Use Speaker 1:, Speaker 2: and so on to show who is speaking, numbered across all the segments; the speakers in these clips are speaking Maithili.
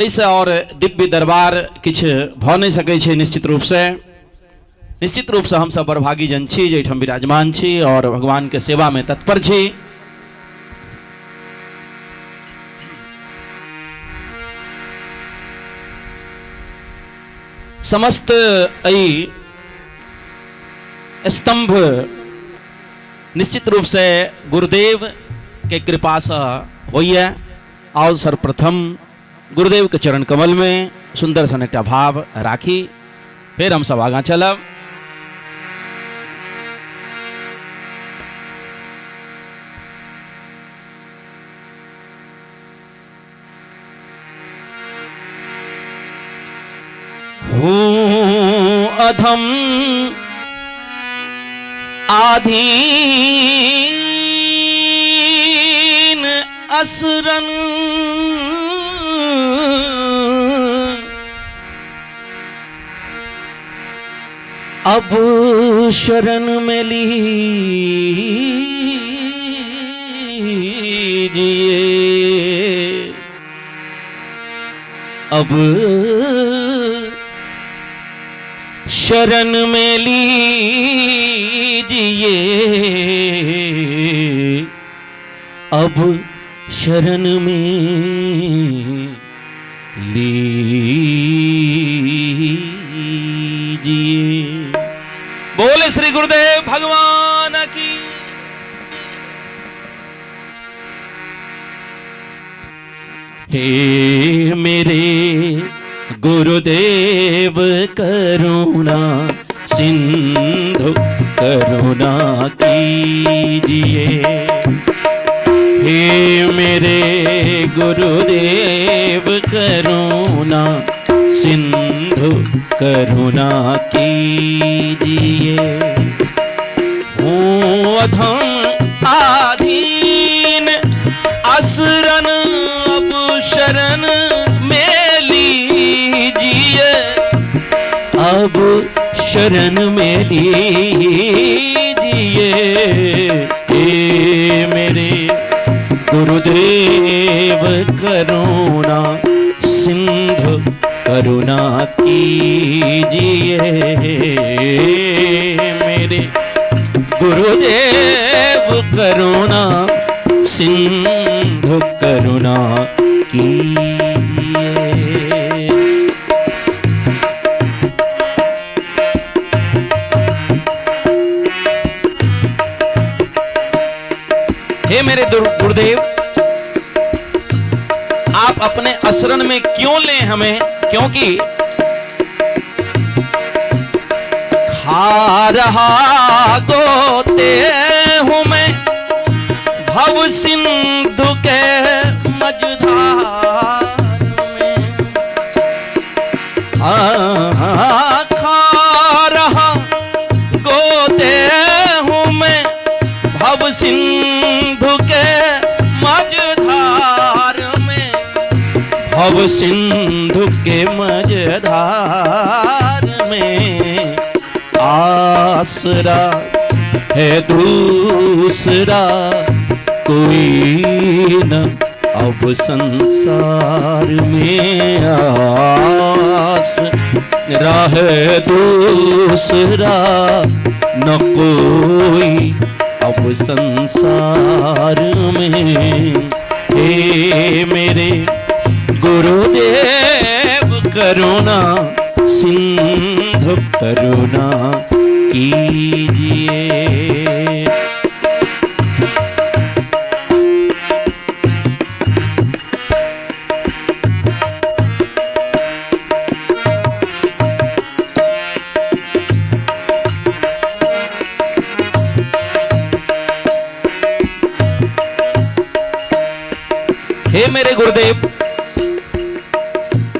Speaker 1: एहिसँ आओर दिव्य दरबार किछु भऽ नहि सकै छै। निश्चित रूपसँ, निश्चित रूपसँ हमसभ बड़भागी जन छी जे एहिठाम विराजमान छी आओर भगवानके सेवामे तत्पर छी। समस्त एहि स्तंभ निश्चित रूपसँ गुरुदेव के कृपासँ होइए। आओ सर्वप्रथम गुरुदेव के चरण कमल में सुंदर सन एकटा भाव राखी, फिर हम सब आगाँ चलब। हूँ अधम आधीन असरन, अब शरण में लीजिए, अब शरण में लीजिए, अब शरण में लीजिए। बोले श्री गुरुदेव भगवान की। हे मेरे गुरुदेव करुणा सिंधु करुणा कीजिए। हे मेरे गुरुदेव करुणा सिंधु करुणा कीजिए। हूँ अधम आधीन असरन, अब शरण में लीजिए, अब शरण में लीजिए। हे मेरे गुरुदेव करुणा सिंधु करुणा कीजिए। मेरे गुरुदेव करुणा सिंधु करुणा कीजिए। हे मेरे गुरुदेव, आप अपने अशरण में क्यों लें हमें? क्योंकि खा रहा गोते हूं मैं भव सिंधु के मझधार में। खा रहा गोते हूं मैं भव सिंधु के मझधार में, भव सिंधु के मझधार में। आसरा है दूसरा कोई न अब संसार में, आस है दूसरा न कोई अब संसार में। हे मेरे गुरुदेव करुणा सिंधु करुणा कीजिए। हे मेरे गुरुदेव,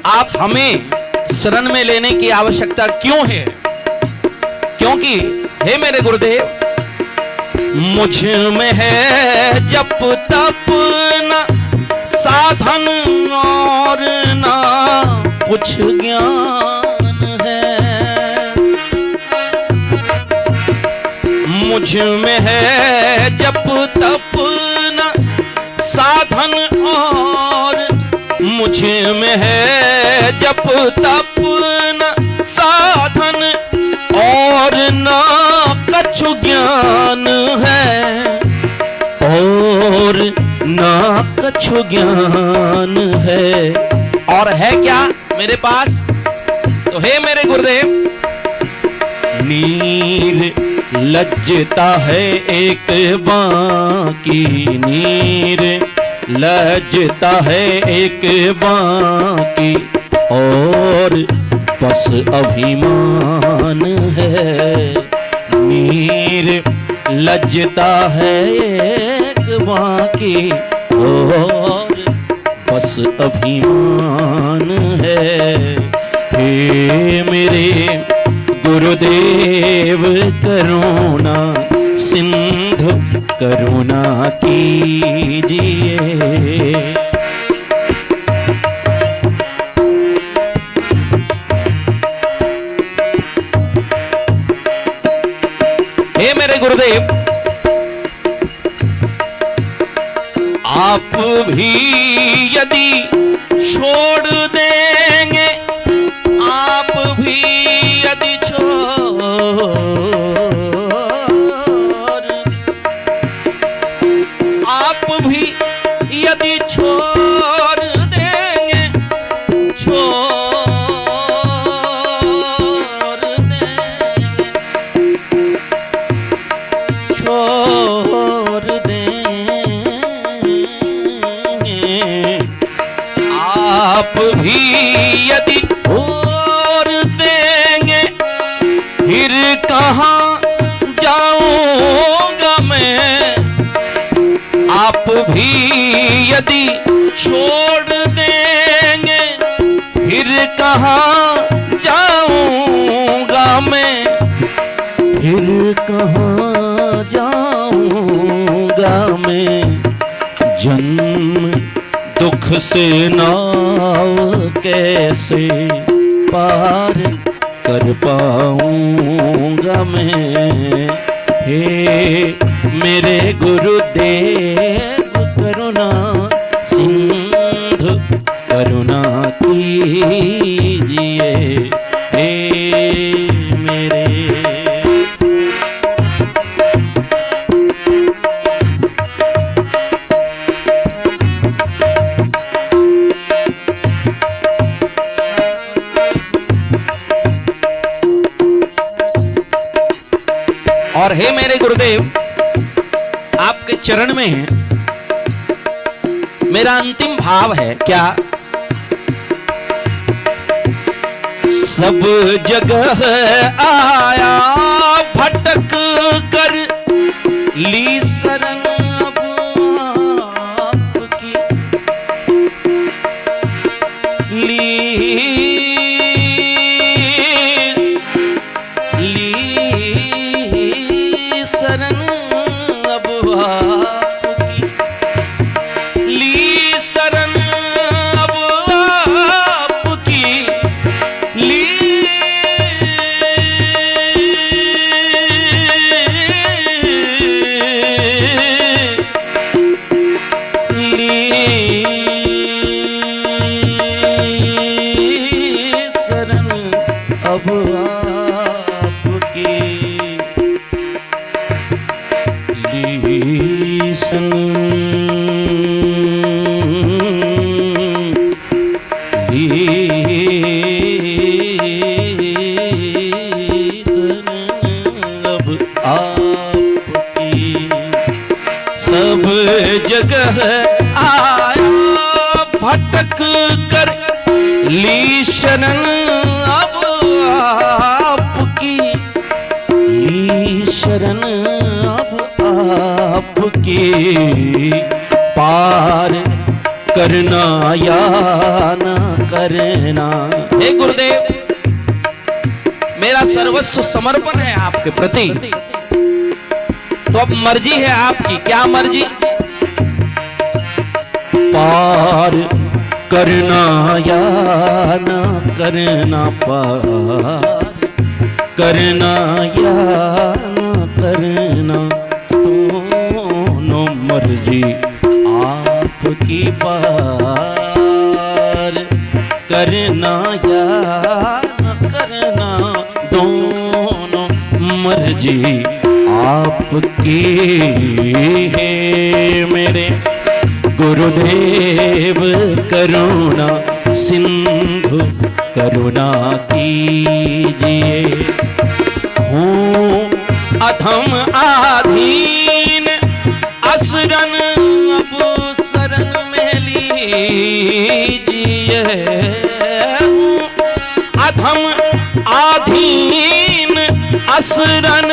Speaker 1: आप हमें शरण में लेने की आवश्यकता क्यों है? क्योंकि हे मेरे गुरुदेव, मुझ में है जप तप न साधन और ना कुछ ज्ञान है। मुझ में है जप तप न साधन और मुझ मुझ में है जप तप न साधन, और ना कछु ज्ञान है, और ना कछु ज्ञान है। और है क्या मेरे पास? तो हे मेरे गुरुदेव, नीर लज्जता है एक बाकी, नीर लज्जता है एक बाकी, और बस अभिमान है। नीर लज्जता है एक बाकी, और बस अभिमान है। हे मेरे गुरुदेव करुणा सिंधु करुणा कीजिए। हे मेरे गुरुदेव, आप भी यदि छोड़ देंगे, आप भी यदि छोड़, आप भी यदि छोड़ देंगे, छोड़ देंगे, छोड़ देंगे, आप भी यदि छोड़ देंगे, फिर कहाँ जाऊंगा मैं। आप भी यदि छोड़ देंगे, फिर कहाँ जाऊंगा मैं, फिर कहाँ जाऊंगा मैं। जन्म दुख से नाव कैसे पार कर पाऊंगा मैं। हे मेरे गुरुदेव करुणा सिंधु करुणा कीजिए। हे मेरे, और हे मेरे गुरुदेव, आपके चरण में मेरा अंतिम भाव है क्या? सब जगह आया भटक कर, ली शरण अब आपकी, ली ली शरण अब आपकी, ली शरण अब आपकी, ली ली शरण अब आपकी, ली शरण, ली शरण अब आपकी। सब जगह आया भटक कर, ली शरण अब आपकी, ली शरण अब आपकी, पार करना या न करना। हे गुरुदेव, मेरा सर्वस्व समर्पण है आपके प्रति, तो अब मर्जी है आपकी। क्या मर्जी? पार करना या न करना, पार करना या न करना, दोनों मर्जी आपकी, पार करना या न करना, दोनों मर्जी आपकी है। मेरे गुरुदेव करुणा सिंधु करुणा कीजिए। हूँ अधम आधीन असरन अब शरण में लीजिए। हूँ अधम आधीन असरन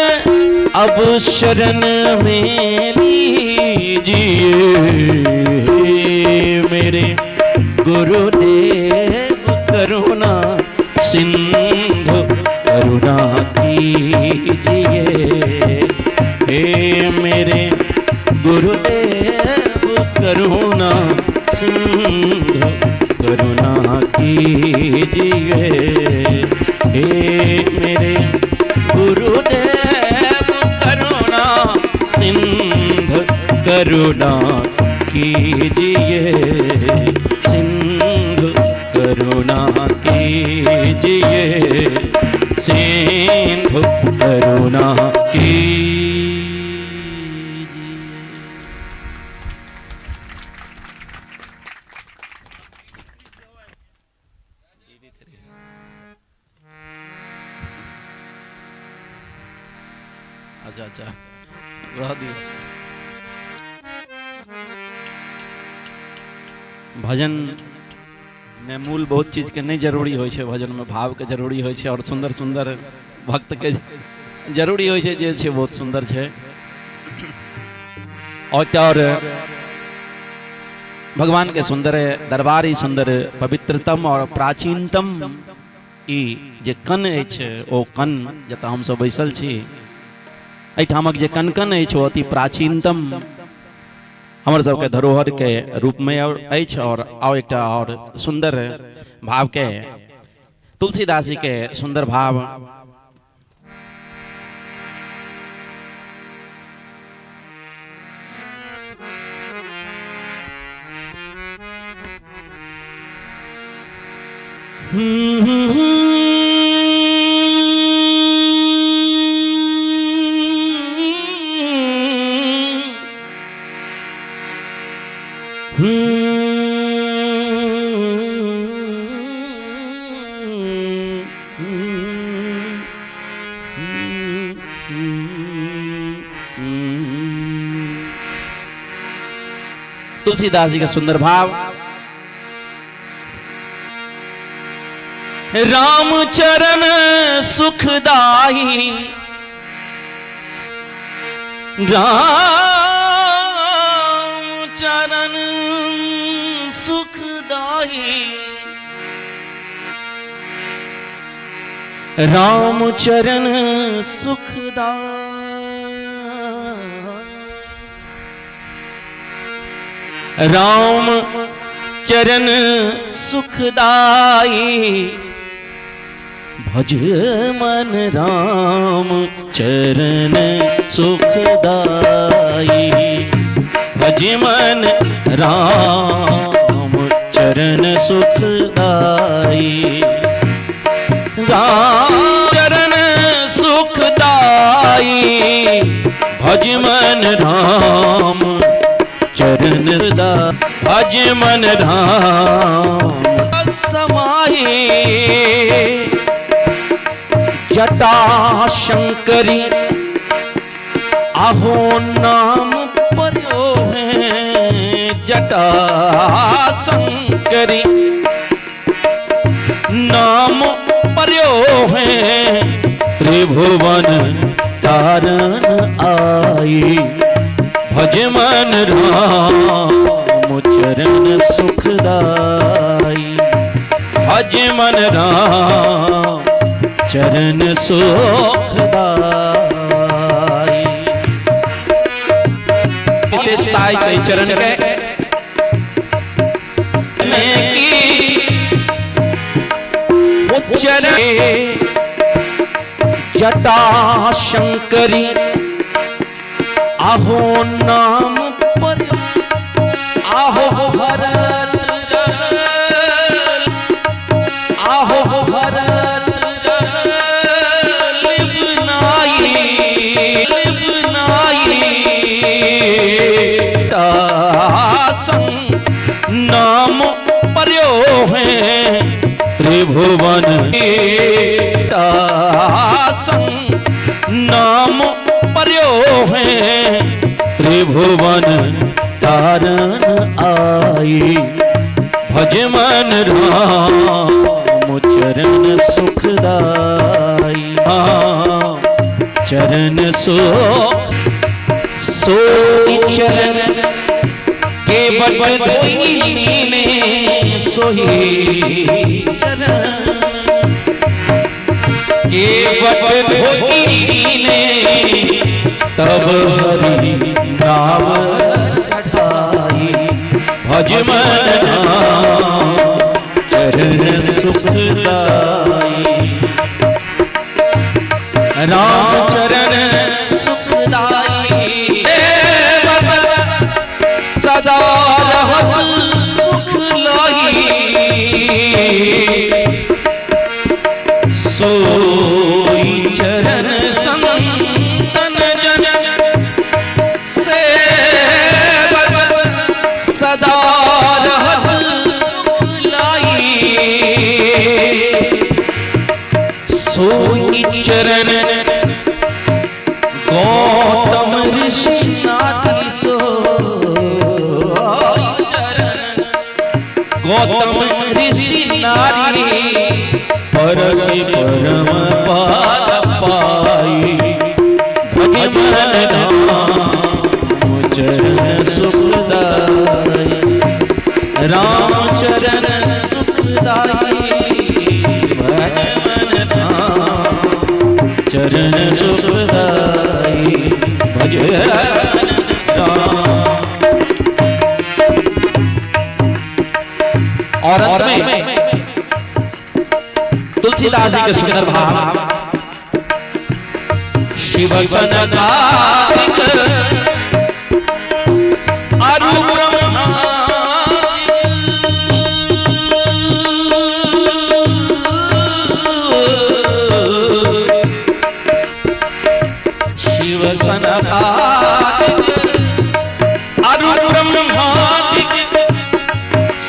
Speaker 1: अब शरण में लीजिए। मेरे गुरुदेव करुणा सिंधु करुणा कीजिए। हे मेरे गुरुदेव करुणा सिंधु करुणा कीजिए। हे मेरे गुरुदेव करुणा सिंधु करुणा कीजिए। सिंधु करुणा कीजिए, सिंधु करुणा कीजिए। अच्छा अच्छा, रह दियौ। भजन में मूल बहुत चीजके नहि जरूरी होइ छै, भजनमे भावके जरूरी होइ छै और सुन्दर सुन्दर भक्तके जरूरी होइ छै, जे छै बहुत सुन्दर छै। और एकटा और भगवान के सुन्दर दरबार, ई सुन्दर पवित्रतम और प्राचीनतम ई जे कण अछि, ओ कण जतऽ हमसब बैसल छी, एहिठामक जे कण कण अछि ओ अति प्राचीनतम हमर सबके धरोहरके रूपमे और अछि। और आउ एकटा और सुन्दर भावके, तुलसीदास जी के सुन्दर भाव। तुलसीदास जी के सुंदर भाव। राम चरण सुखदाई, राम चरण सुखदाई, राम चरण सुखदाई, राम चरण सुखदाई, भज मन राम चरण सुखदाई, भज मन राम चरण सुखदाई, राम चरण सुखदाई, भज मन राम चरण दा, भज मन राम समाई। जटा शंकरी आहो नाम पर्यो है, जटा शंकरी नाम पर्यो है, त्रिभुवन तारन आई, भज मन राम चरण सुखदाई, भज मन राम चरण सुखदाई। विशेषता छै चरण के की चरण जटा शंकरी आहो नाम पर आहो भरत रहल। आहो भरत लिबनाई लिबनाई तासं नाम पर्यो है त्रिभुवन तासं नाम पर्यो है त्रिभुवन तारन आई। भज मन राम चरण सुखदाई, चरण सुख सोई चरण के बट धोई लीने सोही चरण के बट धोई लीने तब हरि नाम चढ़ाई। भज मन राम चरण सुखदाई, राम चरण सुखदाई सदा रहत सुख लाई। सोई चरण संतन जन सेवत सदा रहत सुख लाई। सोई चरण गौतम ऋषि नाथ सो चरण गौतम ऋषि नारी परसि परम पद पाई। भज मन राम चरण सुखदाई, राम चरण सुखदाई। भज मन राम चरण सुखदाई, भज राम। और अंत में तुलसीदास जी के सुंदर भाव, शिव सनकादिक अरु ब्रह्मादिक शिव सनकादिक अरु ब्रह्मादिक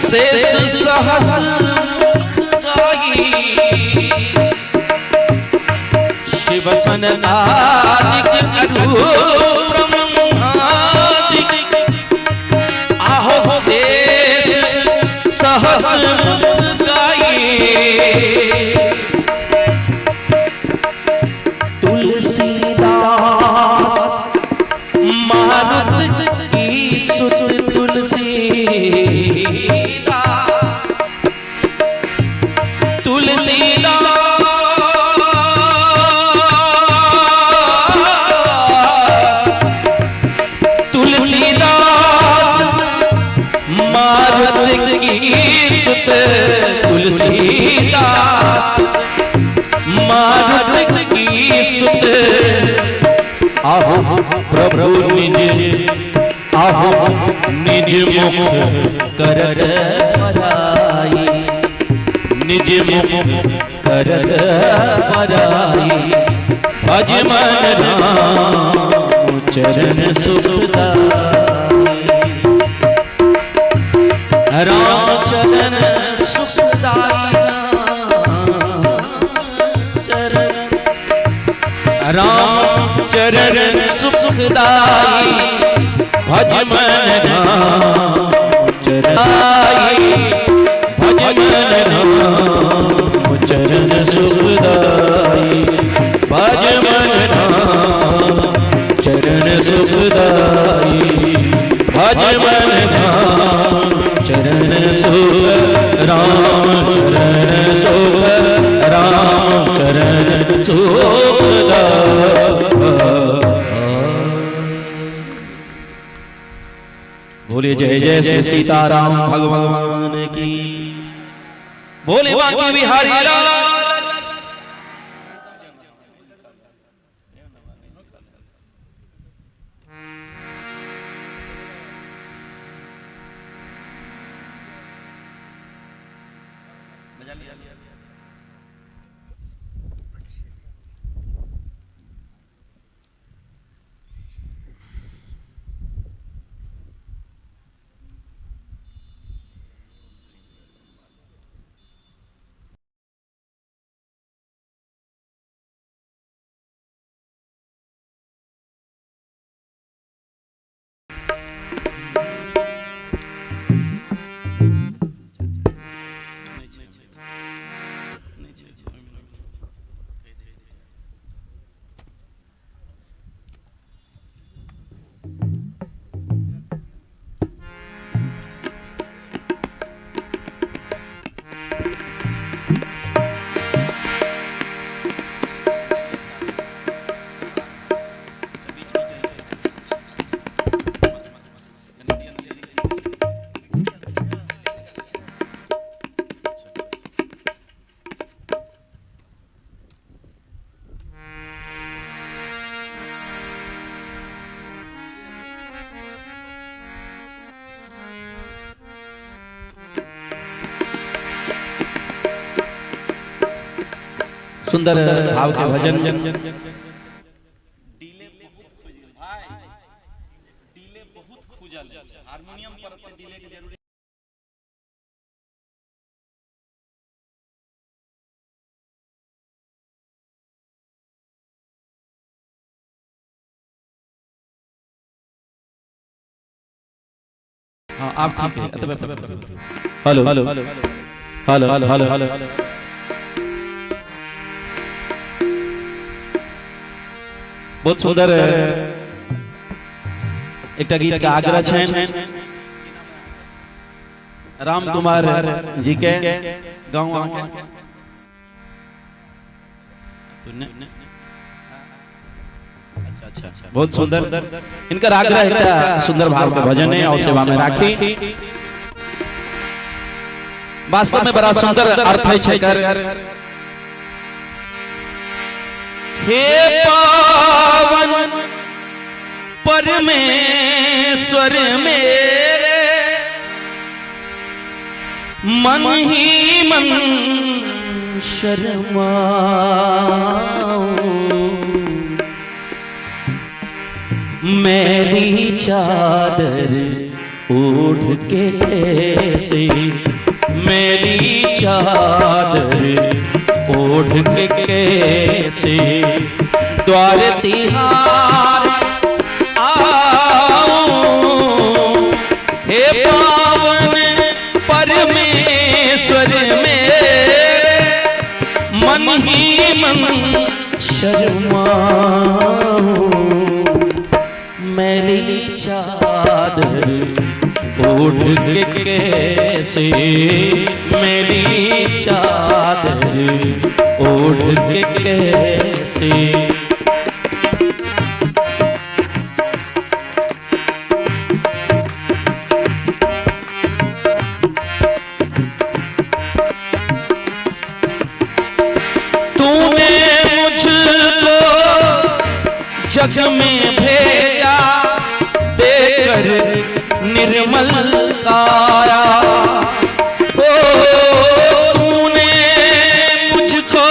Speaker 1: शेष सहस मुख गाई। शिव सनकादिक अरु ब्रह्मादिक आहो शेष सहस मुख गाई। तुलसीदास मारुत की सुत तुलसीदास तुलसीदास तुलसीदास मारुत की सुत तुलसीदास मारुत की सुत आहो प्रभु निज आहो निज मुख करत पराई, निज मुख करत पराई। भज मन राम चरण सुखदाई, राम चरण सुखदाई, चरण राम चरण सुखदाई। भज मन राम चरण भज मन राम चरण सुखदाई, भज मन राम चरण सुखदाई। भज मन राम चरण सुख राम चरण सुख राम चरण सुखदाई। बोले जय जय श्री सीताराम भगवान की, बोले बाकी बिहारी लाल। मजा लिया। सुंदर भाव के भजन। डीले बहुत खुजि गेल भाई, डीले बहुत खुजल, हारमोनियम पर डीले के जरूरी। हाँ आप ठीक है। Hello hello hello hello hello. बहुत सुंदर एकटा गीत के आग्रह छनि राम कुमार जी के गाँव अहाँके। अच्छा अच्छा, बहुत सुंदर इनकर आग्रह एकटा सुंदर भाव के भजन है और सेवा में राखी। वास्तव में बड़ा सुंदर अर्थ है छै एकर। हे पावन परमेश्वर मेरे, मन ही मन शर्माऊं, मैली चादर ओढ़ के कैसे, मैली चादर ओढ़ के कैसे द्वार तिहार आऊं। हे पावन परमेश्वर मेरे, मन ही मन शर्माऊं, मैली चादर ओढ़ के कैसे, मैली चादर ओढ़ के कैसे। तूने मुझको जग में भेजा, देकर निर्मल काया। ओ तूने मुझको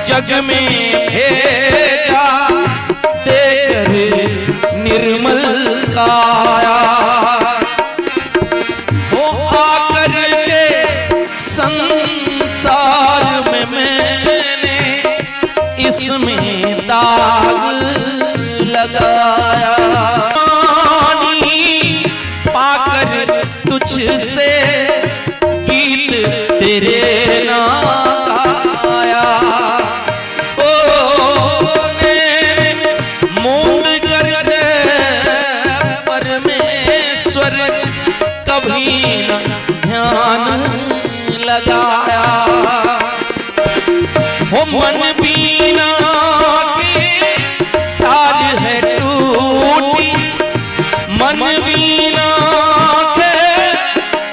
Speaker 1: जग में भेजा, देकर निर्मल काया। वो आकर के संसार में मैंने इसमें दाग लगाया। पानी पाकर तुझसे गीत तेरे ना गाया। ओ ने मूंद कर परमेश्वर कभी न ध्यान लगाया। हो मन बीना के तार है टूटी, मन बीना के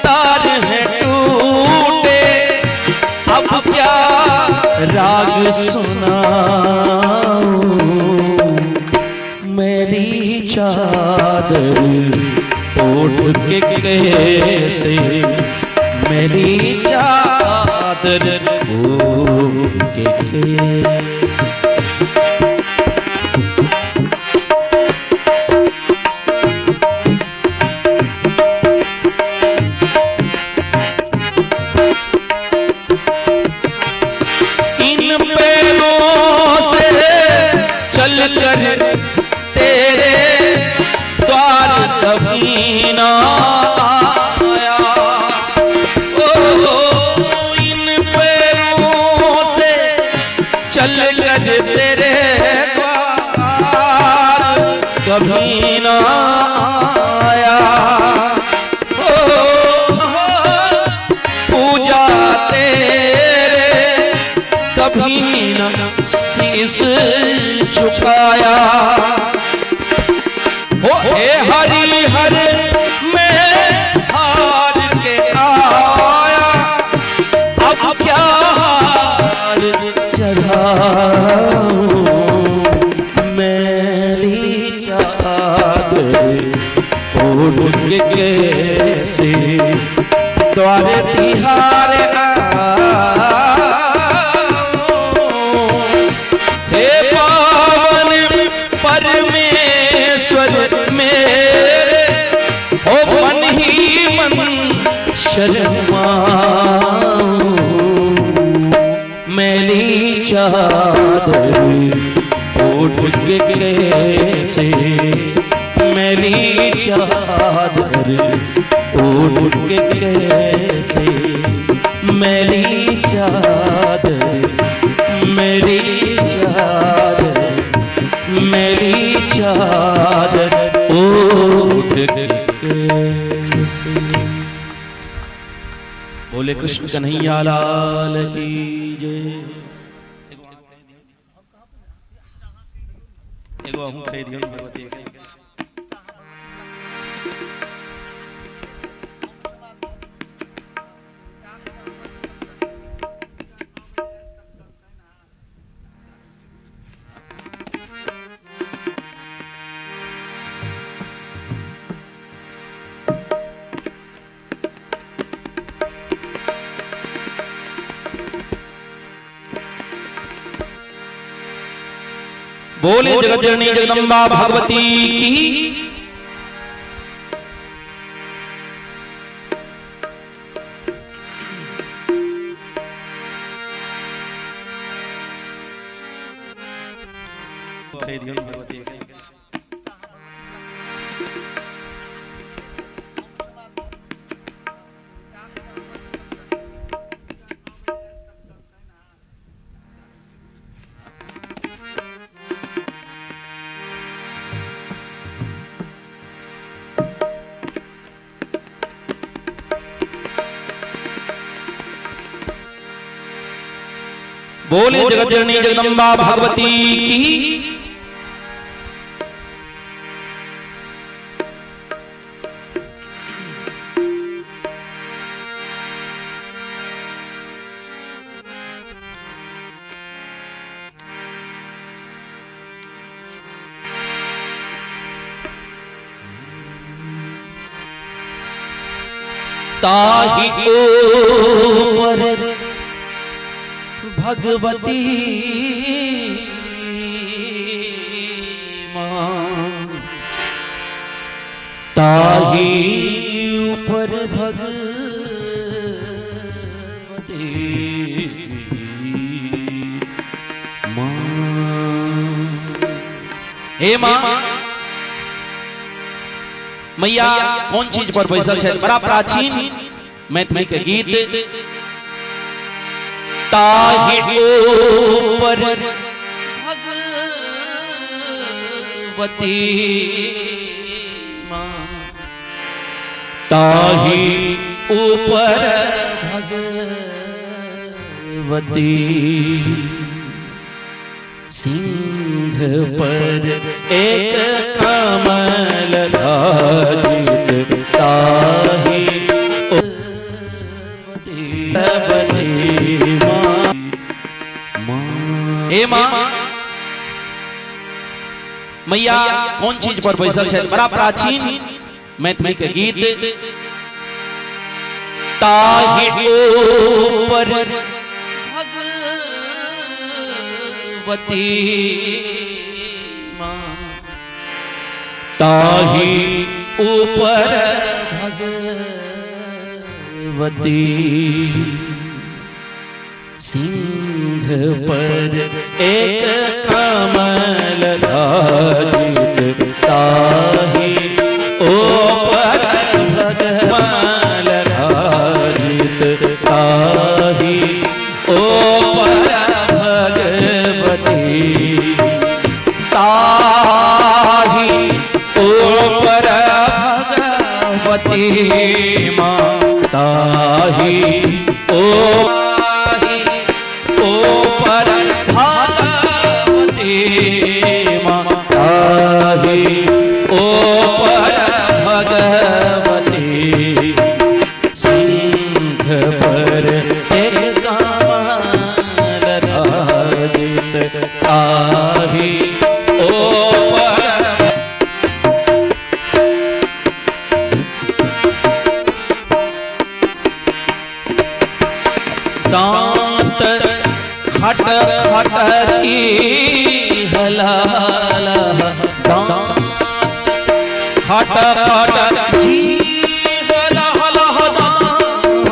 Speaker 1: तार है टूटे, अब क्या राग सुनाऊं, मैली चादर ओढ़ के कैसे, मैली चादर ओढ़ के कैसे। इन पैरों से चल कर तेरे द्वार कभी ना आया। ओ इन पैरों से चल कर तेरे द्वार कभी ना आया। ओ पूजा तेरे कभी न शीश झुकाया। हो हे हरि हर मैं हार के आया, अब क्या हार चढ़ाऊं, मैली चादर ओढ़ के कैसे द्वार तिहार आऊं। शर्माऊं, मैली चादर ओढ़ के कैसे, मैली चादर ओढ़ के कैसे, मैली चादर, मैली चादर, मैली चादर ओढ़ के कैसे। बोले कृष्ण कन्हैया लाल की जय। एगो अहूँ कहि दियौ भगवती के। बोले जगत जननी जगदम्बा भगवती की। बोले जगत जननी जगदम्बा भगवती की। ताही ऊपर भगवती माँ, ताही ऊपर भगवती माँ। हे माँ मैया कौन चीज पर बैसल छै? बड़ा प्राचीन मैथिली के गीत। ताही ऊपर भगवती माँ, ताही ऊपर भगवती, सिंह पर एक कमल राजित, ताही भगवती माँ। हे माँ मैया कौन चीज पर बैसल छै? बड़ा प्राचीन मैथिली के गीत। ताही ऊपर भगवती माँ, ताही ऊपर भगवती, सिंह पर एक कमल राजित, ताही ऊपर भगवान राजित, ताही ऊपर भगवती, ताही ऊपर भगवती माँ, ताही ऊपर भगवती माँ, ताही ऊपर भगवती, सिंह पर एक कमल राजित, ताही ऊपर। दांत खट खट की हलाला, दांत खट खट जी हला हला, दांत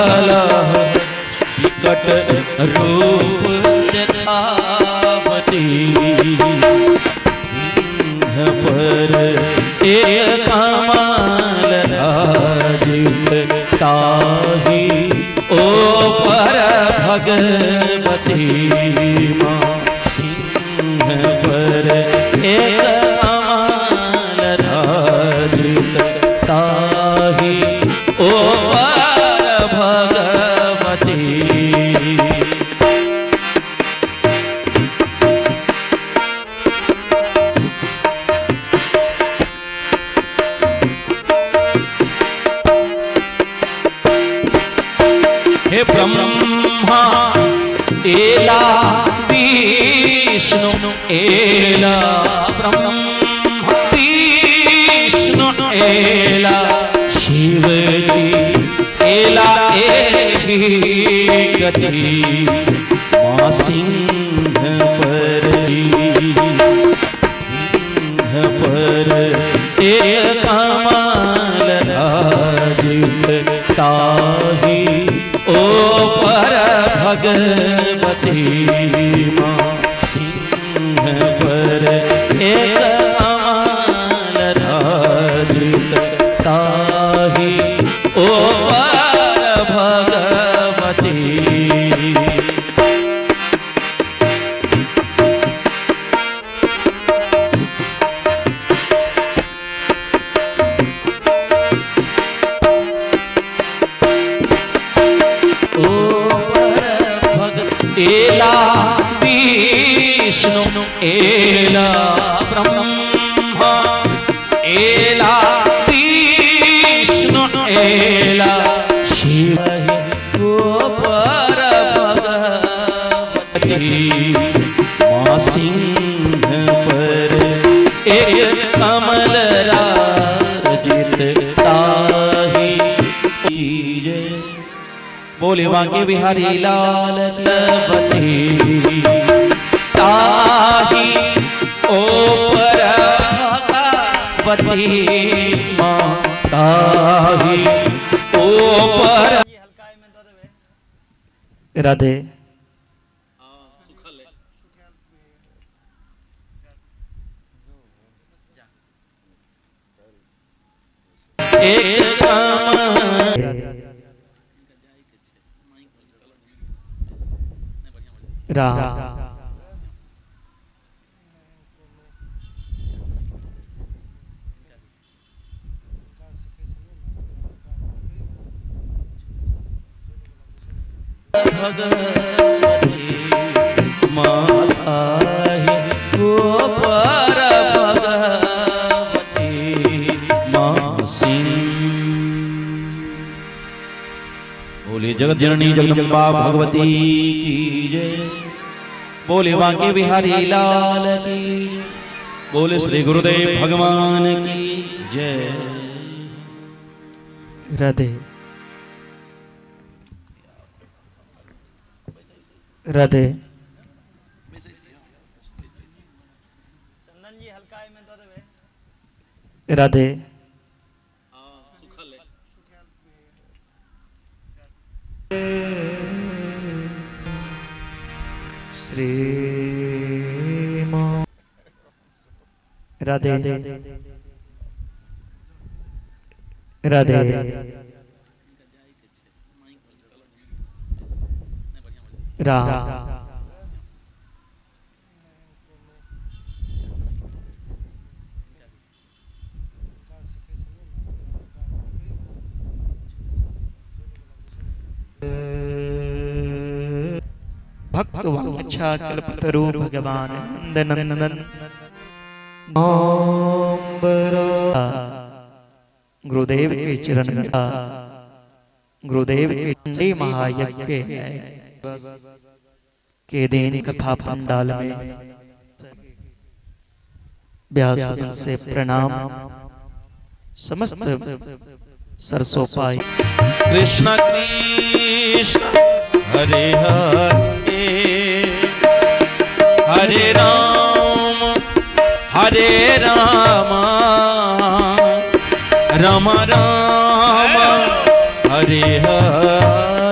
Speaker 1: कलह विकट रूप देखावती। सिंह पर एक कमल राजित ताही ओ पर भगवती माँ। सिंह पर एक कमल राजित ताही ओ पर भगवती। हे ब्रह्मा एला विष्णु एला, ब्रह्मा विष्णु एला, शिवजी एला एही गति। माँ सिंह पर, सिंह पर एक कमल राजित ताही ओ पर भगवती माँ। सिंह पर एक कमल राजित ताही ओ पर भगवती। ओ पर भगत एला विष्णु एला, ब्रह्मा एला विष्णु एला, शिव ओ पर भगवती माँ। सिंह पर एक कमल राजित ताही जय। बोले बांके बिहारी लाल की ताही ओ पर भगवती माँ ताही ओ पर।
Speaker 2: राधे।
Speaker 1: एक कमल
Speaker 2: राम।
Speaker 1: भगवती माता ही ओ पर भगवती माँ। सिंह बोले जगत जननी जगदम्बा भगवती की जय। बोले बांके बिहारी लाल की जय। बोले श्री गुरुदेव भगवान की जय।
Speaker 2: राधे राधे। राधे। श्री राधे राधे। राम। भक्त वांछा कल्पतरु भगवान नंद नंदन गुरुदेव के चरण में, गुरुदेव के चंडी महायज्ञ के दिन कथा पंडाल में व्यास से प्रणाम समस्त सरसोपाई।
Speaker 1: कृष्ण कृष्ण हरे हरे, हरे राम हरे राम, राम राम हरे हरे।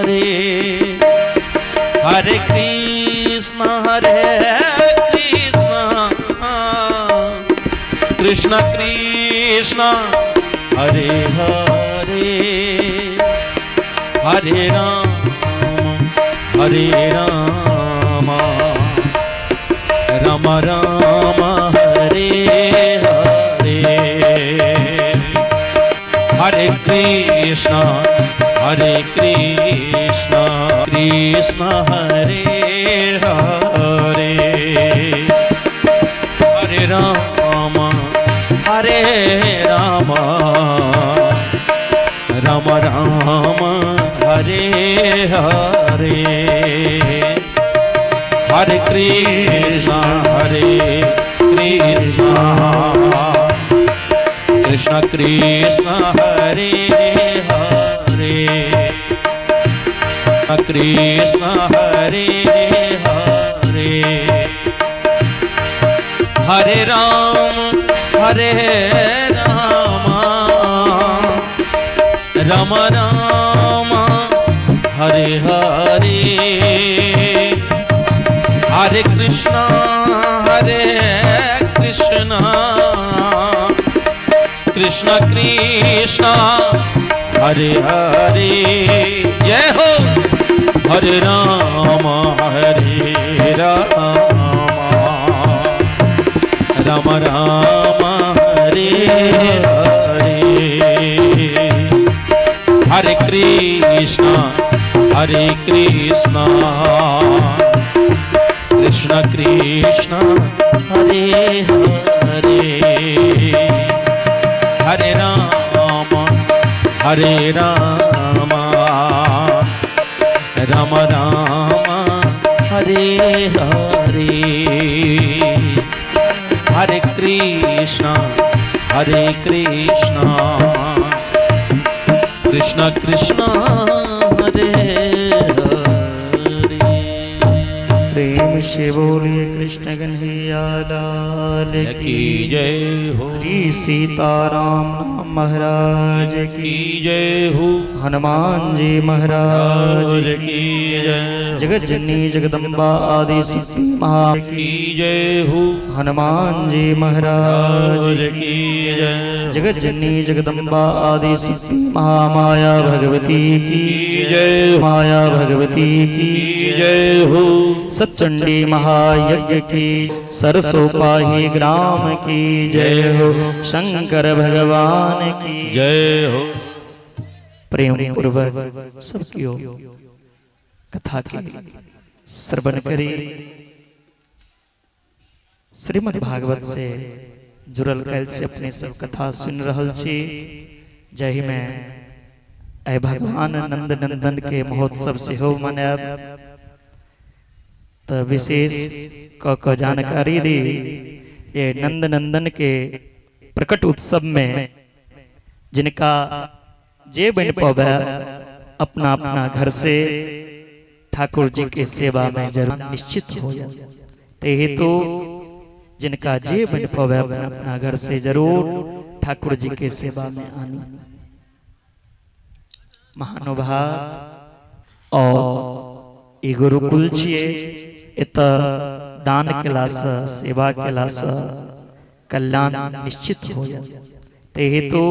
Speaker 1: कृष्ण कृष्ण हरे हरे, हरे राम हरे राम, राम राम हरे हरे। हरे कृष्ण हरे कृष्ण कृष्ण हरे हरे, हरे राम हरे राम, राम राम हरे हरे। हरे कृष्ण हरे कृष्ण कृष्ण कृष्ण हरे हरे, कृष्ण हरे हरे, हरे राम हरे राम, राम राम हरे हरे। हरे कृष्ण हरे कृष्ण कृष्ण कृष्ण हरे हरे। जय हो। हरे राम हरे राम, राम राम हरे हरे। हरे कृष्ण हरे कृष्ण कृष्ण कृष्ण हरे हरे, हरे राम हरे राम, राम राम हरे हरे। हरे कृष्ण हरे कृष्ण कृष्ण कृष्ण हरे हरे।
Speaker 2: प्रेम से बोलिए कृष्ण कन्हैया लाल
Speaker 1: की जय हो।
Speaker 2: श्री सीताराम नाम महाराज की
Speaker 1: की जय हो।
Speaker 2: हनुमान जी महाराज
Speaker 1: राज की जय।
Speaker 2: जगत जननी जगदम्बा आदि शक्ति महा
Speaker 1: की जय हो।
Speaker 2: हनुमान जी महाराज
Speaker 1: राज की जय।
Speaker 2: जगत जननी जगदम्बा आदि शक्ति महामाया भगवती की
Speaker 1: की जय।
Speaker 2: माया भगवती की
Speaker 1: की जय हो।
Speaker 2: सतचंडी महायज्ञ की, सरसोपाही ग्राम की जय हो। शंकर भगवान की
Speaker 1: जय हो।
Speaker 2: प्रेम पूर्वक सबकी ओर कथा के श्रवण करी। श्रीमद् भागवत से जुड़ल कल से अपने सब कथा सुन रहल छी, जाहि में आइ भगवान नंद नंदन के महोत्सव सेहो मनायब। तऽ विशेष क क जानकारी दी ये नंद नंदन के प्रकट उत्सव में जिनका जे बन पवे अपना अपना घर से ठाकुर जी के सेवा में जरूर निश्चित हो जाए। ते हेतु जिनका जे बन पवे अपना अपना घर से जरूर ठाकुर जी के सेवा में आनी। महानुभाव और ई गुरुकुल छियै, एतऽ दान केलासँ सेवा केलासँ कल्याण निश्चित हो जाए। ते हेतु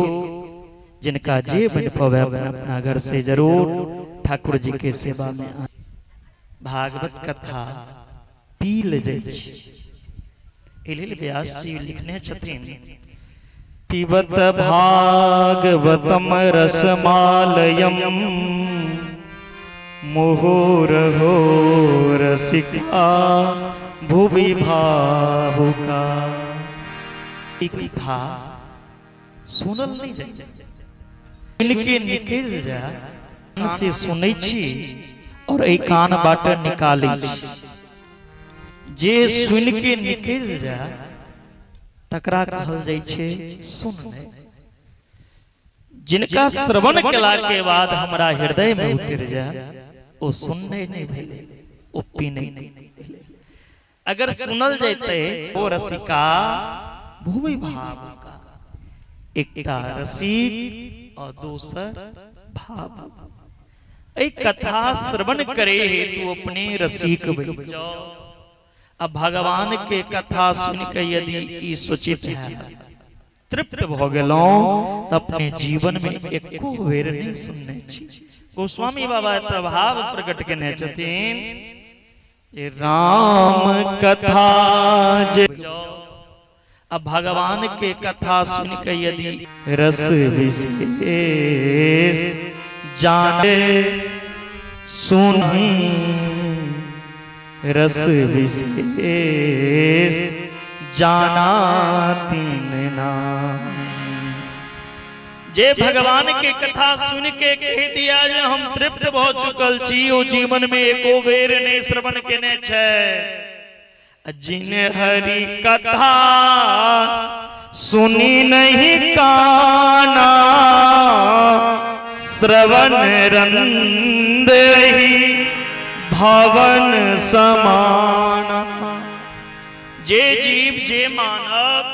Speaker 2: जिनका जे बन पवे अपना अपना घर से जरूर ठाकुर जी के सेवा में आनी। भागवत कथा पील जाइ छै, एहि लेल व्यास जी लिखने छथिन, पिबत भागवतम रसमालयम मुहुरहो रसिका भुवि भावुका। ई कथा सुनल नहि जाइ, सुनिके निकलि जाय। कान से सुनै छी और एहि कान बाटे निकालै छी। जे सुनिके निकलि जाय तकरा कहल जाइ छै सुनने। जिनका श्रवण केला के बाद हमरा हृदय में उतर जाय, ओ सुनने नहीं भेलै, ओ पीने नहीं भेलै। अगर सुनल जैते ओ रसिका भूमि भाव का, एकटा रसिक और दोसर भाव। एहि कथा श्रवण करे हेतु अपने रसिक बनि जाओ। अब भगवान के कथा सुन के यदि ई सोचित है तृप्त भऽ गेलहुँ तऽ अपने जीवन में एको बेर नहि सुनने छी। गोस्वामी बाबा एतऽ भाव प्रकट केने छथिन जे राम कथा जे आ भगवान के कथा सुन के यदि रस विशेष जाने सुनी रस विशेष जाना तीन नाम। जे भगवान के कथा सुन के कह दिया जे हम तृप्त भ चुकल छी, ओ जीवन में एको बेर नहीं श्रवण केने छै। जिन हरि कथा सुनी नहीं काना, श्रवण रंद ही भवन समाना। जे जीव जे मानव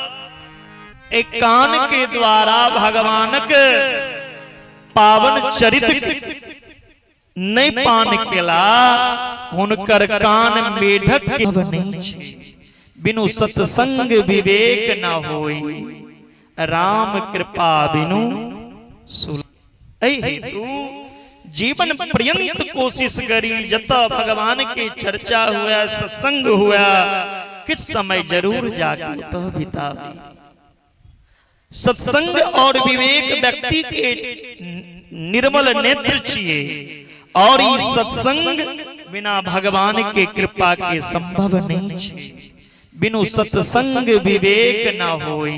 Speaker 2: एक कान के द्वारा भगवान के पावन चरित्र नहि पान केला, हुनकर कान मेढक के नहि छै। बिनु सत्संग विवेक न होई, राम कृपा बिनु सुल। एहि हेतु जीवन पर्यंत कोशिश करी जतऽ भगवान के चर्चा हुए, सत्संग हुए, किछु समय जरूर जाके ओतऽ बिताबी। सत्संग और विवेक व्यक्ति के निर्मल नेत्र छिए और ई सत्संग बिना भगवान के कृपा के संभव नहीं छे। बिनु सत्संग विवेक न होई,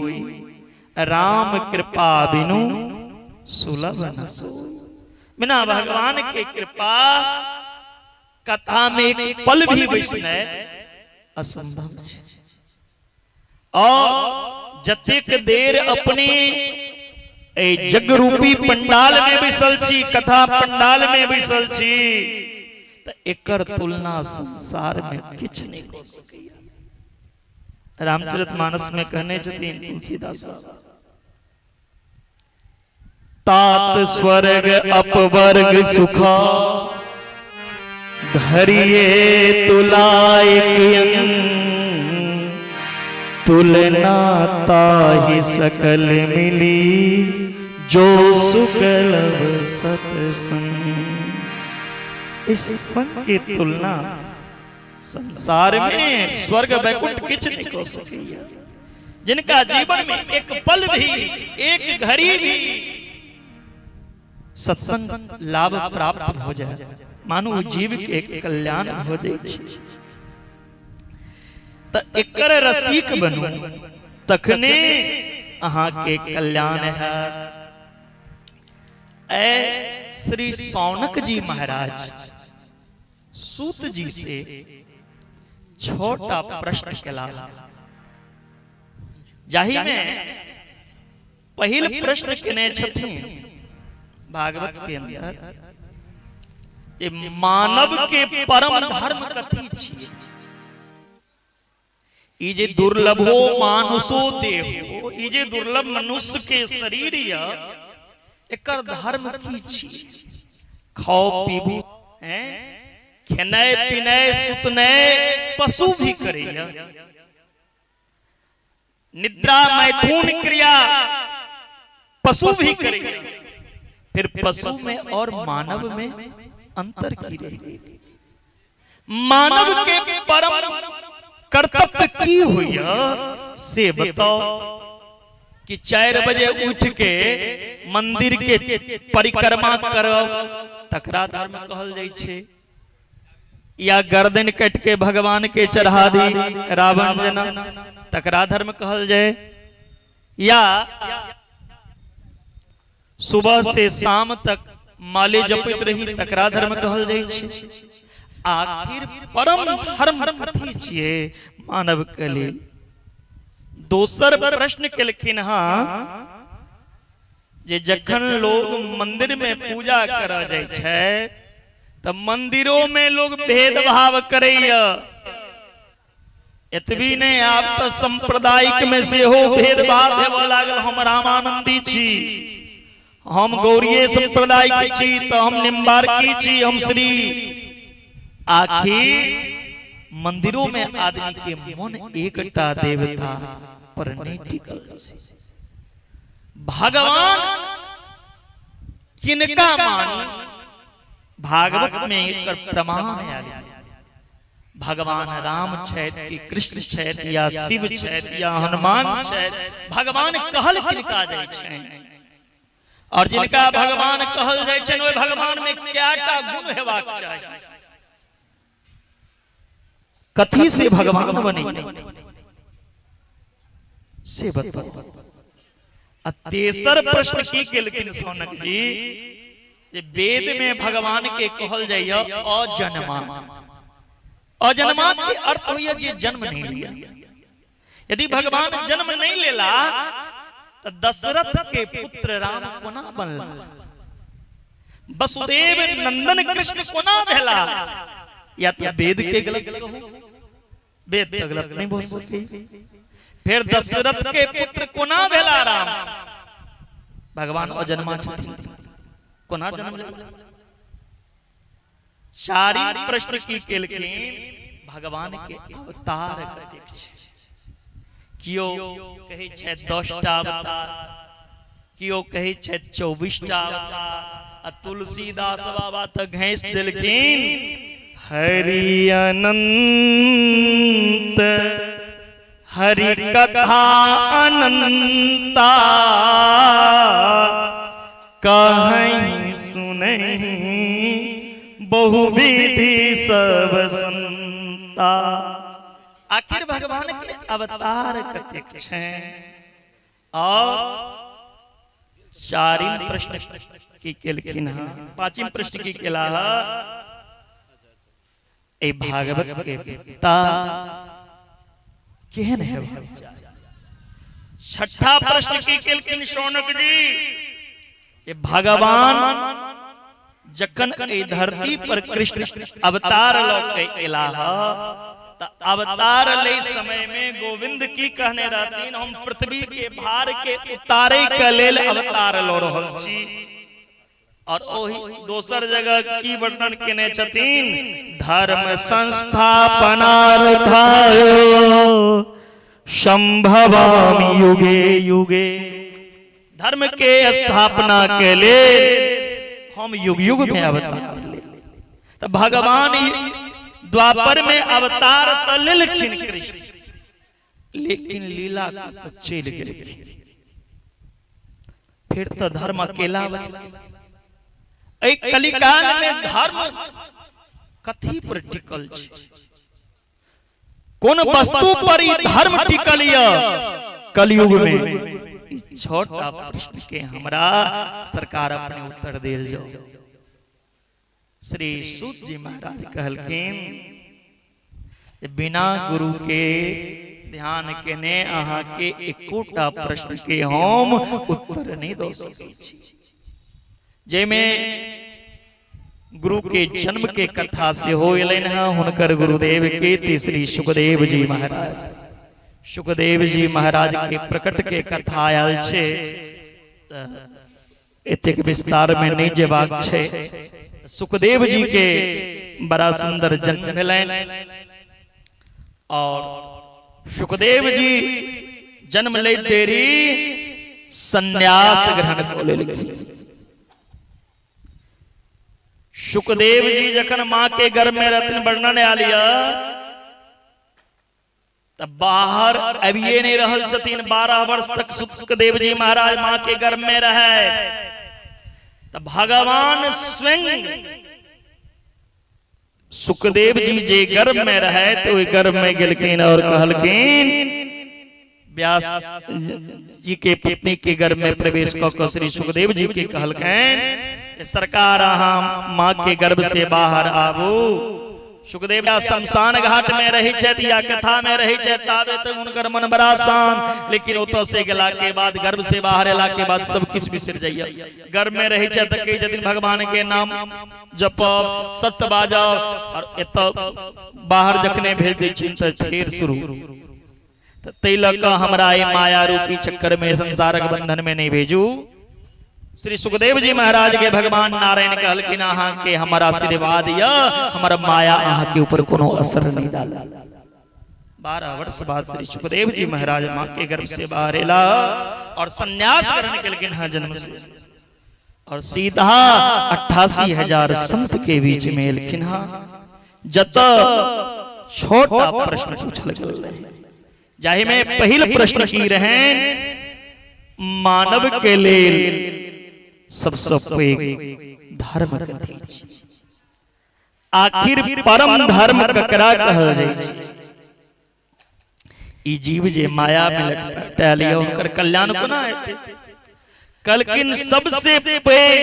Speaker 2: राम कृपा बिनु सुलभ न सोई। बिना भगवान के कृपा कथा में एक पल भी बैसनाइ असंभव छे। और जतेक देर अपने एहि जगरूपी पंडाल में बैसल छी, कथा पंडाल में बैसल छी, तऽ एकर तुलना संसार में किछु नहि कऽ सकैया। रामचरित मानस में कहने छथिन तुलसीदास बाबा, तात स्वर्ग अपवर्ग सुख धरिए तुलायक तुलना ताहि सकल मिली जो सुकलब सत्संग। इस संग के तुलना संसार में स्वर्ग वैकुंठ किछु नहीं कऽ सकैया। जिनका जीवन में एक पल भी, एक घड़ी भी सत्संग लाभ प्राप्त हो जाए, मानव जीव के कल्याण हो जाए छै, तऽ एकर रसिक बनू तखने अहाँ के कल्याण है। ए श्री सौनक जी महाराज सूत जी से छोटा प्रश्न केला, जाहि में पहिल प्रश्न केने छथिन भागवत के अंदर जे मानव के परम धर्म कथी छियै। ई जे दुर्लभो मानुषो देहो, ई जे दुर्लभ मनुष्य के शरीर य, एकर धर्म की छी? खाओ पीबू, हैं, खेनाइ पिनाइ सुतनाइ पशु भी करैया, निद्रा मैथुन क्रिया पशु भी करैया, फिर पशु में और मानव में अंतर की रह गई? मानव के परम कर्तव्य की हुई से बताओ कि 4 बजे उठ के मंदिर के परिक्रमा करब तकरा धर्म कहल जाइ छै, या गर्दन कट के भगवान के चढ़ा दी रावण जना तकरा धर्म कहल जाए, या सुबह से शाम तक माले जपैत रही तकरा धर्म कहल जाइ छै? आखिर परम धर्म कथी छियै मानव के लेल? दोसर प्रश्न केलखिन हँ जे जखन लोग मंदिर में पूजा करऽ जाइ छै तऽ मंदिरो में लोग भेदभाव करैया, एतबी नहि आब तऽ सांप्रदायिक में सेहो भेदभाव हेबऽ लागल। हम रामानंदी छी, हम गौरीय संप्रदाय के छी, तऽ हम निम्बार्की छी, हम श्री। आखिर मंदिरों में आदमी के मन एकटा देवता पर नहीं टिकल छै। भगवान किनका मानी? भागवत में एकर प्रमाण आयल। भगवान राम छथि कि कृष्ण छथि या शिव छथि या हनुमान छथि, भगवान कहल किनका जाइ छनि? और जिनका भगवान कहल जाइ छनि, ओहि भगवान में कएटा गुण हेबाक चाही? कथी से भगवान बने से बताओ। आ तेसर प्रश्न की केलखिन सौनक जी, जे वेद में भगवान के कहल जाइए अजन्मा। अजन्मा के अर्थ होइए जे जन्म नहीं लिया। यदि भगवान जन्म नहीं लेला तो दशरथ के पुत्र राम कोना बनला? वसुदेव नंदन कृष्ण कोना भेला? या तो वेद के गलत कहू, वेद तो गलत नहीं बोल सके। फिर दशरथ के पुत्र कोना भेला राम? भगवान अजन्मा छथिन, कोना जन्म लेला? चारिम प्रश्न की केलखिन, भगवान के अवतार कतेक छै? कियो कहै छै 10टा अवतार, कियो कहै छै 24टा अवतार, आ तुलसीदास बाबा तऽ घैस देलखिन, हरि अनंत हरि कथा अनंता, कहई सुनही बहुविधि सब संता। आखिर भगवान के अवतार कतेक छै? और चारिम प्रश्न की केलखिन हँ, पांचम प्रश्न की केला हँ, एहि भागवत के वक्ता केहन है? छठा प्रश्न की केलखिन शौनक जी, जे भगवान जखन एहि धरती पर कृष्ण अवतार लऽ के एलाह, तऽ अवतार लै समय में गोविंद की कहने रहथिन? हम पृथ्वी के भार के उतारे के लेल अवतार लऽ रहल छी। और ओही दोसर जगह की वर्णन केने छथिन? धर्म संस्थापनार्थाय संभवामि युगे युगे। धर्म के स्थापना के लेल हम युग युग में अवतार ले। तो भगवान द्वापर में अवतार तो लेलखिन कृष्ण, लेकिन लीला कऽ चलि गेलखिन। फिर तो धर्म अकेला बचल। एहि कलिकाल में धर्म कथी पर टिकल छै? कोन वस्तु पर ई धर्म टिकल यऽ कलयुग में? ई छठा प्रश्न के हमरा सरकार अपने उत्तर देल जाओ। श्री सूत जी महाराज कहलखिन, बिना गुरु के ध्यान केने अहाँ के एकोटा प्रश्न के हम उत्तर नहीं दऽ सकै छी। जाहिमे गुरु के जन्म के कथा सेहो एलनि हँ, हुनकर गुरुदेव के तीसरी सुखदेव जी महाराज, सुखदेव जी महाराज के प्रकट के कथा आयल छै, एतेक विस्तार में नहीं जेबाक छै। सुखदेव जी के बड़ा सुंदर जन्म भेलनि और सुखदेव जी जन्म लैत देरी संन्यास ग्रहण कऽ लेलखिन। सुखदेव जी जखन माँ के गर्भ में रहथिन, वर्णन आयल यऽ, तऽ बाहर अबिए नहीं रहल छथिन। 12 वर्ष तक सुखदेव जी महाराज माँ के गर्भ में रहे, तऽ भगवान स्वयं सुखदेव जी जे गर्भ में रहे तो ओहि गर्भ में गेलखिन और कहलखिन, व्यास जी के पत्नी के गर्भ में प्रवेश कऽ कऽ श्री सुखदेव जी के कहलखिन, सरकार अहाँ माँ के गर्भ से बाहर आबू। सुखदेव शमशान घाट में रहे छथि या कथा में रहे छथि, ताबे तक हुनकर मन बड़ा शांत, लेकिन ओतऽ से गेला के बाद, गर्भ से बाहर एला के बाद सब किछु बिसरि जाइए। गर्भ में रहे छथि तऽ कहै छथिन भगवान के नाम जपब, सत्य बाजब, और एतऽ बाहर जखने भेज दै छियनि तऽ फेर शुरू। तऽ ताहि लऽ कऽ हमरा एहि माया रूपी चक्कर में, संसारक बंधन में नहि भेजू। श्री सुखदेव जी महाराज के भगवान नारायण कहलखिन, अहाँ के हमर आशीर्वाद यऽ, हमर माया अहाँ के ऊपर कोनो असर नहीं डाल। 12 वर्ष बाद श्री सुखदेव जी महाराज माँ के गर्भ से बाहर एला और संन्यास ग्रहण केलखिन हँ जन्म से और सीधा 88,000 संत के बीच में एलखिन हँ, जत छोटा प्रश्न पूछल गेल रहे, जाहि में पहिल प्रश्न की रहे, मानव के लेल सबसे पैघ धर्म कथी छी, आखिर परम धर्म ककरा कहल जाइ छै? ई जीव जे माया में लटकल यऽ हुनकर कल्याण कोना हेतै? कहलखिन सबसे पैघ,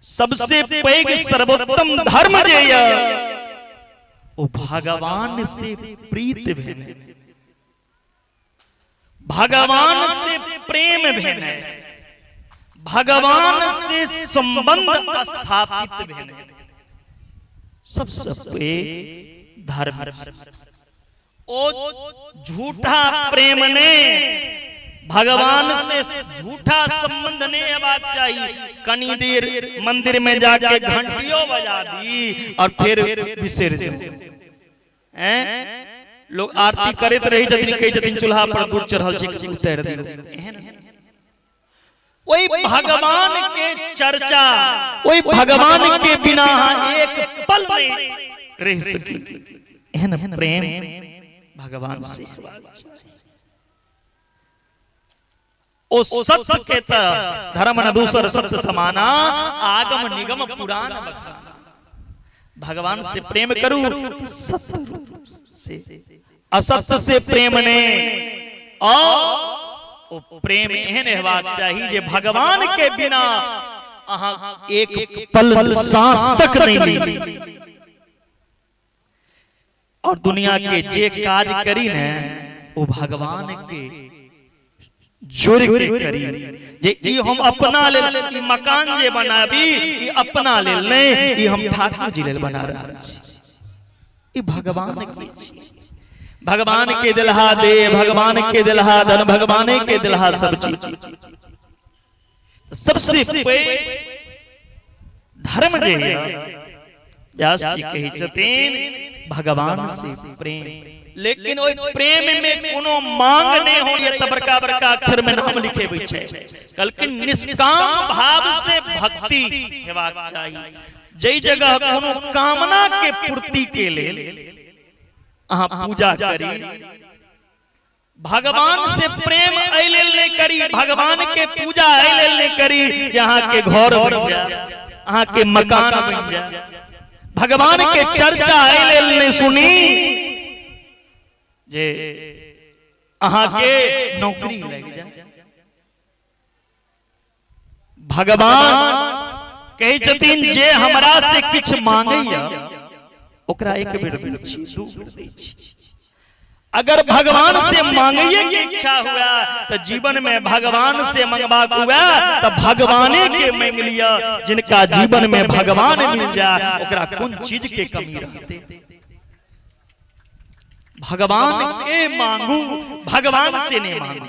Speaker 2: सबसे पैघ सर्वोत्तम धर्म जे यऽ ओ भगवान से प्रीत भेने, भगवान से प्रेम भेने, भगवान से संबंध स्थापित भेने सबसे पैघ धर्म। ओ झूठा प्रेम ने, भगवान से झूठा संबंध नहीं हेबाक चाही। कनी देर मंदिर में जाके घंटियों बजा दी और फिर बिसरि जाओ। हैं लोग आरती करैत रही छथिन, कहै छथिन चूल्हा पर दूध चढ़ल छै, कनि उतारि दियौ। एहन ओहि भगवान के चर्चा, ओहि भगवान के बिना अहाँ एक पल नहीं रहि सकी, एहन प्रेम भगवान से हेबाक चाही। ओ सत्य के तरह धर्म न दूसर सत्य समाना, आगम निगम पुराण बखाना। भगवान से प्रेम करू सत्य से, असत्य से प्रेम ने। और ओ प्रेम एहन हेबाक चाही जे भगवान के बिना अहाँ एक पल सांस तक नहीं ली। और दुनिया के जे काज करी ने वो भगवान के जोड़ के करी, जे ई हम अपना लेल ई मकान जे बनाबी ई अपना लेल नहीं, ई हम ठाकुर जी लेल बना रहल छी, ई भगवान के छी। भगवान के दिलहा दे, भगवान के दिलहा धन, भगवाने के दिलहा सब चीज। सबसे पैघ धर्म जे है, व्यास जी कहै छथिन भगवान से प्रेम, लेकिन ओहि प्रेम में कोनो मांग नहीं होइए त बड़का बड़का अक्षर में नाम लिखेबै छै। कहलखिन निष्काम भाव से भक्ति हेबाक चाही, जै जगह कोनो कामना के पूर्ति के लेल अहाँ पूजा करी। भगवान से प्रेम एहि लेल नहीं करी, भगवान के पूजा एहि लेल नहीं करी जे अहाँ के घर बन जाए, अहाँ के मकान बन जाए। भगवान के चर्चा एहि लेल नहीं सुनी जे अहाँ के नौकरी लग जाए। भगवान कहै छथिन जे हमरा से किछु मांगैया ओकरा एक बेर दै छी, दू बेर दै छी। अगर भगवान से मांगैये के इच्छा हुआ तो जीवन में भगवान से मंगबाक हुआ तो भगवाने के मांग लिया। जिनका जीवन में भगवान मिल जाए ओकरा कोन चीज के कमी रहते? भगवान के मांगू, भगवान से नहीं मांगू।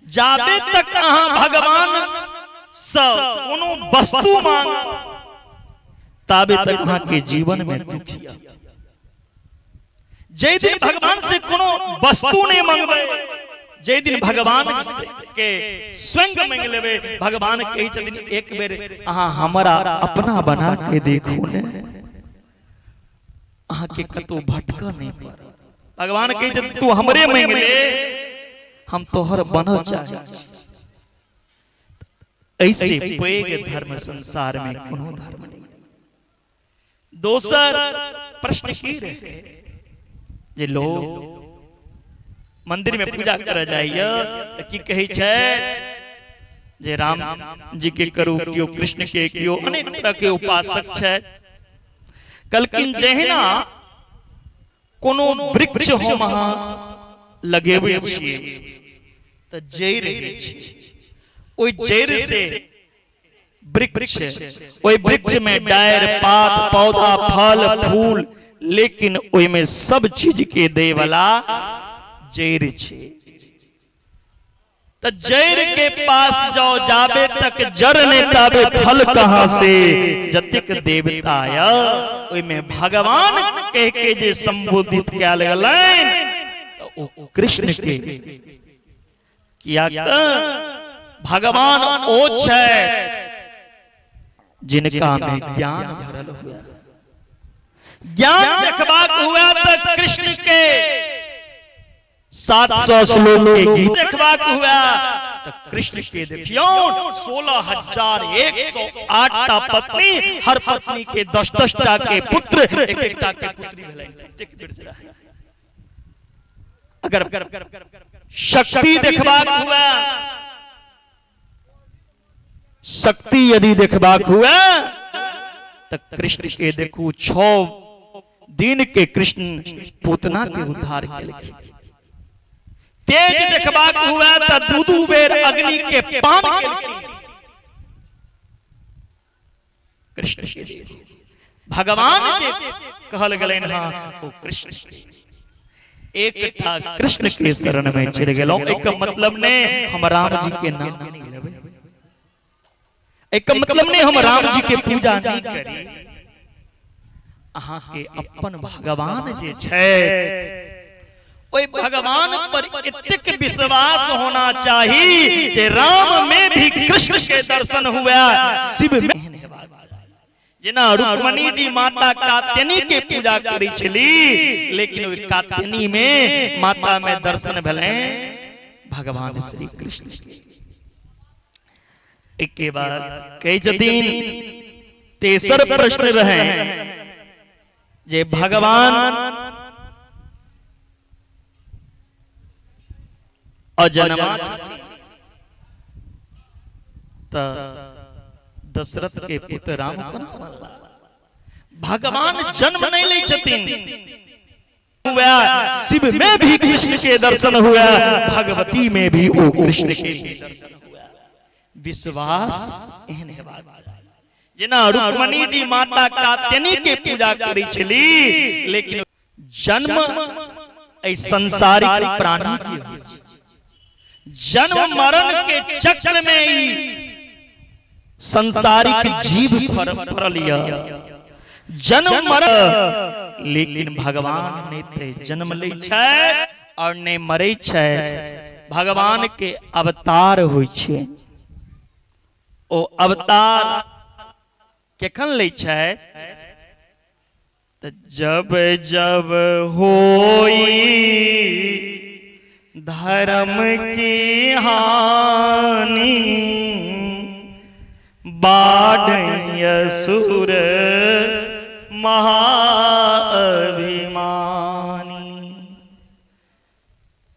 Speaker 2: जाबे तक अहाँ भगवान सँ कोनो वस्तु मांग ताबे तक अहाँ के जीवन में दुख यऽ। जाहि दिन भगवान से कोनो वस्तु नहीं मंगबै, जाहि दिन भगवान के स्वयं मांगि लेबै, भगवान कहै छथिन एक बेर अहाँ हमरा अपना बना के देखू ने, अहाँ के कतौ भटकऽ नहीं पड़त। भगवान कहै छथिन तू हमरे मांगि ले, हम तोहर बनऽ चाहै छी। ऐसे पैघ धर्म संसार में कोनो धर्म नहीं। दोसर प्रश्न की रहे जे लोग मंदिर में पूजा करऽ जाइए तऽ की कहै छै जे राम जी के करू, केओ कृष्ण के, केओ अनेक तरह के उपासक छै। कहलखिन जहिना कोनो वृक्ष हम अहाँ लगेबै छियै तऽ जड़ि होइ छै, ओहि जड़ि से वृक्ष, ओहि वृक्ष में डारि पात पौधा फल फूल, लेकिन ओहिमे सब चीज के दै वाला जड़ि छै। तऽ जड़ि के पास जाओ, जाबे तक जड़ नहि ताबे फल कहाँ से। जतेक देवता यऽ ओहिमे भगवान कह के जे संबोधित कयल गेलनि तऽ ओ कृष्ण के, किया तऽ भगवान ओ छै जिनका में ज्ञान भरल हुआ। ज्ञान देखबाक हुआ तऽ कृष्ण के 700 श्लोक के गीत देखबाक हुआ तऽ कृष्ण के देखियौ, 16,108 टा पत्नी, हर पत्नी के 10-10 टा के पुत्र, एक एक टा के पुत्री भेलनि, कतेक बिरज रहै। अगर शक्ति देखबाक हुआ, शक्ति यदि देखबाक हुआ तऽ कृष्ण के देखू, 6 दिन के कृष्ण पूतना के उद्धार केलखिन। तेज देखबाक हुआ तऽ 2-2 बेर अग्नि के पान केलखिन। कृष्ण के देखू, भगवान जे कहल गेलनि हँ ओ कृष्ण के। एकटा कृष्ण के शरण में चलि गेलहुँ, एकर मतलब नहि हम राम जी के नाम नहि लेबै, एकर मतलब नहि हम राम जी के पूजा नहि करी। अहाँ के अपन भगवान जे छै ओहि भगवान पर एतेक विश्वास होना चाही जे राम में भी कृष्ण के दर्शन हुआ, शिव में। जेना रुक्मणी जी माता कात्यनी के पूजा करै छली, लेकिन ओहि कात्यनी में माता में दर्शन भेलै भगवान श्री कृष्ण के। एके बाद कहै छथिन, तेसर प्रश्न रहे जे भगवान अजन्मा छथिन तऽ दशरथ के पुत्र राम कोना बनला? भगवान जन्म नहीं लै छथिन। हुआ शिव में भी कृष्ण के दर्शन हुआ, भगवती में भी ओ कृष्ण के ही दर्शन हुआ। विश्वास एहन हेबाक चाही। जेना रुक्मणी जी माता कात्यनी के पूजा करै छली, लेकिन जन्म एहि संसारिक प्राणी के होइ छै। जन्म मरण के चक्र में ई संसारिक जीव पड़ल यऽ। जन्म मरण, लेकिन भगवान नहि ते जन्म लै छै और नहि मरै छै। भगवान के अवतार होइ छै, ओ अवतार केखन लै छै? तऽ जब जब होई धर्म की हानि, बाढ़ असुर महाअभिमानी,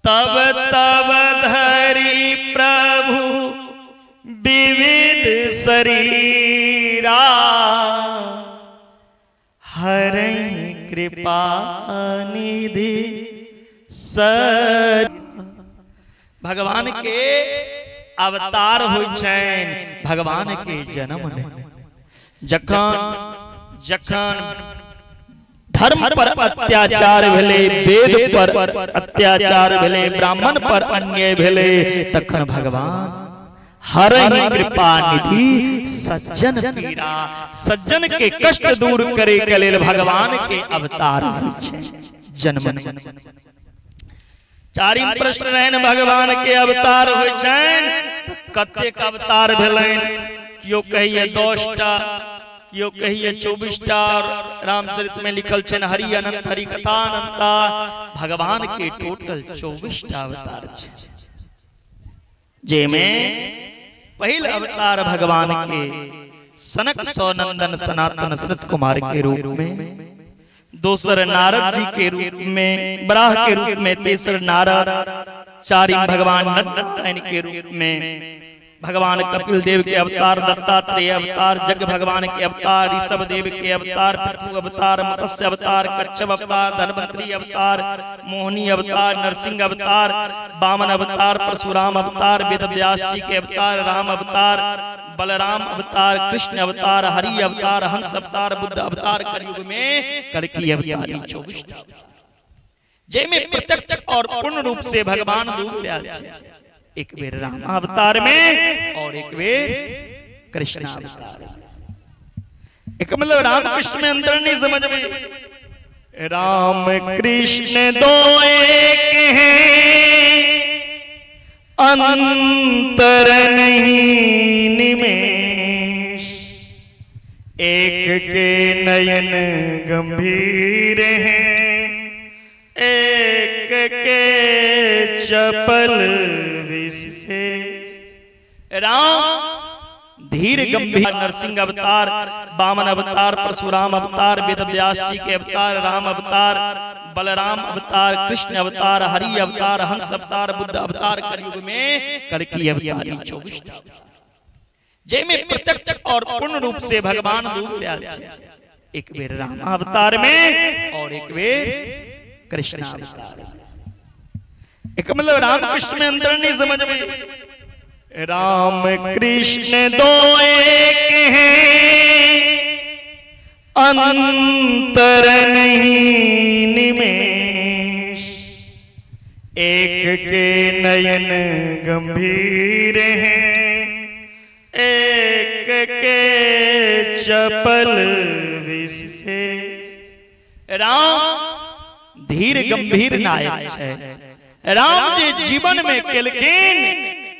Speaker 2: तब तब धरि प्रभु विविध शरीरा, हरहि कृपा निधि सर। भगवान के अवतार होइ छनि, भगवान के जन्म नहि। जखन जखन धर्म पर अत्याचार भेलै, वेद पर अत्याचार भेलै, ब्राह्मण पर अन्याय भेलै, तखन भगवान हरहि कृपा निधि सज्जन पीरा, सज्जन के कष्ट दूर करे के लेल भगवान के अवतार होइ छै, जन्म। चारिम प्रश्न रहनि, भगवान के अवतार होइ छनि तऽ कतेक अवतार भेलनि? केओ कहैए 10टा, केओ कहैए 24टा। रामचरित में लिखल छनि हरि अनंत हरि कथा अनंता। भगवान के टोटल 24टा अवतार छै, जेमे पहिल अवतार भगवान के सनक सौनंदन सनातन सनत कुमार के रूप में, दोसर नारद जी के रूप में, बराह के रूप में, तेसर नारद, चारिम भगवान नारायण के रूप में, भगवान कपिल देव के अवतार, दत्तात्रेय अवतार, जग भगवान के अवतार, ऋषभ देव के अवतार, पृथु अवतार, मत्स्य अवतार, कच्छप अवतार, धनवंतरी अवतार, मोहिनी अवतार, नरसिंह अवतार, वामन अवतार, परशुराम अवतार, वेद व्यास जी के अवतार, राम अवतार, बलराम अवतार, कृष्ण अवतार, हरि अवतार, हंस अवतार, बुद्ध अवतार, कलयुग में कल्कि अवतारी, 24 जाहिमे प्रत्यक्ष और पूर्ण रूप से भगवान दू आयल छै। एक बेर राम अवतार में और एक बेर कृष्ण अवतार में। एक मतलब राम कृष्ण में अंतर नहीं समझ में। राम कृष्ण दो एक हैं, अंतर नहीं निमेष। एक के नयन गंभीर हैं, एक के चपल विशेष। राम धीर गंभीर, नरसिंह अवतार, वामन अवतार, परशुराम अवतार, वेद व्यास जी के अवतार, राम अवतार, बलराम अवतार, कृष्ण अवतार, हरि अवतार, हंस अवतार, बुद्ध अवतार, कलयुग में कल्कि अवतारी 24। जाहिमे प्रत्यक्ष और पूर्ण रूप से भगवान दू बेर आयल छै, एक बेर राम अवतार में और एक बेर कृष्ण अवतार में। एक मतलब राम कृष्ण में अंतर नहीं समझ में। राम कृष्ण दो एक हैं, अंतर नहीं निमेष। एक के नयन गंभीर हैं, एक के चपल विशेष। राम धीर गंभीर नायक छै। राम जे जीवन में केलखिन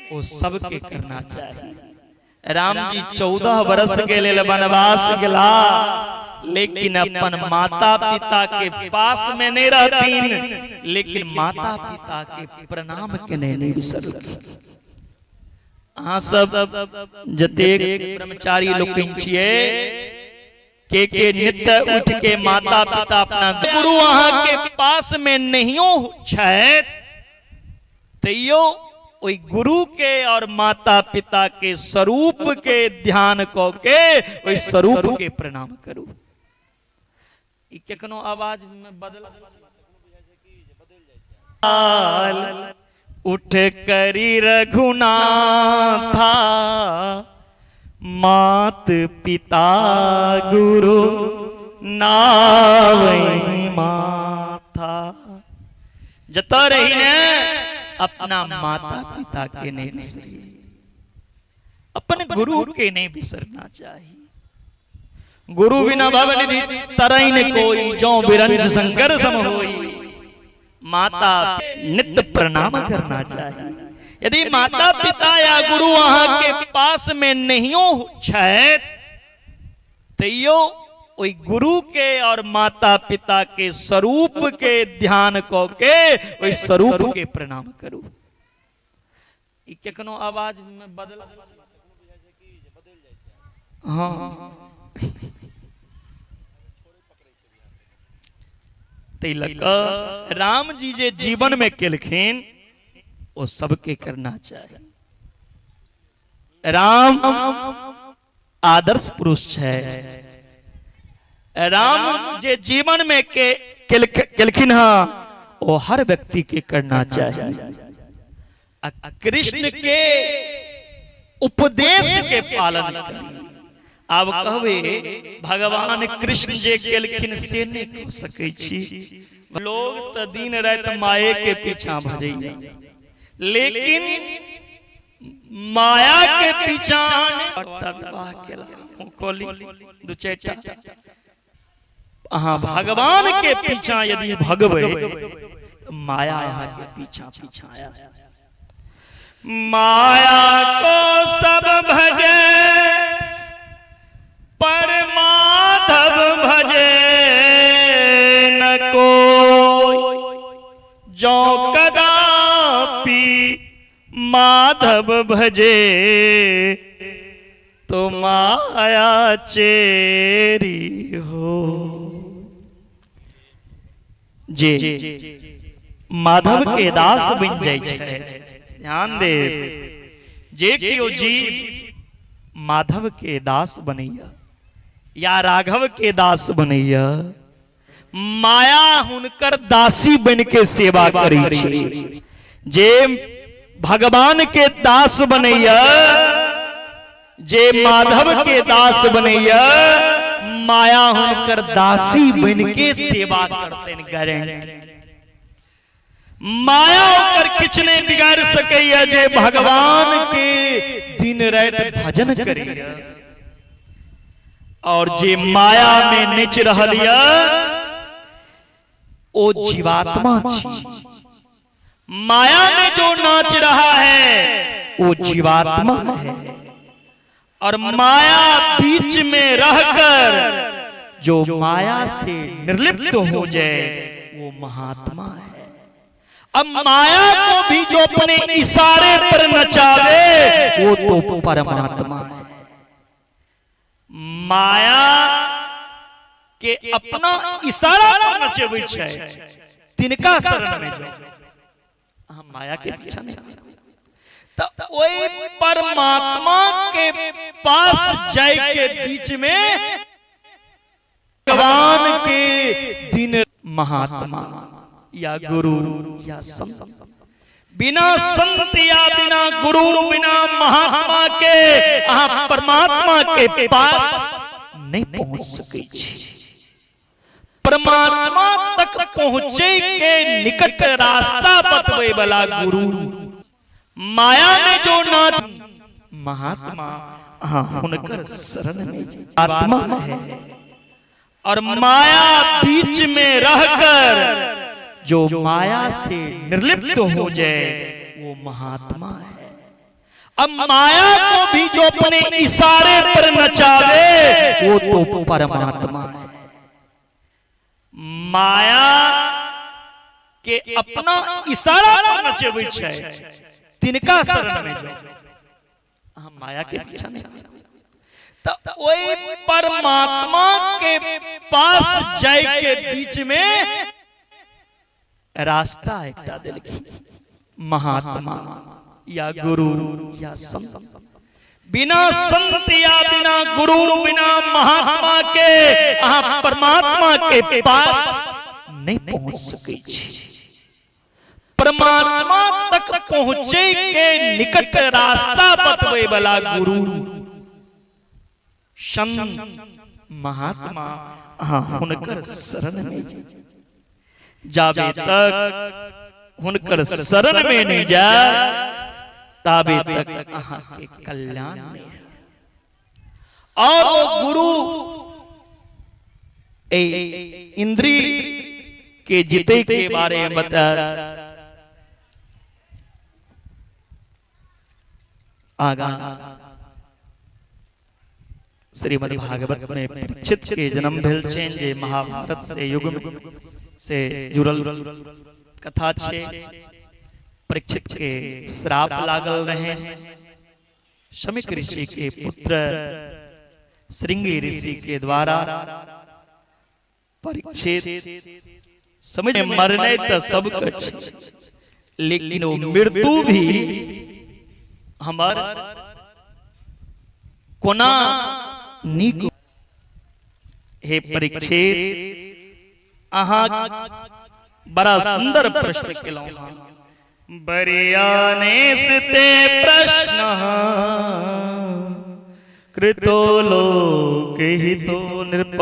Speaker 2: ओ सबके करना चाहिए। राम जी 14 वर्ष के लेल वनवास गेला, लेकिन अपन माता पिता के पास में नहीं रहतीन, लेकिन माता पिता के प्रणाम के नहीं बिसरलखिन। अहाँ सब जतेक ब्रह्मचारी लोकनि छियै, के नित्य उठ के माता पिता अपना गुरु अहाँ के पास में नहियो छथि, तैयो ओहि गुरु के और माता पिता के स्वरूप के ध्यान क के ओहि स्वरूप के प्रणाम करू। ई केखनो आवाज में बदल उठ करी रघुनाथा मात पिता गुरु नावई माथा। जतऽ रही ने अपना माता पिता के नहीं बिसरी, अपन गुरु के नहीं बिसरना चाहिए। गुरु बिना भवनिधि तरई न कोई, जो बिरंच शंकर सम होई। माता नित्य प्रणाम करना चाहिए। यदि माता पिता या गुरु अहाँ के पास में नहियो छथि, तैयो ओहि गुरु के और माता पिता के स्वरूप के ध्यान क के ओहि स्वरूप के प्रणाम करू। ई केखनो आवाज में बदल हाँ ताहि लऽ कऽ राम जी जे जीवन में केलखिन ओ सबके करना चाही। राम आदर्श पुरुष छै। राम जे जीवन में के केलखिन हँ ओ हर व्यक्ति के करना चाही। आ कृष्ण के उपदेश के पालन करी। आब कहबे भगवान कृष्ण जे केलखिन से नहि कह सकै छी। लोग तऽ दिन राति माये के पीछा भजैया, लेकिन माया के पीछा विवाह केला कोली दू चारिटा। अहाँ भगवान के पीछा यदि भगबै तऽ माया अहाँ के पीछा पीछा आया। माया को सब भजे पर माधव भजे न कोई, जो कदापि माधव भजे तो माया चेरी हो। जे माधव के दास बन जाइ छै, ध्यान दे, जे केओ जीव माधव के दास बनैया या राघव के दास बनैया, माया हुनकर दासी बन के सेवा करै छै। जे भगवान के दास बनैया, जे माधव के दास बनैया, माया हुनकर दासी बन के सेवा करतनि, गारंटी। माया ओकर किछु नहि बिगाड़ि सकैया जे भगवान के दिन राति भजन करैया। और जे माया में नाचि रहल यऽ ओ जीवात्मा छी। माया में जो नाच रहा है वो जीवात्मा है, और माया बीच में रहकर जो माया से निर्लिप्त हो जाए वो महात्मा है। अब माया को भी जो अपने इशारे पर नचावे वो तो परमात्मा है। माया के अपना इशारा पर नचेबै छै तिनका शरण में जाओ, अहाँ माया के पीछा नहीं। तो ओहि परमात्मा के पास जाय के बीच में भगवान के दिन महात्मा या गुरु या संत, बिना संत या बिना गुरु बिना महात्मा के अहाँ परमात्मा के पास नहीं पहुंच सकै छी। परमात्मा तक पहुंचे के निकट रास्ता बतबै वाला गुरु। माया में जो नाच महात्मा अहाँ हुनकर शरण में आत्मा है, और माया बीच में रहकर जो माया से निर्लिप्त हो जाए वो महात्मा है। अब माया को भी जो अपने इशारे पर नचावे वो तो परमात्मा है। माया के अपना इशारा पर नचेबै छै तिनका शरण में जाओ, अहाँ माया के पीछा नहीं। तो ओहि परमात्मा के पास जाय के बीच में रास्ता एकटा देलखिन, महात्मा या गुरु या संत। बिना संत या बिना गुरु बिना महात्मा के अहाँ परमात्मा के पास नहीं पहुंच सकै छी। परमात्मा तक पहुंचे के निकट रास्ता बतबै वाला गुरु संत महात्मा अहाँ हुनकर शरण में जाबे तक हुनकर शरण में नहीं जाए ताबे तक अहाँ के कल्याण नहीं है। और वो गुरु ए इंद्री के जीते के बारे में बता आगा श्रीमद् भागवत में परीक्षित के जन्म भेल छनि जे महाभारत से युग में से जुड़ल कथा छै। परीक्षित के श्राप लागल रहे, शमिक ऋषि के पुत्र श्रृंगी ऋषि के द्वारा परीक्षित समझ मरने तो सब कुछ, लेकिन वो मृत्यु भी हमर कोना नीक। हे परीक्षित, अहाँ बड़ा सुंदर प्रश्न केलहुँ हँ। बरियाने ते प्रश्न कृतो लोकहितो नृप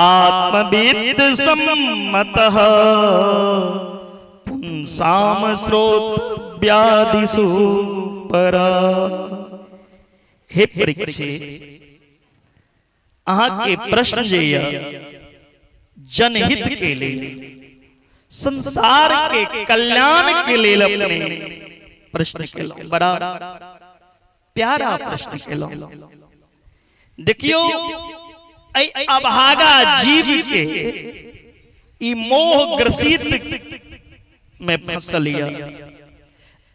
Speaker 2: आत्मविद सम्मतः पुंसाम श्रोतव्यादिषु परा। हे परीक्षित, अहाँ के प्रश्न जे यऽ जनहित के लेल, संसार के कल्याण के लेल अपने प्रश्न केलहुँ, बड़ा प्यारा प्रश्न केलहुँ। देखियौ, एहि अभागा जीव के ई मोह ग्रसित में फंसल यऽ।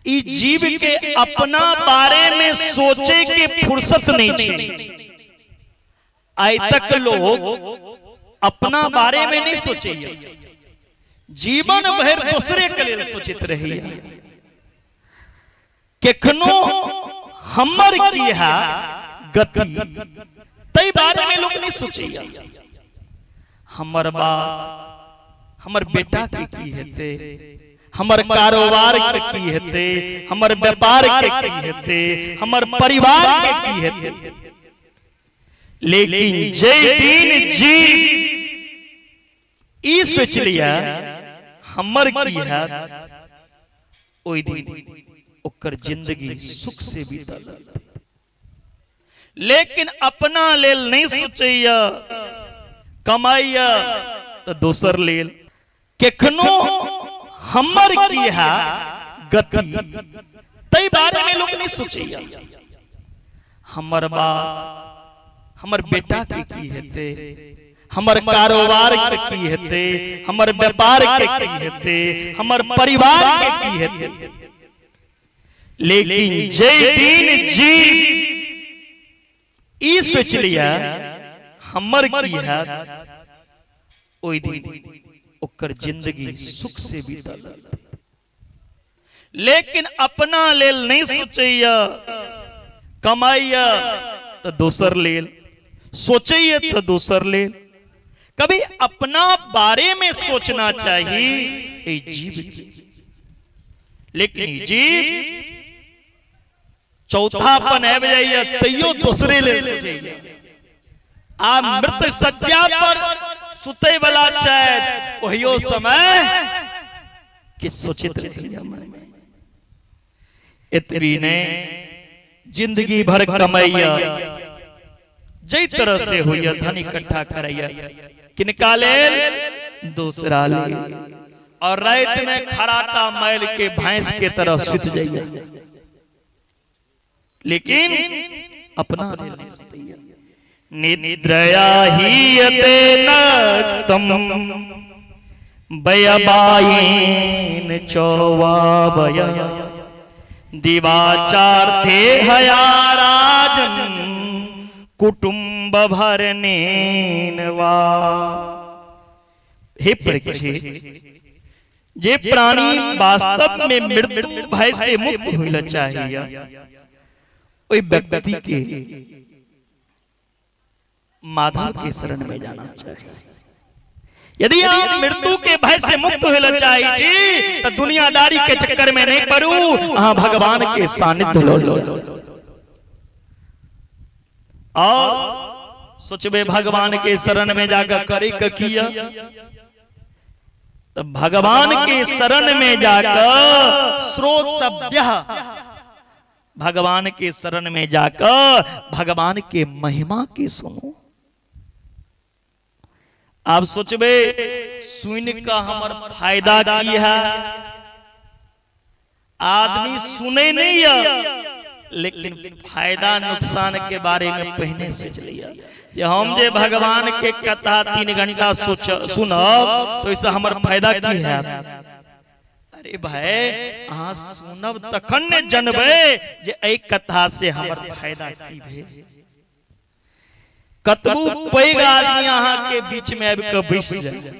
Speaker 2: ई जीव के अपना बारे में सोचे के फुर्सत नहीं छै। आइ तक लोग अपना बारे में नहीं सोचे, जीवन भरि दोसरे के लेल सोचैत रहैया। केखनो हमर की है गति तै बारे में लोग नहीं सोचैया। हमर बाप, हमर बेटा के की हेतै, हमर कारोबार के की हेतै, हमर व्यापार के की हेतै, हमर परिवार के की हेतै। लेकिन जे दिन जी ई सोच लिया हमर की हैत, ओहि दिन ओकर जिंदगी सुख से बीतल लगतै। लेकिन अपना लेल नहि सोचैया, कमाइया तऽ दोसर लेल। केखनो हमर की है गति, ताहि बारे में लोग नहीं सोचैया। हमर बाप, हमर बेटा के की हेतै, हमर कारोबार के की हेतै, हमर व्यापार के की हेतै, हमर परिवार के की हेतै। लेकिन जै दिन जी ई सोच लिया हमर की हैत, ओहि दिन ओकर जिंदगी सुख से बीतल लगतै। लेकिन अपना लेल नहि सोचैया, कमाइया तऽ दोसर लेल, सोचैया तऽ दोसर लेल। कभी अपना बारे में सोचना चाही एहि जीव के। लेकिन ई जीव चौथापन आबि जाइए तैयो दोसरे लेल सोचैए। आ मृत सज्जा पर सुतै वाला छथि, ओहियो समय किछु सोचैत रहैए मन में। एतबी नहि, जिंदगी भर कमैया, जै तरह से होइए धन इकट्ठा करैया, किनका लेल? दूसरा लेल। और रात में खराटा मैल के भैंस के तरह सुत जाइए, लेकिन अपना लेल नहीं सुतैया। निद्रया हीयते नक्तम बयबाइन चौवाबय दिवाचार्थे हया राजन कुटुंब भरनेन वा। हे परीक्षित, जे प्राणी वास्तव में मृत्यु भय से मुक्त होइला चाहिए, ओहि व्यक्ति के माधव के शरण में जाना चाहिए। यदि आप मृत्यु के भय से मुक्त होइला चाहे छी तो दुनियादारी के चक्कर में नहीं पड़ू, अहाँ भगवान के सानिध्य लो लो। और सोचबे भगवान के शरण में जाकर करे के किया, तो भगवान के शरण में जाकर श्रोतव्य, भगवान के शरण में जाकर भगवान के महिमा के सुनो। आप सोचबे सुन का हमर फायदा की है, आदमी सुने नहीं है लेकिन फायदा नुकसान के बारे में पहले सोच लिया जे हम जे भगवान के कथा 3 घंटा सोच सुनब तो इससे हमर फायदा की है। अरे भाई, अहाँ सुनब तखन ने जनबै जे एहि कथा से हमर फायदा की भेल। कतबू पैघ आदमी अहाँ के बीच में आबि कऽ बैस जाए,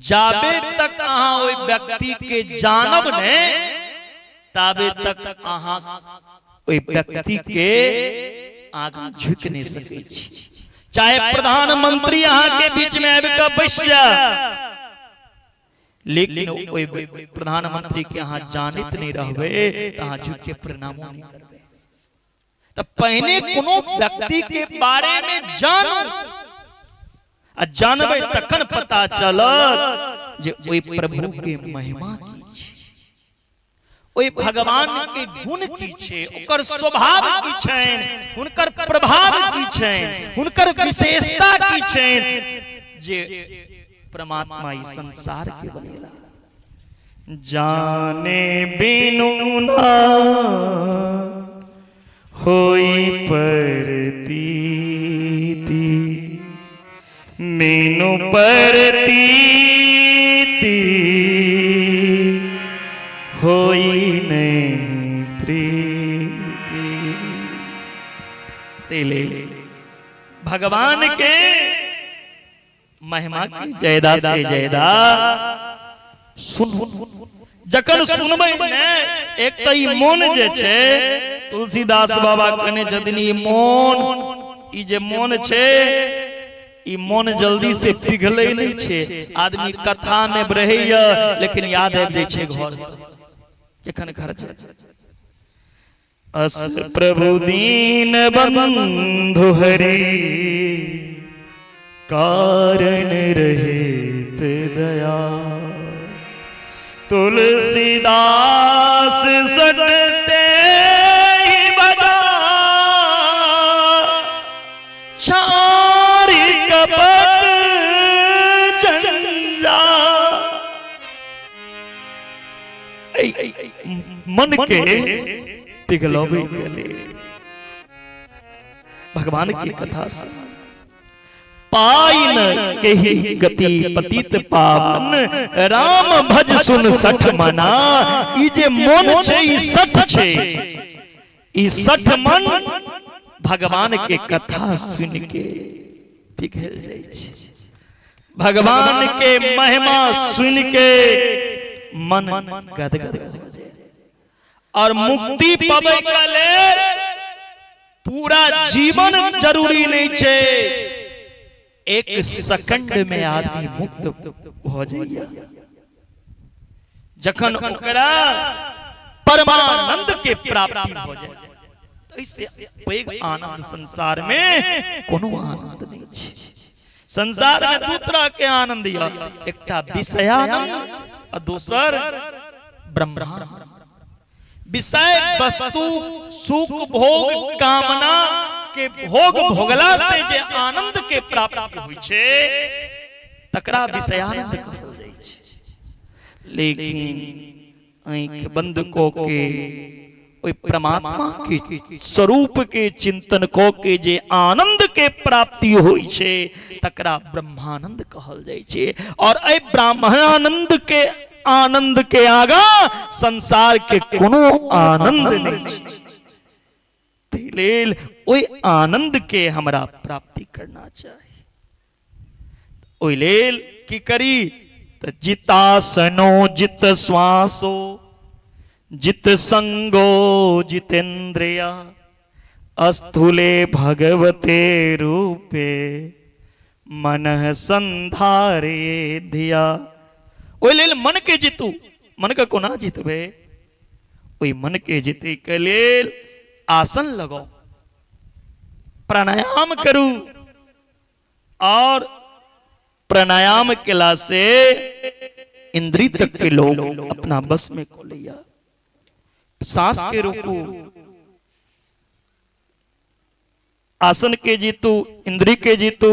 Speaker 2: जाबे तक अहाँ ओहि व्यक्ति के जानब ने ताबे तक अहाँ ओहि व्यक्ति के आगाँ झुकि नहि सकै छी। चाहे प्रधानमंत्री अहाँ के बीच में आबि कऽ बैस जाए, लेकिन ओहि प्रधानमंत्री के अहाँ जानैत नहि रहबै तऽ अहाँ झुकि के प्रणामो नहि करबै। तऽ पहिने कोनो व्यक्ति के बारे में जानू, आ जानबै तखन पता चलत जे ओहि प्रभु के महिमा की छै, ओहि भगवान के गुण की छै, ओकर स्वभाव की छनि, हुनकर प्रभाव की छनि, हुनकर विशेषता की छनि जे परमात्मा ई संसार के बनेला। जाने बिनु ना होई परतीति, मीनू परतीति होई नहीं प्रीति। तेले भगवान के महिमा की जयदा से जयदा सुन। जखन सुनबै ने, एक तऽ ई मोन जे छै, तुलसीदास बाबा कहने छथिन ई मोन, ई जे मोन छै, ई मोन जल्दी से पिघलै नहि छै। आदमी कथा में रहैया लेकिन याद आबि जाइ छै घर, केखन घर छै। अस प्रभु दीन बंधु हरि कारण रहित दया। तुलसीदास सटते ही बजा चारि कपट जंजा। मन के पिघलबे के लेल भगवान की कथा से पाई न केही गति पतित पावन राम भज सुन सठ मना। ई जे मन छै ई सठ छै, ई सठ मन भगवान के कथा सुन के पिघल जाइ छै। भगवान के महिमा सुन के मन गदगद हो जाए और मुक्ति पबै के लेल पूरा जीवन जरूरी नहीं छै, एक सेकंड में आदमी मुक्त हो जाइए जखन ओकरा परमानंद के प्राप्ति हो जाए। तो इससे पैघ आनंद संसार में कोनो आनंद नहीं छै। संसार में दू तरह के आनंद यऽ, एकटा विषयानंद आ दोसर ब्रह्मानंद। विषय वस्तु सुख भोग कामना के भोग भोगला से जे आनंद के प्राप्ति होइ छै तकरा विषयानंद कहल जाइ छै। लेकिन आँखि बंद कऽ के ओहि परमात्मा के स्वरूप के चिंतन कऽ के जे आनंद के प्राप्ति होइ छै तकरा ब्रह्मानंद कहल जाइ छै। और एहि ब्राह्मणानंद के आनंद के आगा संसार के कोनो आनंद नहीं छै। ताहि लेल ओहि आनंद के हमरा प्राप्ति करना चाही। ओहि लेल की करी तऽ जितासनो जित श्वासो जित संगो जितेन्द्रिया स्थूले भगवते रूपे मन संधारे धिया। ओहि लेल मन के जीतू। मन के कोना जीतबै? ओहि मन के जीते के लेल आसन लगाओ, प्राणायाम करू और प्राणायाम केला से इंद्री तक के लोग अपना बस में को लिया। सांस के रोकू, आसन के जीतू, इंद्री के जीतू,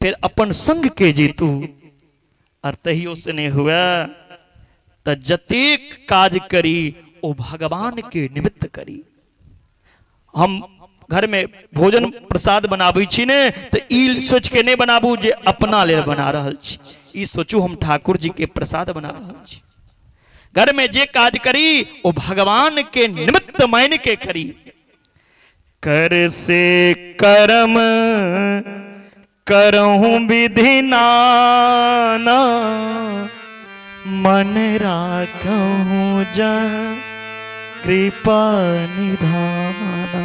Speaker 2: फिर अपन संग के जीतू। और तहियो से नहीं हुआ त जतेक काज करी ओ भगवान के निमित्त करी। हम घर में भोजन प्रसाद बनाबै छी ने तऽ ई सोच के नहि बनाबू जे अपना लेल बना रहल छी, ई सोचू हम ठाकुर जी के प्रसाद बना रहल छी। घर में जे काज करी ओ भगवान के निमित्त मान के करी। कर से कर्म करहूँ विधि नाना मन राखहूँ जा कृपा निधाना।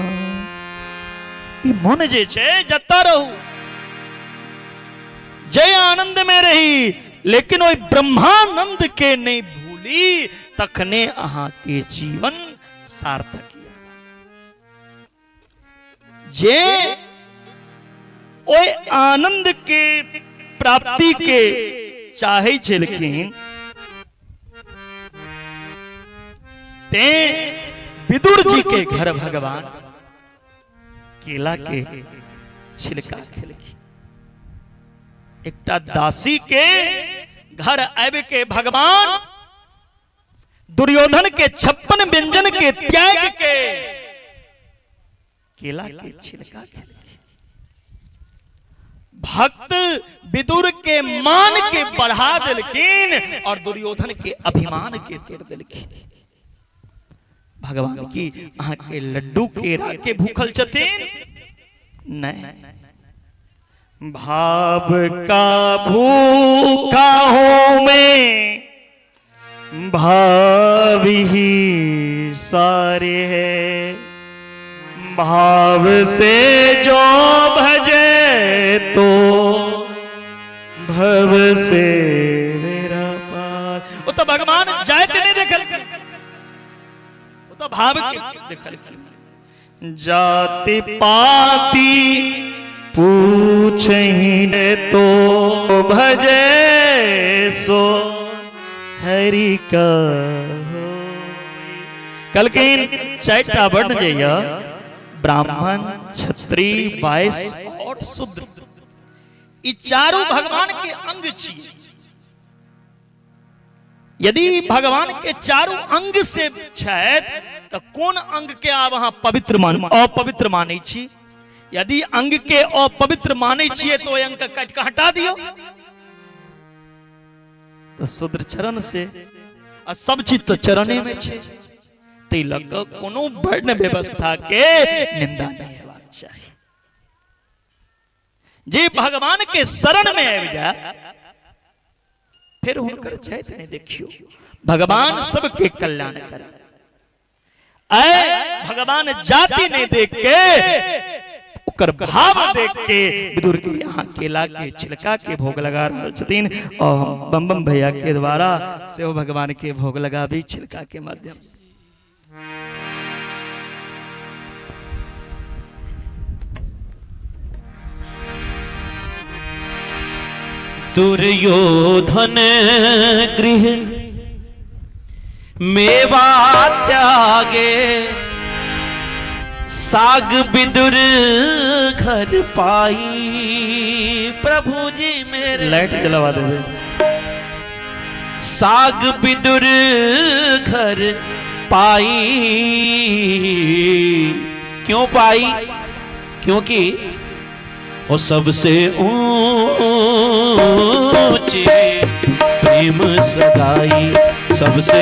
Speaker 2: ई मन जे छै जतऽ रहू जय आनंद में रही, लेकिन ओहि ब्रह्मानंद के नहीं भूली, तखने अहाँ के जीवन सार्थक। जे ओहि आनंद के प्राप्ति के चाहे छलखिन ते विदुर जी के घर भगवान केला के छिलका खेलखिन। एकटा दासी के घर आबि के भगवान दुर्योधन के 56 व्यंजन के त्याग के केला के छिलका खेलखिन। भक्त विदुर के मान के बढ़ा देलखिन और दुर्योधन के अभिमान के तोड़ देलखिन। भगवान की अहाँ के लड्डू केरा के भूखल छथिन नहीं। भाव का भूखा हूं मैं भाव ही सारे है, भाव से जो भजे तो भव से मेरा पार। वो तो भगवान जात नहीं देखल, वो तो भाव के देखलखिन। जाति पाति पूछही तो भजे सो हरि का। कहलखिन चारिटा वर्ण जे यऽ, ब्राह्मण, क्षत्रिय, वैश्य और शूद्र, ई चारू भगवान के अंग छी। यदि भगवान के चारू अंग से छथि तऽ कोन अंग के आब अहाँ पवित्र मान अपवित्र मानै छी? यदि अंग के अपवित्र मानै छियै तऽ ओहि अंग के काटि कऽ हटा दियौ। तऽ शूद्र चरण से आ सब चीज तऽ चरणे में छै, ताहि लऽ कऽ कोनो वर्ण व्यवस्था के निंदा नहि हेबाक चाही। जे भगवान के शरण में आबि जाय फिर हुनकर जाति नहीं देखियो, भगवान सबके कल्याण करे। आए भगवान जाति नहीं देख के ओकर भाव देख के विदुर के यहाँ केला के छिलका के भोग लगा रहल छथिन और हम बम बम भैया के द्वारा सेहो भगवान के भोग लगाबी छिलका के माध्यम से।
Speaker 1: दुर्योधन गृह मेवा त्यागे, साग विदुर घर पाई। प्रभु जी मेरे
Speaker 2: लाइट जलवा देवे।
Speaker 1: साग विदुर घर पाई। क्यों पाई? क्योंकि वो सबसे ऊंचे प्रेम सदाई, सबसे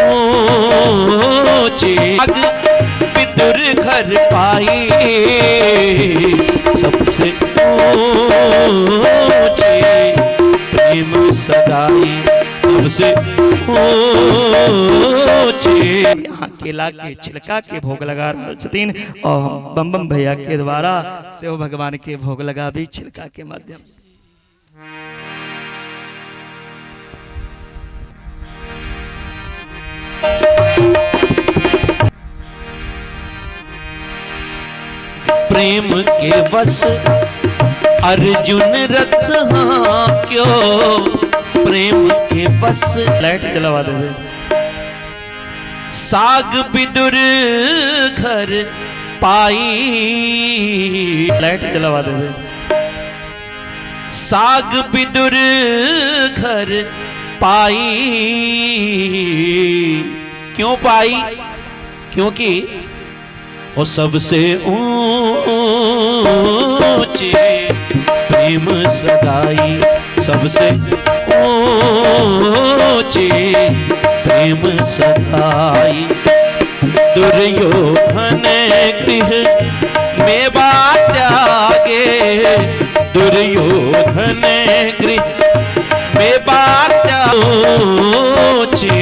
Speaker 1: ऊंचे विदुर घर पाई, सबसे ऊंचे प्रेम सदाई, सबसे ऊंचे।
Speaker 2: यहाँ केला के छिलका के भोग लगा रहल छथिन और हम बम बम भैया के द्वारा सेहो भगवान के भोग लगाबी छिलका के माध्यम से।
Speaker 1: प्रेम के बस अर्जुन रथ हाँ क्यों, प्रेम के बस
Speaker 2: लाइट जलवा देवे।
Speaker 1: साग विदुर घर पाई।
Speaker 2: लाइट जलवा देवे।
Speaker 1: साग विदुर घर पाई। क्यों पाई? क्योंकि वो सबसे ऊंचे प्रेम सदाई, सबसे ऊंचे प्रेम सदाई। दुर्योधन गृह में त्यागे, दुर्योधन गृह में ऊंचे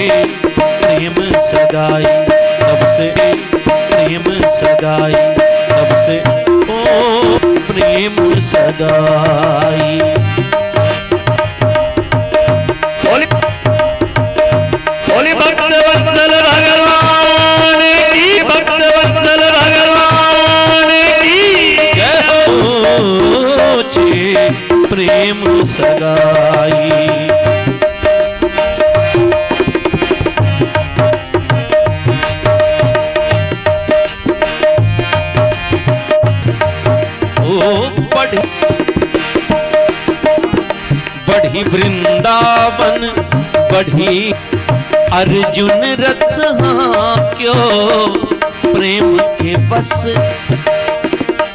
Speaker 1: प्रेम सदाई, सबसे प्रेम सदाई, सबसे ओ प्रेम सदाई।
Speaker 2: बोली बोली भक्त वत्सल भगवान की, भक्त वत्सल भगवान की
Speaker 1: जय हो। ऊंचे प्रेम सदाई। ओ बढ़ी बढ़ी वृंदावन बढ़ी अर्जुन रथ हाँ क्यों, प्रेम के बस,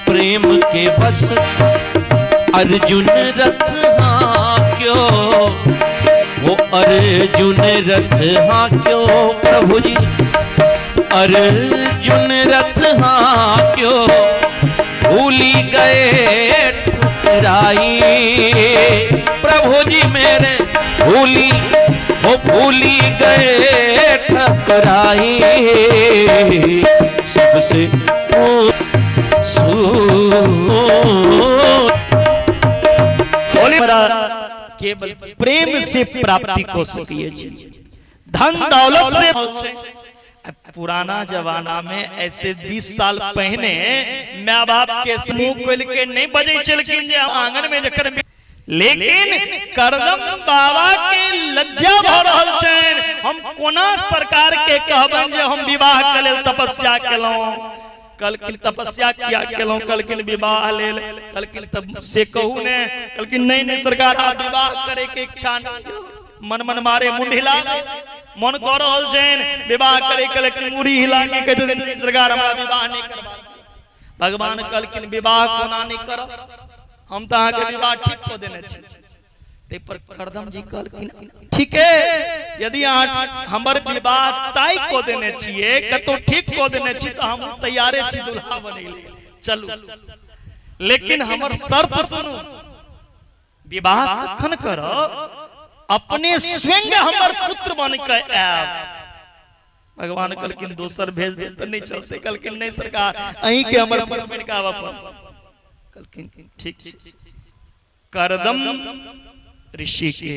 Speaker 1: प्रेम के बस अर्जुन रथ हाँ क्यों, वो अर्जुन रथ हाँ क्यों, प्रभु जी अर्जुन रथ हाँ क्यों भूली गए ठुकराई। प्रभु जी मेरे भूली वो भूली गए ठुकराई। सबसे सू
Speaker 2: बोली केवल प्रेम से प्राप्ति को सकिए जी, धन दौलत से। पुराना जमाना में ऐसे 20 साल पहले माँ बाप के मुंह खोल के नहीं बजे छलखिन जे आंगन में जखन लेकिन करदम बाबा के लज्जा भऽ रहल छनि, हम कोना सरकार के कहबनि जे हम विवाह के लेल तपस्या केलहुँ। कहलखिन तपस्या किया केलहुँ? कहलखिन विवाह लेल। कहलखिन तब से कहू ने। कहलखिन नहीं नहीं सरकार, आब विवाह करे के इच्छा नहीं। मन मन मारे मुंड हिला मन कऽ रहल छनि विवाह करे के, लेकिन मुड़ी हिला के कहै छथिन सरकार हमरा विवाह नहीं करबा। भगवान कहलखिन विवाह कोना नहीं करब, हम तऽ अहाँके विवाह ठीक कऽ देने छी। ताहि पर करदम जी कहलखिन ठीके, यदि अहाँ हमर विवाह तय कऽ देने छियै, कतौ ठीक कऽ देने छी, तऽ हम तैयारे छी दुल्हा बनै लेल, चलू, लेकिन हमर शर्त सुनू, विवाह कखन करब? अपने स्वयं हमर पुत्र बन के आयब। भगवान कहलखिन दोसर भेज दे तऽ नहि चलते? कहलखिन नहि सरकार, अहीं के हमर पुत्र बनि के आबऽ पड़त। कहलखिन ठीक छै। करदम ऋषि के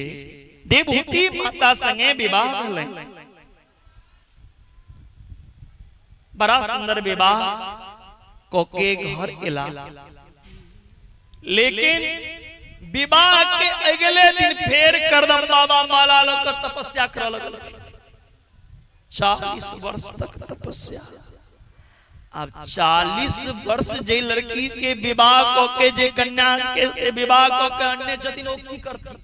Speaker 2: देवहूति माता संगे विवाह भेलै, बड़ा सुंदर विवाह कऽ के घर एला। लेकिन विवाह के अगले दिन फेर करदम बाबा माला लऽ कऽ तपस्या करऽ लगल। 40 वर्ष तक तपस्या। आब 40 वर्ष जे लड़की के विवाह कऽ के, जे कन्या के विवाह कऽ के अनने छथिन, ओ की करथिन?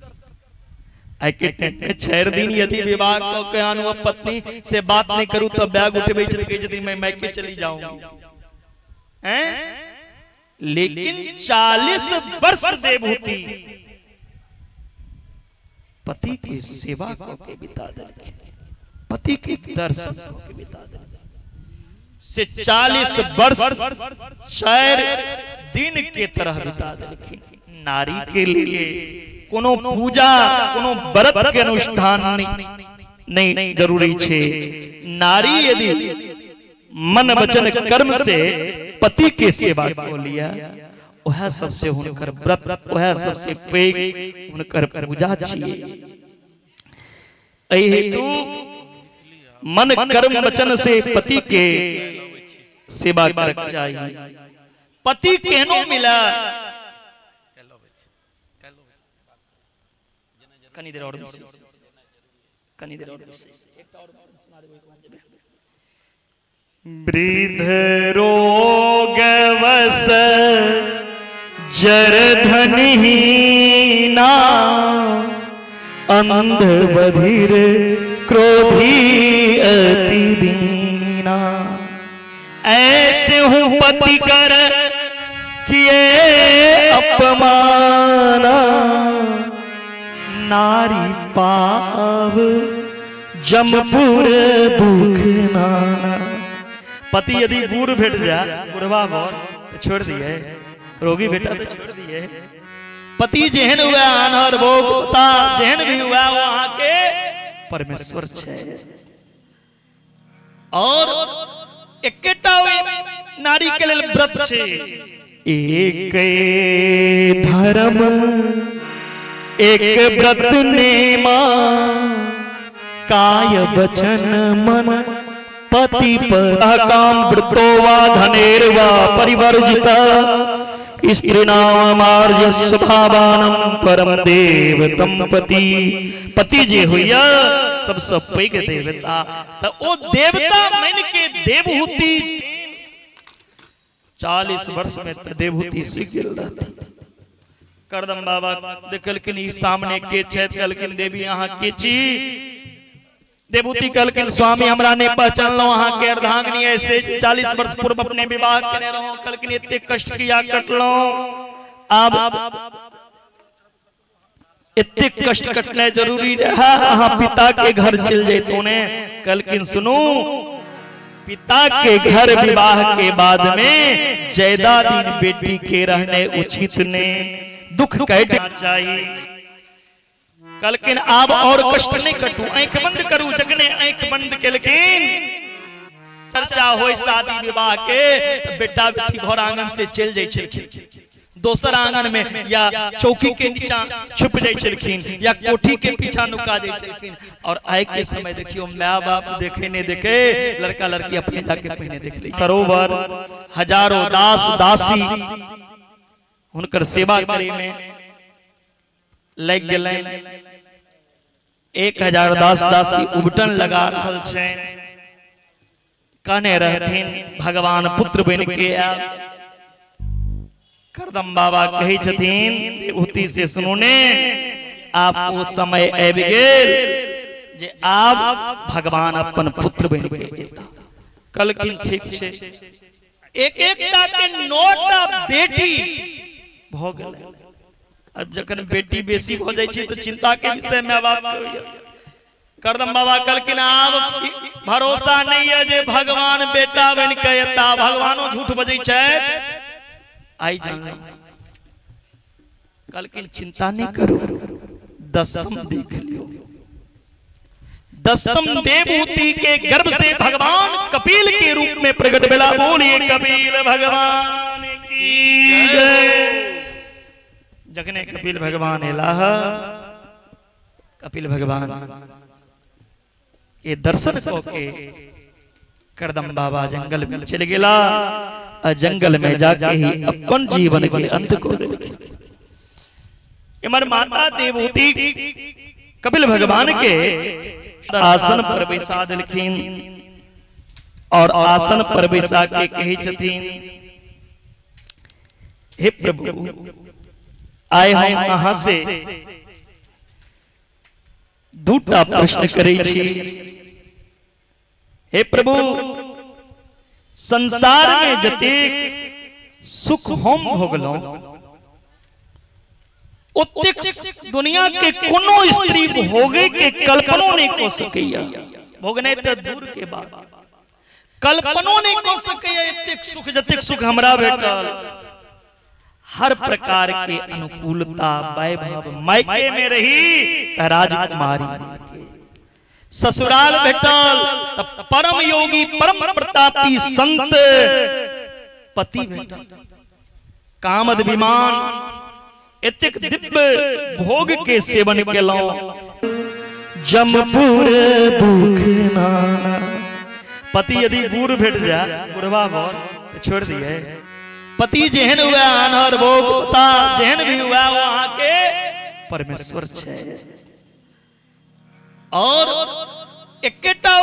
Speaker 2: आइ के टाइम में 4 दिन यदि विवाह कऽ के आनू, पत्नी से बात नहीं करू, तऽ बैग उठबै छथिन, कहै छथिन मैं मायके चली जाऊंगी। हैं? लेकिन 40 वर्ष देवहूति पति के सेवा कऽ के बिता देलखिन, पति के दर्शन कऽ के बिता देलखिन। से 40 वर्ष 4 दिन के तरह बिता देलखिन। नारी के लिए कोनो पूजा, कोनो व्रत के अनुष्ठान नहीं नहीं जरूरी छे। नारी यदि मन वचन कर्म से पति के सेवा को लिया, वह सबसे हुनकर व्रत, वह सबसे पैघ हुनकर पूजा छियै। एहि हेतु मन कर्म वचन से पति के सेवा करक चाही। पति केहनो मिला, कनी देर और, कनी देर और। वृद्ध रोग वस जर धनहीना, अंध बधिर क्रोधी अति दीना, ऐसे हूँ पति कर किए अपमाना, नारी पाव जमपुर दुख नाना। पति यदि बूढ़ भेट जाए, बुढ़वा बर, तो छोड़ दिए? रोगी भेटा तो छोड़ दिए? पति जेहन हुआ, आन्हर भोग पता जेहन भी हुआ, वो अहाँ के परमेश्वर छै। और एकेटा नारी के लेल व्रत छै, एक धर्म एक व्रत नेमा, काय वचन मन पति पर काम व्रतो वा धनेर वा परिवर्जित, स्त्रीनामार्य स्वभावानम परम देव तम पति। पति जे होइया सबसँ पैघ देवता, तऽ ओ देवता मानि के देवहूति 40 वर्ष में तऽ देवहूति सीख गेल रहती। करदम बाबा देखलखिन ई सामने के छथि। कहलखिन देवी अहाँ के छी? देवहूति कहलखिन स्वामी हमरा नहि पहचानलहुँ, अहाँ के अर्धांगिनी ऐसे 40 वर्ष पूर्व अपने विवाह केने रहौं। कहलखिन एते कष्ट किया कटलहुँ? आब एते कष्ट कटनाइ जरूरी रहा? अहाँ पिता के घर चलि जैतौं ने। कहलखिन सुनू, पिता के घर विवाह के बाद में ज्यादा दिन बेटी के रहने उचित ने, दुख कटना चाहिए। कहलखिन आब और कष्ट नहीं कटू, आंखि बंद करू। जखने आंखि बंद केलखिन, चर्चा होय शादी विवाह के तऽ बेटा बेटी घर आंगन से चलि जाइ छलखिन, दोसर आंगन में या चौकी के नीचा छुप जाइ छलखिन या कोठी के पीछा नुका जाइ छलखिन। और आइ के समय देखियो, my बाप देखे नहीं देखे, लड़का लड़की अपने जाके पहिने देख ले। सरोवर हजारों दास दासी हुनकर सेवा करे में लागि गेलनि। 1000 दास दासी उबटन लगा रहल छनि। कहने रहथिन भगवान पुत्र बनि के आयल। करदम बाबा कहै छथिन देवहूति से सुनू ने, आब ओ समय आबि गेल जे आब भगवान अपन पुत्र बनि के एता। कहलखिन ठीक छै। एक एकटा के 9टा बेटी भऽ गेलै। अब जखन बेटी बेसी भऽ जाइ छै तऽ चिंता के विषय माय बाप के होइया। करदम बाबा कहलखिन आब भरोसा नहीं है जे भगवान बेटा बन के एता। भगवानो झूठ बजै छथि, आइ जानलहुँ। कहलखिन चिंता नहीं करू, दसम देख लियो। दसम देवहूति के गर्भ से भगवान कपिल के रूप में प्रकट भेला। बोलिए कपिल भगवान की जय। जखने कपिल भगवान एलाह, कपिल भगवान के दर्शन कऽ के करदम बाबा जंगल में चलि गेला आ जंगल में जाके ही अपन जीवन के अंत को देलखिन। इमर माता देवहूति कपिल भगवान के आसन पर बैसा देलखिन और आसन पर बैसा के कहै छथिन, हे प्रभु, आइ हम अहाँ से दूटा प्रश्न करै छी। हे प्रभु, संसार में जतेक सुख हम भोगलहुं ओतेक दुनिया के कोनो स्त्री भोगे के कल्पनो नहीं कऽ सकैया। भोगनाइ तऽ दूर के बात, कल्पनो नहीं कऽ सकैया एतेक सुख जतेक सुख हमरा भेटल। हर प्रकार के अनुकूलता वैभव, मायके में रही त राजकुमारी, ससुराल भेटल त परम योगी परम प्रतापी संत पति भेटल, कामद विमान, एतेक दिव्य भोग के सेवन केलहुं। जमपुर दुख नाना। पति यदि बूढ़ भेट जाए, बुढ़वा बर, तो छोड़ दिए। पति जेहन हुआ, आन्हर भोग पता जेहन भी हुआ, वो अहाँ के परमेश्वर छै। और एकेटा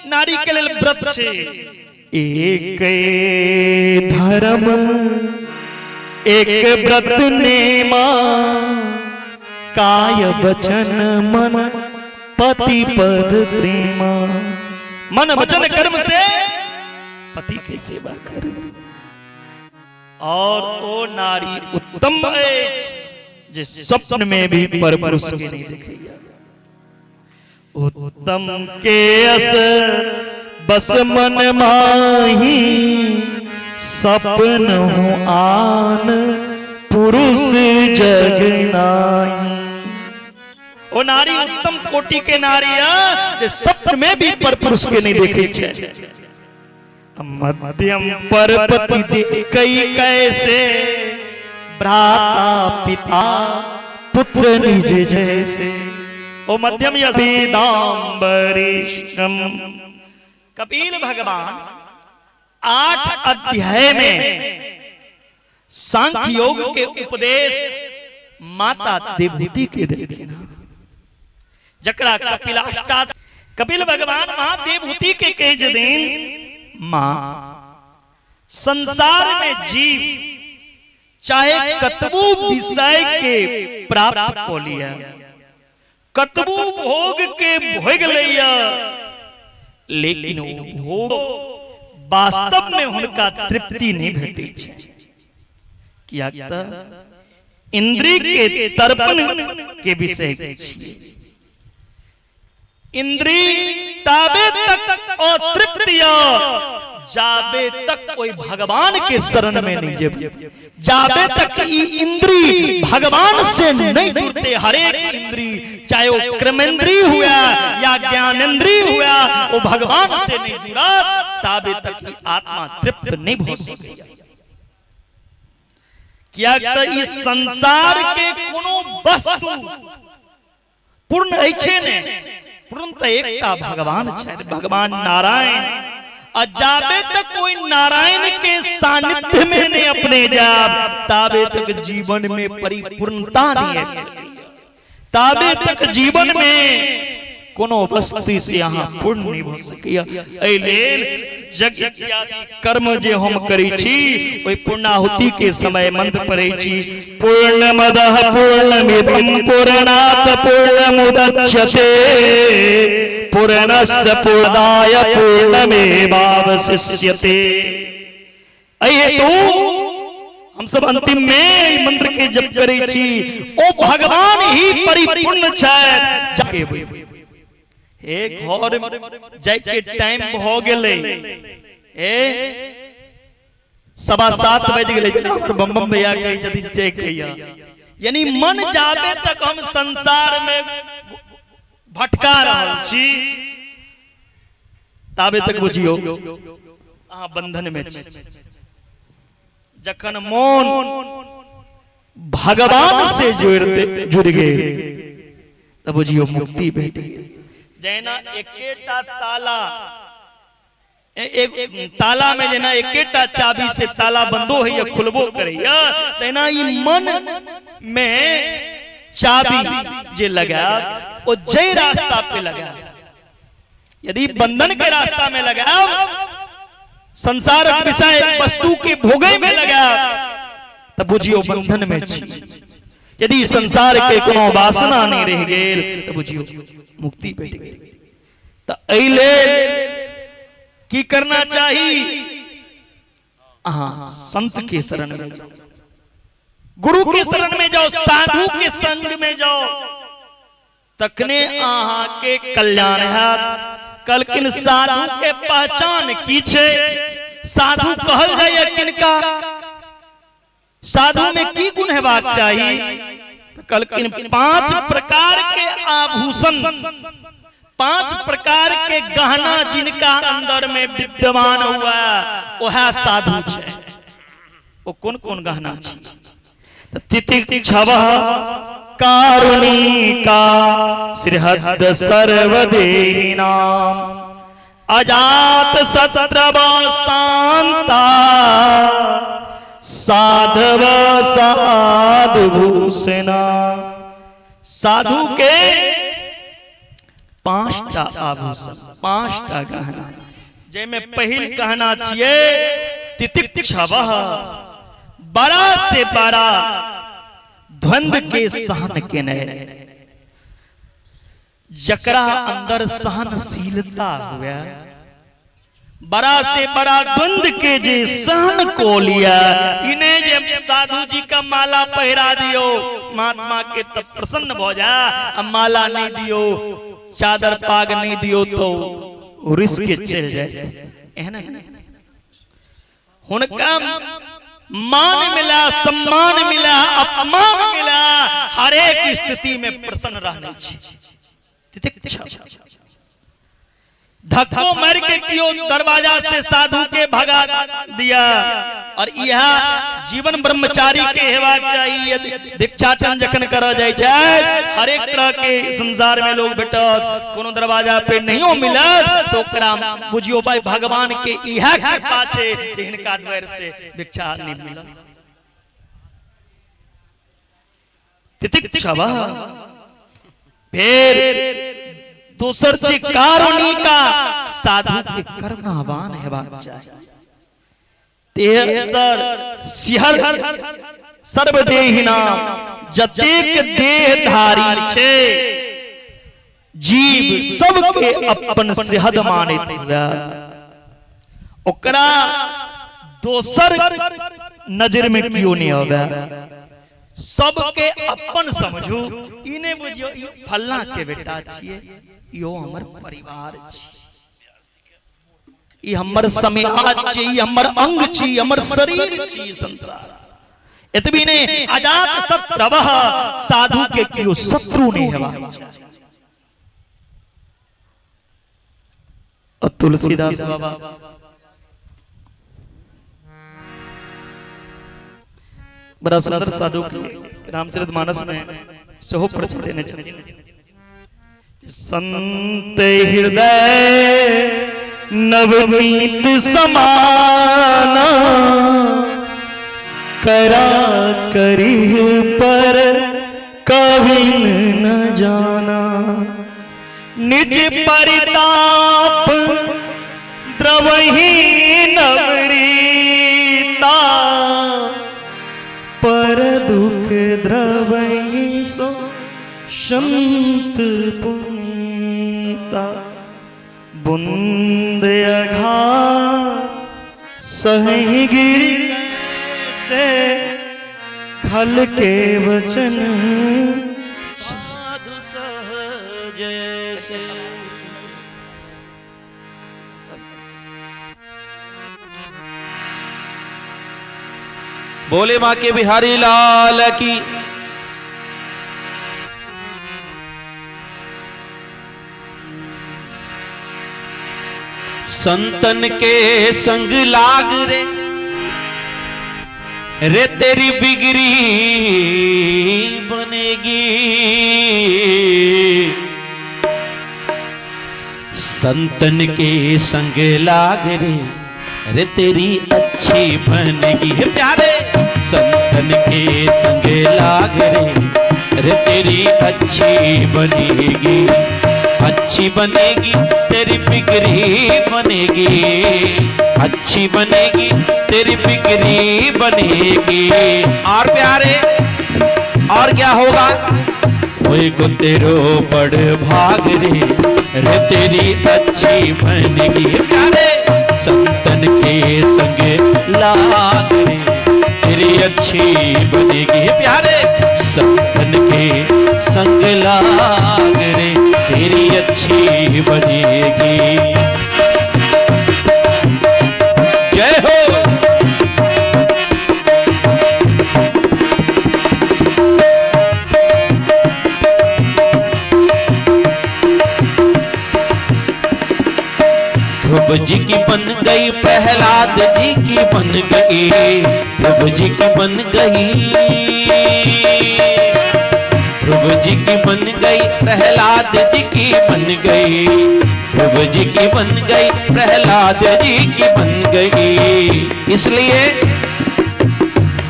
Speaker 2: नारी के लेल व्रत छै, एक धर्म एक व्रत नेमा, काय वचन मन पति पद प्रेमा। मन वचन कर्म से पति के सेवा कर। और ओ नारी उत्तम अछि जे स्वप्न में भी पर पुरुष के नहीं देखैया। उत्तम के अस बस मन माही, सपन हूँ आन पुरुष जग नाही। ओ नारी उत्तम कोटि के नारी है जे स्वप्न में भी पर पुरुष के नहीं देखे छे। मध्यम पर पति देखई कैसे, भ्राता पिता पुत्र निज जैसे। ओ मध्यम यदाम्बरीषम। कपिल भगवान 8 अध्याय में सांख्य योग के उपदेश माता देवहूति के देलखिन, जकरा कपिलाष्टा। कपिल भगवान मां देवहूति के कहे छथिन, मां संसार में जीव चाहे कतबो विषय के प्राप्त कऽ लिया, कतबो भोग के भोग लैया, लेकिन ओ भोग वास्तव में हुनका तृप्ति नहीं भेटै छै। कियाक तऽ इंद्रिय के तर्पण के विषय छियै। इंद्रिय ताबे तक अतृप्त य जाबे तक कोई भगवान के शरण में नहीं जेबे, जाबे तक ई इंद्री भगवान से नहीं जुड़ते। हरेक इंद्री चाहे वो कर्मेंद्री हुआ या ज्ञानेंद्री हुआ, वो भगवान से नहीं जुड़ा ताबे तक ई आत्मा तृप्त नहीं हो सके। किया तऽ ई संसार के कोनो वस्तु पूर्ण अछि ने, पूर्ण तऽ एकटा भगवान छथि, भगवान नारायण। आ जाबे तक कोई नारायण के सानिध्य में नहीं अपने जाब, ताबे तक जीवन में परिपूर्णता नहीं आबि सकैया। ताबे तक जीवन में कोनो वस्तु से अहाँ पूर्ण नहि भऽ सकैया। एहि लेल यज्ञ इत्यादि कर्म जे हम करै छी ओहि पूर्णाहुति के समय मंत्र पढ़ै छी, पूर्णमदः पूर्णमिदं पूर्णात् पूर्णमुदच्यते पूर्णस्य पूर्णाय पूर्णमेवावशिष्यते। एहि हेतु हम सब अंतिम में एहि मंत्र के जप करै छी, ओ भगवान ही परिपूर्ण छथि। जाके हे घर जाय के टाइम भ गेलै, हे 7:15 बज गेलै, जेना हमर बम बम भैया कहै छथिन जय कहिया, यानी मन जाबे तक हम संसार में भटका रहल छी ताबे तक बुझियौ अहाँ बंधन में छी। जखन मोन भगवान से जुड़ गेल तब बुझियौ मुक्ति भेट गेल। जहिना एकेटा ताला एक ताला में जेना एकेटा चाबी से ताला बंदो होइए खुलबो करैया, तहिना ई मन में चाबी जे लगायब ओ जै रास्ता पे लगायब, यदि बंधन के रास्ता में लगायब, संसार विषय वस्तु के भोगे में लगायब तब बुझियो बंधन में छी। यदि संसार के कोनो वासना नहीं रह गेल तो बुझियो मुक्ति भेट गेल। तो एहि लेल की करना चाही? अहाँ संत के शरण में जाओ, गुरु के शरण में जाओ, साधु के संग में जाओ, तखने अहाँ के कल्याण हैत। कलकिन साधु के पहचान की छै? साधु कहल जाइए किनका? साधु में की गुण हेबाक चाही? तो कहलखिन 5 प्रकार के आभूषण, 5 प्रकार के गहना जिनका अंदर में विद्यमान हुआ वह साधु छै। वो कौन कौन गहना छै? तितिक्षवः कारुणिका श्रीहद सर्वदेहिनाम अजात शत्रव शांता साधव साधु भूषणा। साधु के 5टा आभूषण, 5टा गहना, जैमे पहिल गहना छिए तितिक्षवः, बड़ा से बड़ा द्वंद के सहन केने, जकरा अंदर सहनशीलता हुए, बड़ा से बड़ा द्वंद के जे सहन को लिया, इन्हें जे साधु जी का माला पहिरा दियो महात्मा के तब प्रसन्न भ जा, आ माला नहीं दियो, चादर पाग नहीं दियो तो रिस के चल जाए। एहन हुनका मान मिला, सम्मान मिला, अपमान मिला, हर एक स्थिति में प्रसन्न रहने छी। तितिक्षा धक्को मार के कियो दरवाजा से साधु के भगा दिया। और यह जीवन ब्रह्मचारी के हेबाक चाहिए। दीक्षाटन जखन कर जाय छै, हर एक तरह के संसार में लोग भेटत, कोनो दरवाजा पे नहियो मिलत तो ओकरा बुझियो भाई भगवान के इह कृपा छै जे हिनका द्वार से दीक्षा नहीं मिलल। तितिक्षा फिर दोसर छै कारुणिका, साधु के करुणावान हेबाक चाही। तेसर सिहर सर्वदेहिना, जतेक देहधारी छै जीव सबके अपन सुहृद मानैत हुए, ओकरा दोसर नजर में कियो नहीं आवे, सबके अपन समझू। ई नहीं बुझियो ई फल्ला के बेटा छिए, इहो हमर परिवार छी, ई हमर समाज छी, ई हमर अंग छी, ई हमर शरीर छी संसार। एतबी नहीं, अजात शत्रवः, साधु के कियो शत्रु नहीं हेबाक चाही। और तुलसीदास बाबा बड़ा सुंदर साधु के रामचरितमानस में सेहो परिचय देने छथिन। संत हृदय नवनीत समाना, करा करी पर कविन न जाना। निज परिताप द्रवही नवरीता, पर दुख द्रवही सो संत पुनीता। बुंद अघात सही गिर से, खल के वचन
Speaker 1: साधु सहज से। बोले माँ के बिहारी लाल की। संतन के संग लाग रे, रे तेरी बिगड़ी बनेगी। संतन के संग लाग रे, रे तेरी अच्छी बनेगी। हे प्यारे, संतन के संग लाग रे, रे तेरी अच्छी बनेगी। अच्छी बनेगी तेरी बिगड़ी बनेगी, अच्छी बनेगी तेरी बिगड़ी बनेगी। और प्यारे, और क्या होगा? ओए को तेरो बड़ भाग रे, रे तेरी अच्छी बनेगी। प्यारे, संतन के संग लाग रे, तेरी अच्छी बनेगी। प्यारे, संतन के संग लाग रे, तेरी अच्छी बनेगी। जय हो। ध्रुव जी की बन गई, प्रहलाद जी की बन गई, ध्रुव जी की बन गई, ध्रुव जी की बन गई, प्रहलाद जी की बन गई, ध्रुव जी की बन गई, प्रहलाद जी की बन गई। इसलिए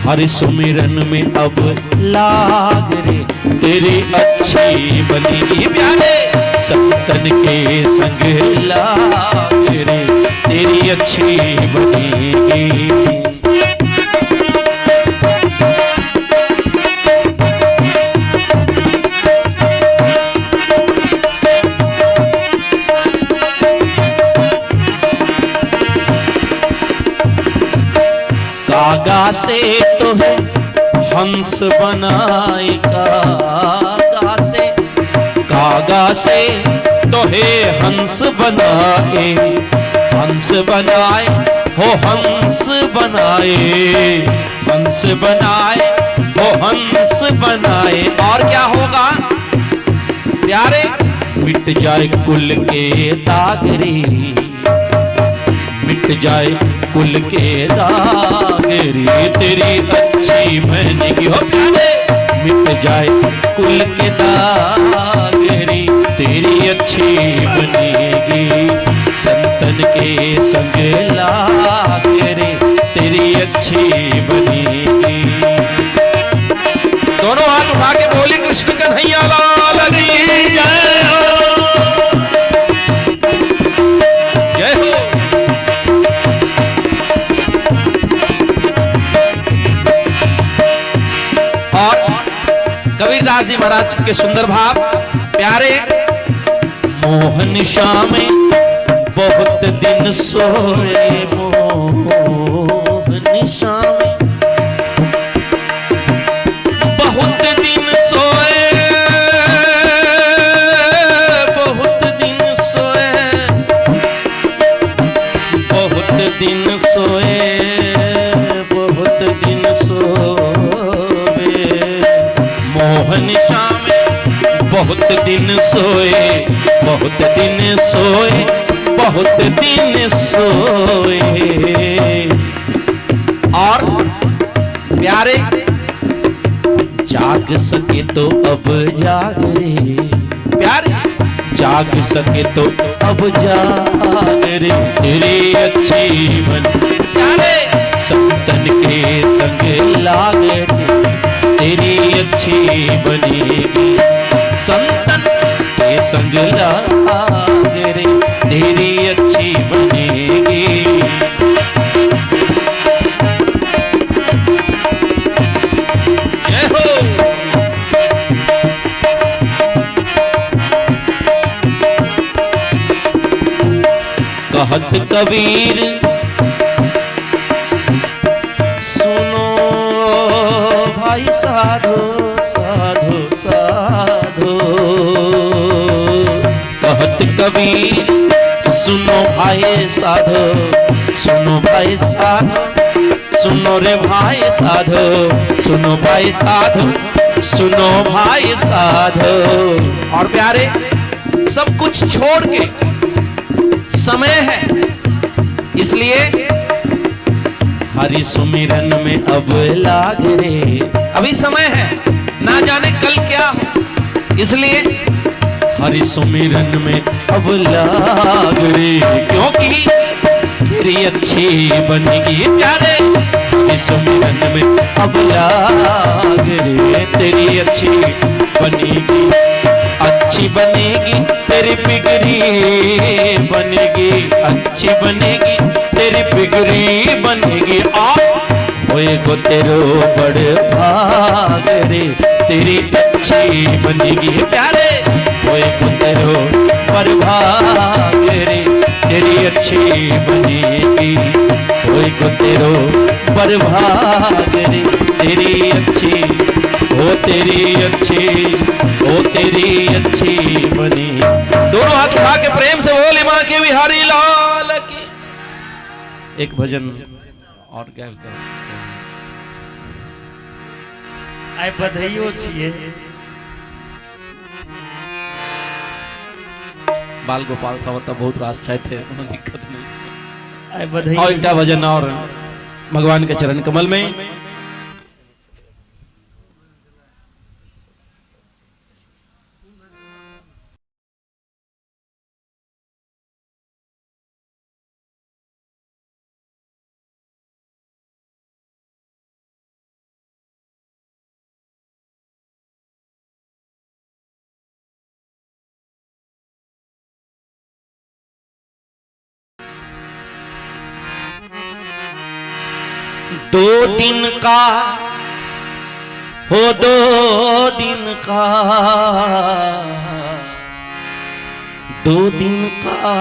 Speaker 1: हरि सुमिरन में अब लाग रे, तेरी अच्छी बनेगी। प्यारे, संतन के संग लाग रे, तेरी अच्छी बनेगी। कागा से तो है हंस बनाए, कागा से, कागा से तो है हंस बनाए, हंस बनाए हो हंस बनाए, हंस बनाए हो हंस बनाए। और क्या होगा प्यारे? मिट जाए कुल के दाग रे, मिट जाए कुल के दाग रे, तेरी अच्छी बनेगी। हो प्यारे, मिट जाए कुल के दाग रे, तेरी अच्छी बनेगी। संतन के संग लाग रे, तेरी अच्छी बनेगी। दोनों हाथ उठा के बोली कृष्ण कन्हैया लाल की जय हो, जय हो। और कबीरदास जी महाराज के सुंदर भाव प्यारे, मोहन श्याम बहुत दिन सोए, मोहन श्याम बहुत दिन सोए, बहुत दिन सोए, बहुत दिन सोए, बहुत दिन सोए, मोहन श्याम बहुत दिन सोए, बहुत दिन सोए, बहुत दिन सोए। और प्यारे, जाग सके तो अब जाग रे, प्यारे जाग सके तो अब जाग रे, तेरी अच्छी बन। प्यारे, संतन के संग लाग रे, तेरी अच्छी अच्छी बनेगी। संतन के संग लाग रे तेरी अच्छी बनेगी। जय हो। कहत कबीर सुनो भाई साधो साधो साधो। कहत कबीर सुनो भाई साधो, सुनो भाई साधो, सुनो रे भाई साधो, सुनो भाई साधो, सुनो भाई साधो। और प्यारे, सब कुछ छोड़ के समय है, इसलिए हरि सुमिरन में अब लाग रे। अभी समय है, ना जाने कल क्या हो, इसलिए हरि सुमिरन में अब लाग रे, क्योंकि तेरी अच्छी बनेगी प्यारे। हरि सुमिरन में अब लाग रे, तेरी अच्छी बनेगी, अच्छी बनेगी तेरी बिगड़ी बनेगी, अच्छी बनेगी तेरी बिगड़ी बनेगी। आ होए गो तेरो बड़ भाग रे, तेरी अच्छी बनेगी प्यारे। होए गो तेरो बड़ भाग रे, तेरी अच्छी बनेगी। होए गो तेरो बड़ भाग रे, तेरी अच्छी, हो तेरी अच्छी, हो तेरी अच्छी बनी। दोनों हाथ उठा के प्रेम से बोले मां के बिहारी लाल की। एक भजन और गायब कर।
Speaker 2: आइ बधैयो छियै।
Speaker 1: बाल गोपाल सब तऽ बहुत रास छथि, कोनो दिक्कत नहि छै।
Speaker 2: आइ बधैयो।
Speaker 1: और एकटा भजन और भगवान के चरण कमल में। दो दिन का हो, दो दिन का, दो दिन का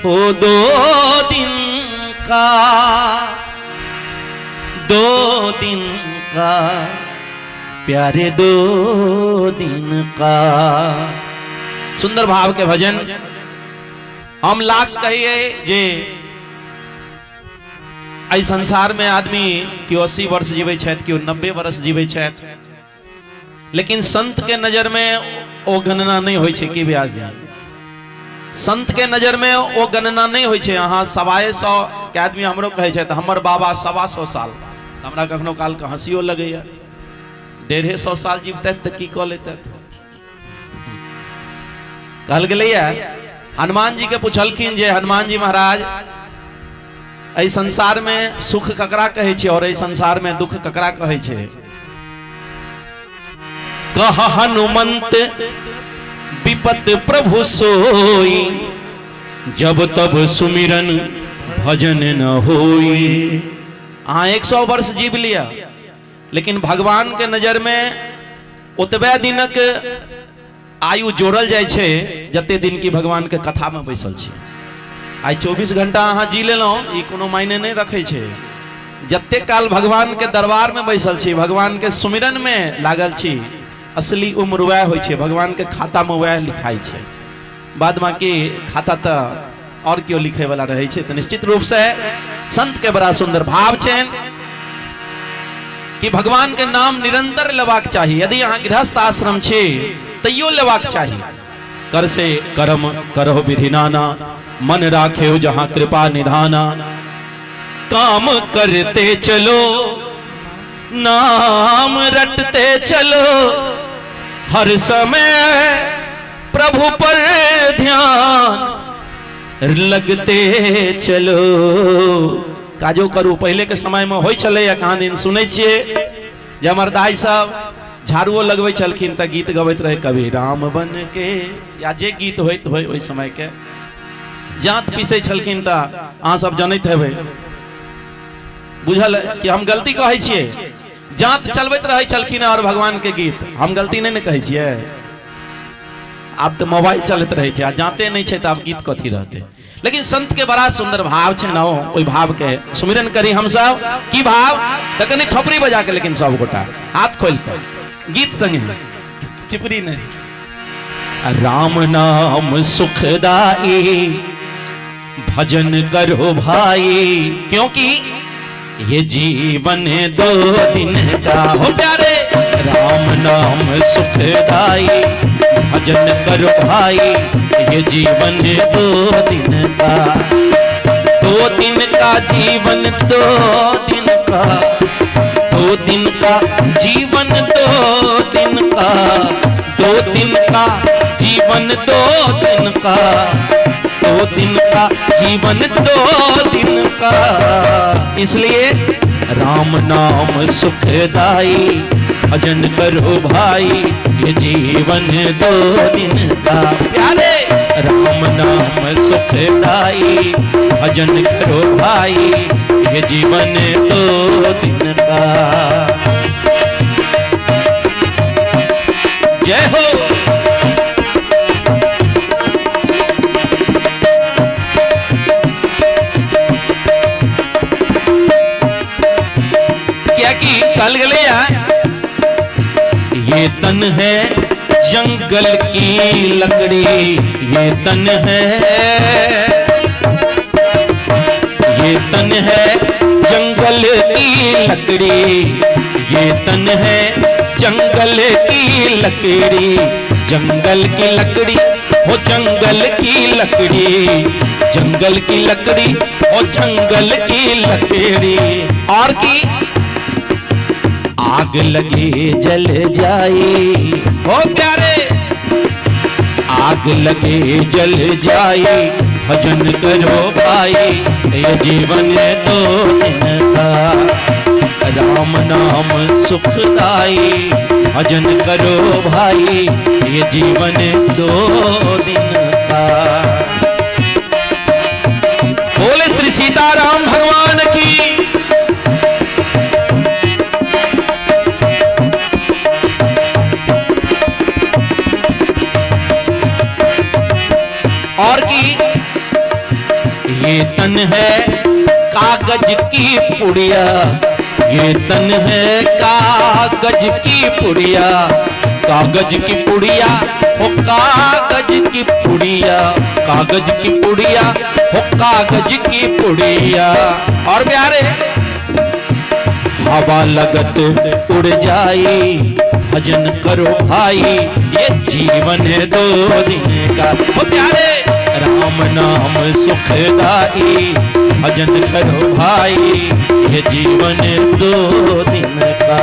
Speaker 1: हो, दो दिन का, दो दिन का प्यारे, दो दिन का। सुंदर भाव के भजन। हम लाख कहिए जे एहि संसार में आदमी केओ 80 वर्ष जीवे छथि, केओ 90 वर्ष जीवे छथि, लेकिन संत के नजर में ओ गणना नहीं होइ छै। की व्यास जी, संत के नजर में ओ गणना नहीं होइ छै। अहाँ 125 के आदमी हमरो कहै छथि हमर बाबा 125 साल, हमरा कखनो काल के हंसियो लगैया, 150 साल जीवतथि तऽ की कऽ लेतथि। कहल गेलैया हनुमान जी के पुछलखिन जे हनुमान जी महाराज, एहि संसार में सुख ककरा कहै छै और एहि संसार में दुख ककरा कहै छै? कह हनुमंत विपत प्रभु सोई, जब तब सुमिरन भजन न होई। अहाँ 100 वर्ष जीव लिया, लेकिन भगवान के नजर में ओतबे दिनक आयु जोड़ल जाइ छै जते दिन की भगवान के कथा में बैसल छी। आइ 24 घंटा अहाँ जी लेलहुँ, ई कोनो मायने नहि रखै छै। जते काल भगवान के दरबार में बैसल छी, भगवान के सुमिरन में लागल छी, असली उम्र वएह होइ छै, भगवान के खाता में वएह लिखाइ छै। बाद बाकी खाता तऽ और केओ लिखे वाला रहै छै। तऽ निश्चित रूप से संत के बड़ा सुंदर भाव छनि कि भगवान के नाम निरंतर लेबाक चाही। यदि अहाँ गृहस्थ आश्रम छी तैयो लेबाक चाही। कर से कर्म करहो विधि नाना, मन राखे जहां कृपा निधाना। काम करते चलो नाम रटते चलो, हर समय प्रभु पर ध्यान लगते चलो। काजो करू। पहले के समय में होइ छलै, कहाँ दिन सुनै छियै जे हमर दाइ सब झाड़ुओ लगबै छलखिन तऽ गीत गबैत रहै कभी राम बन के, या जे गीत होइत होय ओहि समयके। जाँत पीसै छलखिन तऽ अहाँ सब जनैत हेबै, बुझल कि हम गलती कहै छियै? जाँत चलबैत रहै छलखिन और भगवान के गीत, हम गलती नहि ने कहै छियै। आब तऽ मोबाइल चलैत रहै छै आ जाँते नहि छै तऽ आब गीत कथी रहतै। लेकिन संत के बड़ा सुंदर भाव छै ने, ओहि भाव के सुमिरन करी हमसब। की भाव? तऽ कनि थोपड़ी बजा के, लेकिन सब गोटा हाथ खोलि कऽ गीत संगे, चिपरी नहि। राम नाम सुखदाई भजन करो भाई, क्योंकि ये जीवन दो दिन का हो प्यारे। राम नाम सुखदाई भजन करो भाई, ये जीवन दो दिन का। दो दिन का जीवन, दो दिन का, दो दिन का जीवन, दो दिन का, दो दिन का जीवन, दो दिन का, दो दिन का जीवन, दो दिन का। इसलिए राम नाम सुखदाई भजन करो भाई, ये जीवन दो दिन का। प्यारे राम नाम सुखदाई भजन करो भाई, ये जीवन दो दिन का। जय हो। क्या कि कल गले ये तन है जंगल की लकड़ी, ये तन है, ये तन है जंगल की लकड़ी, ये तन है जंगल की लकड़ी, जंगल की लकड़ी हो जंगल की लकड़ी, जंगल की लकड़ी हो जंगल की लकड़ी। और की आग लगे जल जाए हो प्यारे, आग लगे जल जाए भजन करो भाई, ये जीवन दो दिन का। राम नाम सुखदाई भजन करो भाई, ये जीवन दो दिन का। बोले श्री सीताराम भगवान की। और की ये तन है कागज की पुड़िया, ये तन है कागज की पुड़िया, कागज की पुड़िया हो कागज की पुड़िया, कागज की पुड़िया हो कागज की पुड़िया। और प्यारे हवा लगत उड़ जाई भजन करो भाई, ये जीवन है दो दिन का। हो प्यारे राम नाम सुखदाई भजन करो भाई, ये जीवन दो दिन का।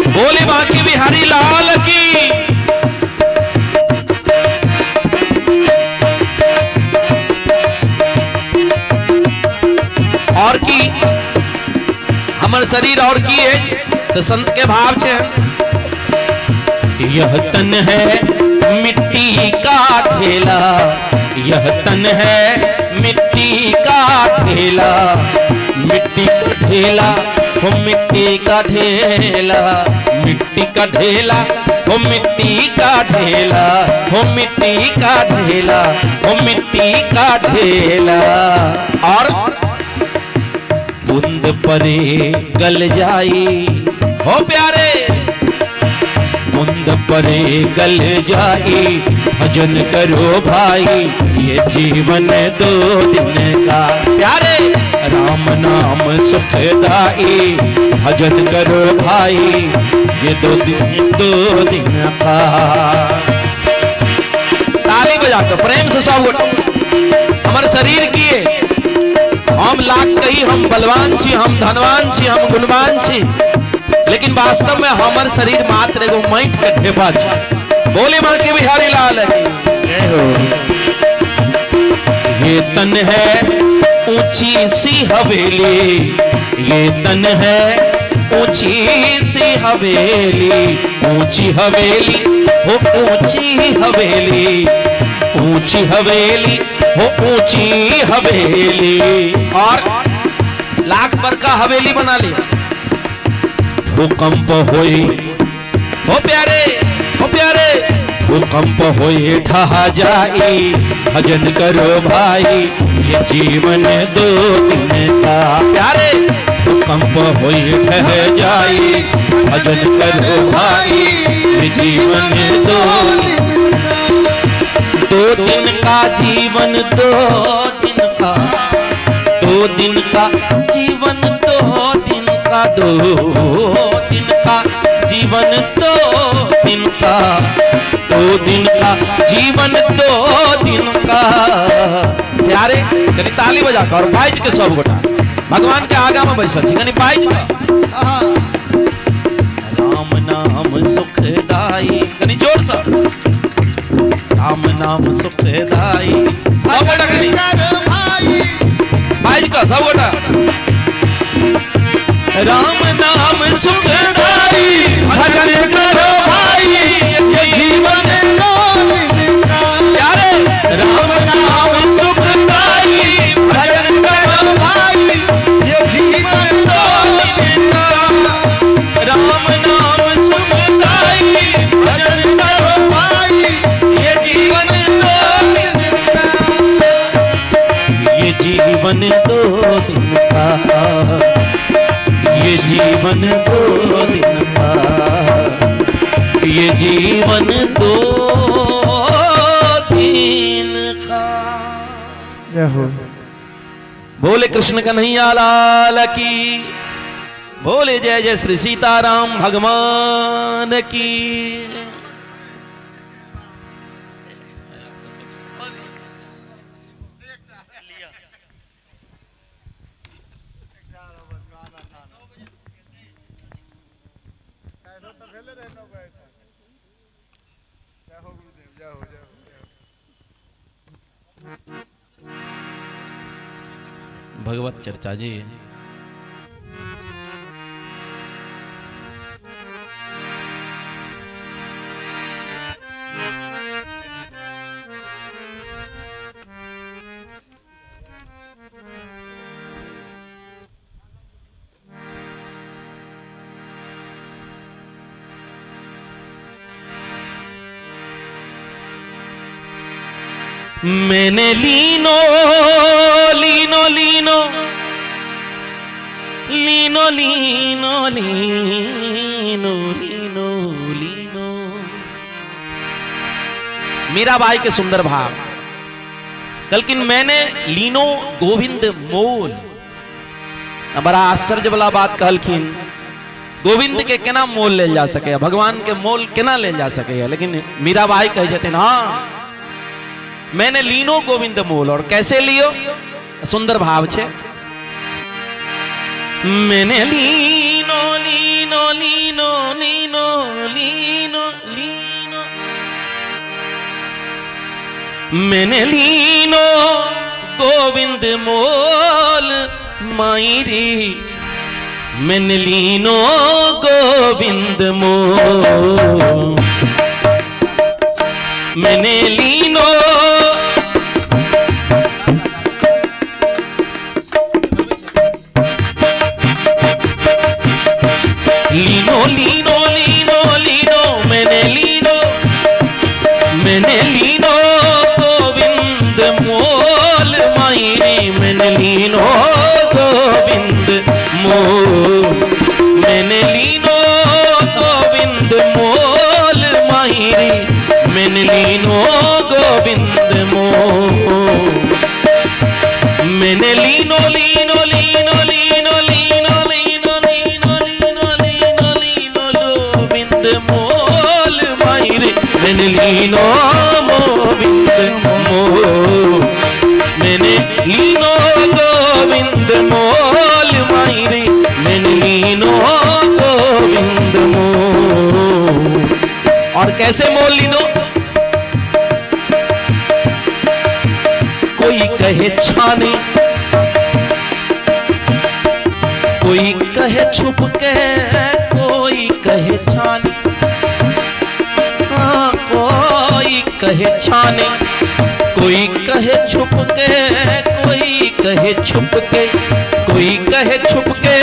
Speaker 1: बोले बाकी बिहारी लाल की। और की हमर शरीर और की अछि तो संत के भाव छे। यह तन है मिट्टी का ढेला, यह तन है मिट्टी का ढेला, मिट्टी का ढेला हो मिट्टी का ढेला, मिट्टी का ढेला हो मिट्टी का ढेला, हो मिट्टी का ढेला, हो मिट्टी का ढेला। और बूंद परे गल जाई हो प्यारे, बूंद परे गल जाई भजन करो भाई, ये जीवन दो दिन का। प्यारे राम नाम सुखदाई भजन करो भाई, ये दो दिन दो दिन का। ताली बजाकर प्रेम से सब गोटा। हमर शरीर की है, हम लाख कही हम बलवान छी, हम धनवान छी, हम गुणवान छी, लेकिन वास्तव में हमर शरीर मात्र एगो माटि के ढेपा छी। बोले मां के बिहारी लाल की
Speaker 2: जय हो।
Speaker 1: ये तन है ऊंची सी हवेली, ये तन है ऊंची सी हवेली, ऊंची हवेली हो ऊंची हवेली, ऊंची हवेली हो ऊंची हवेली। और लाख बड़का हवेली बना लिया, भूकंप होई हो प्यारे, हो प्यारे, भूकंप होए ढहा जाई, भजन करो भाई ये जीवन दो दिन का। प्यारे भूकंप होए ढह जाई, भजन करो भाई ये जीवन दो दिन का। दो दिन का जीवन, दो दिन का, दो दिन का जीवन, दो दिन का, दो दिन का जीवन, दो दिन का, दो दिन का जीवन, दो दिन का। प्यारे कनी ताली बजा कर और बाजि के सब गोटा भगवान के आगा में बैसल छी, कनी बाजि के राम नाम सुखदाई, कनी जोर से राम नाम सुखदाई। सब गोटा कनी बाजि के सब गोटा राम नाम सुखदाई, भजन करो भाई ये जीवन
Speaker 3: दो दिन का।
Speaker 1: प्यारे राम नाम सुखदाई, भजन करो
Speaker 3: भाई ये जीवन दो दिन का।
Speaker 1: राम नाम सुखदाई, भजन करो
Speaker 3: भाई
Speaker 1: ये जीवन दो
Speaker 3: दिन का।
Speaker 1: ये जीवन दो दिन का, ये जीवन दो दिन का, ये जीवन दो दिन का।
Speaker 3: जय हो।
Speaker 1: बोले कृष्ण कन्हैया लाल की, बोले जय जय श्री सीताराम भगवान की। भगवत चर्चा जी। मैंने लीनो लीनो लीनो लीनो लीनो लीनो लीनो लीनो। मीराबाई के सुंदर भाव, लेकिन मैंने लीनो गोविंद मोल। बड़ा आश्चर्य वाला बात कहलखिन, गोविंद के केना मोल लेल जा सके, भगवान के मोल केना लेल जा सके। लेकिन मीराबाई कहे छथिन हाँ मैंने लीनो गोविंद मोल। और कैसे लियो, सुंदर भाव छे। मैंने लीनो लीनो लीनो लीनो लीनो लीनो, मैंने लीनो गोविंद मोल मायरी, मैंने लीनो गोविंद मोल, मैंने लीनो लीनो लीनो लीनो लीनो, मैंने लीनो, मैंने लीनो गोविंद मोल मायरी, मैंने लीनो गोविंद मोल, मैंने लीनो गोविंद मोल मायरी, मैंने लीनो गोविंद मोल, मैंने लीनो लीनो लीनो लीनो लीनो लीनो लीनो लीनो लीनो लीनो गोविंद मोल मायरे, मैंने लीनो गोविंद मोल, मैंने लीनो गोविंद मोल मायरे, मैंने लीनो गोविंद मोल। और कैसे मोल लीनो, कोई कहे छाने, कोई कहे छुप के, कोई कहे छाने, हाँ, कोई कहे छाने, कोई कहे छुप के, कोई कहे छुप के, कोई कहे छुप के।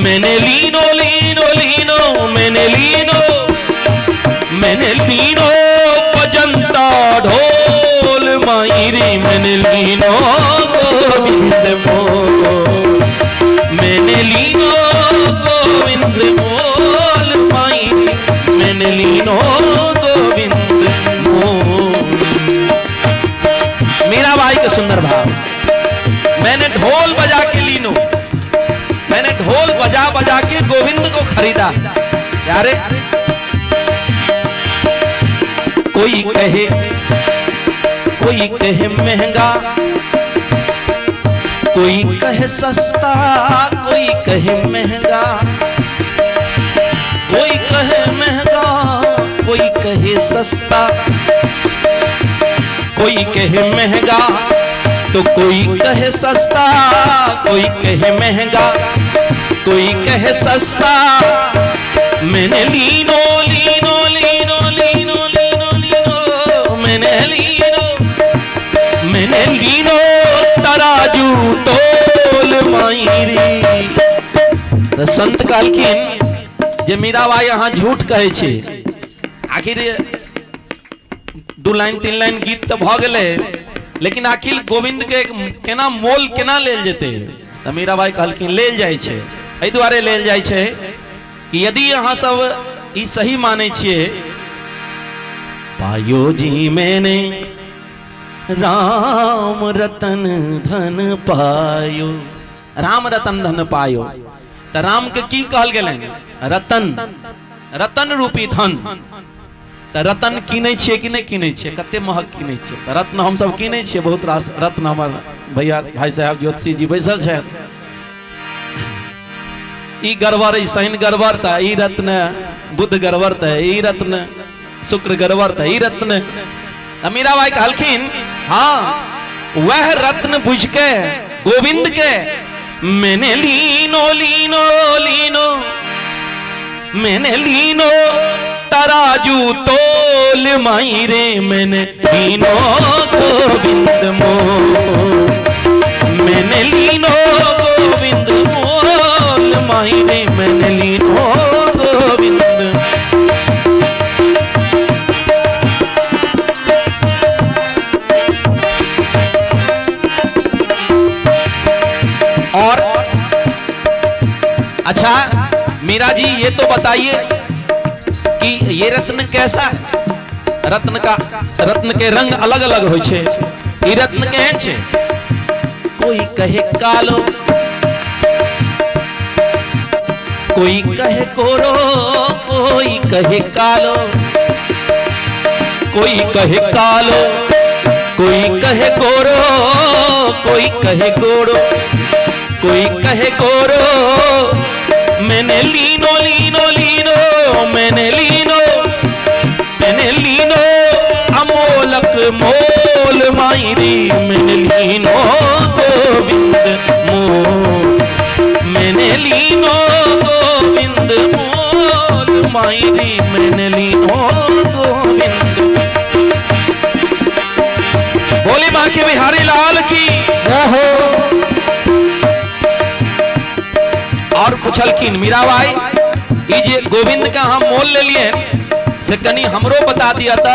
Speaker 1: मैंने लीनो लीनो लीनो, मैंने लीनो, मैंने लीनो बजंता ढोल माई रे, मैंने लीनो गोविंद मोल, मैंने लीनो गोविंद मोल माई रे, मैंने लीनो गोविंद मोल। मीरा बाई के सुंदर भाव, मैंने ढोल बजा के लीनो, मैंने ढोल बजा बजा के गोविंद को खरीदा। यारे कोई कहे, कोई कहे महंगा, कोई कहे सस्ता, कोई कहे महंगा, कोई कहे महंगा, कोई कहे सस्ता, कोई कहे महंगा तो कोई कहे सस्ता, कोई कहे महंगा, कोई कहे सस्ता। मैंने लीनो लीनो लीनो लीनो लीनो लीनो, मैंने लीनो, मैंने लीनो तराजू तोल माई रे। तऽ संत कहलखिन जे मीराबाई अहाँ झूठ कहै छी, आखिर 2 लाइन 3 लाइन गीत तऽ भऽ गेलै, लेकिन आखिर गोविंद के केना मोल केना लेल जेतै? तऽ मीराबाई कहलखिन लेल जाइ छै, एहि दुआरे लेल जाइ छै कि यदि अहाँ सब ई सही मानै छियै, पायो जी मैंने राम रतन धन पायो, राम रतन धन पायो, तऽ राम के की कहल गेलनि? रतन, रतन रूपी धन। तऽ रतन कीनै छियै कि नहि कीनै छियै? कते महग कीनै छियै। तऽ रत्न हमसब कीनै छियै, बहुत रास रत्न। हमर भैया भाई साहब ज्योतिषी जी बैसल छथि, ई गड़बड़, ई शनि गड़बड़, तऽ ई रत्न बुध गड़बड़, तऽ ई रत्न शुक्र गड़बड़, तऽ ई रत्न। तऽ मीराबाई कहलखिन हाँ वह रत्न बुझ के गोविंद के मैंने लीनो लीनो लीनो, मैंने लीनो तराजू तोल माई रे, मैंने लीनो गोविंद मोल, मैंने लीनो गोविंद मोल माई रे, मैंने लीनो गोविंद। और अच्छा मीरा जी ये तो बताइए कि ये रत्न कैसा है? रत्न का, रत्न के रंग अलग अलग होइ छै, ई रत्न केहन छै? कोई कहे कालो, कोई कहे गोरो, कोई कहे कालो, कोई कहे कालो, कोई कहे गोरो, कोई कहे गोरो, कोई कहे गोरो। मैंने लीनो लीनो लीनो, मैंने लीनो, मैंने लीनो अमोलक मोल माई रे, मैंने लीनो गोविंद मोल, मैंने लीनो गोविंद मोल माई रे, मैंने लीनो गोविंद। बोली माँ के बिहारी लाल की
Speaker 3: जय हो।
Speaker 1: और पूछलखिन मीराबाई ई जे गोविंद का हम मोल ले लिए से कनी हमरो बता दिया था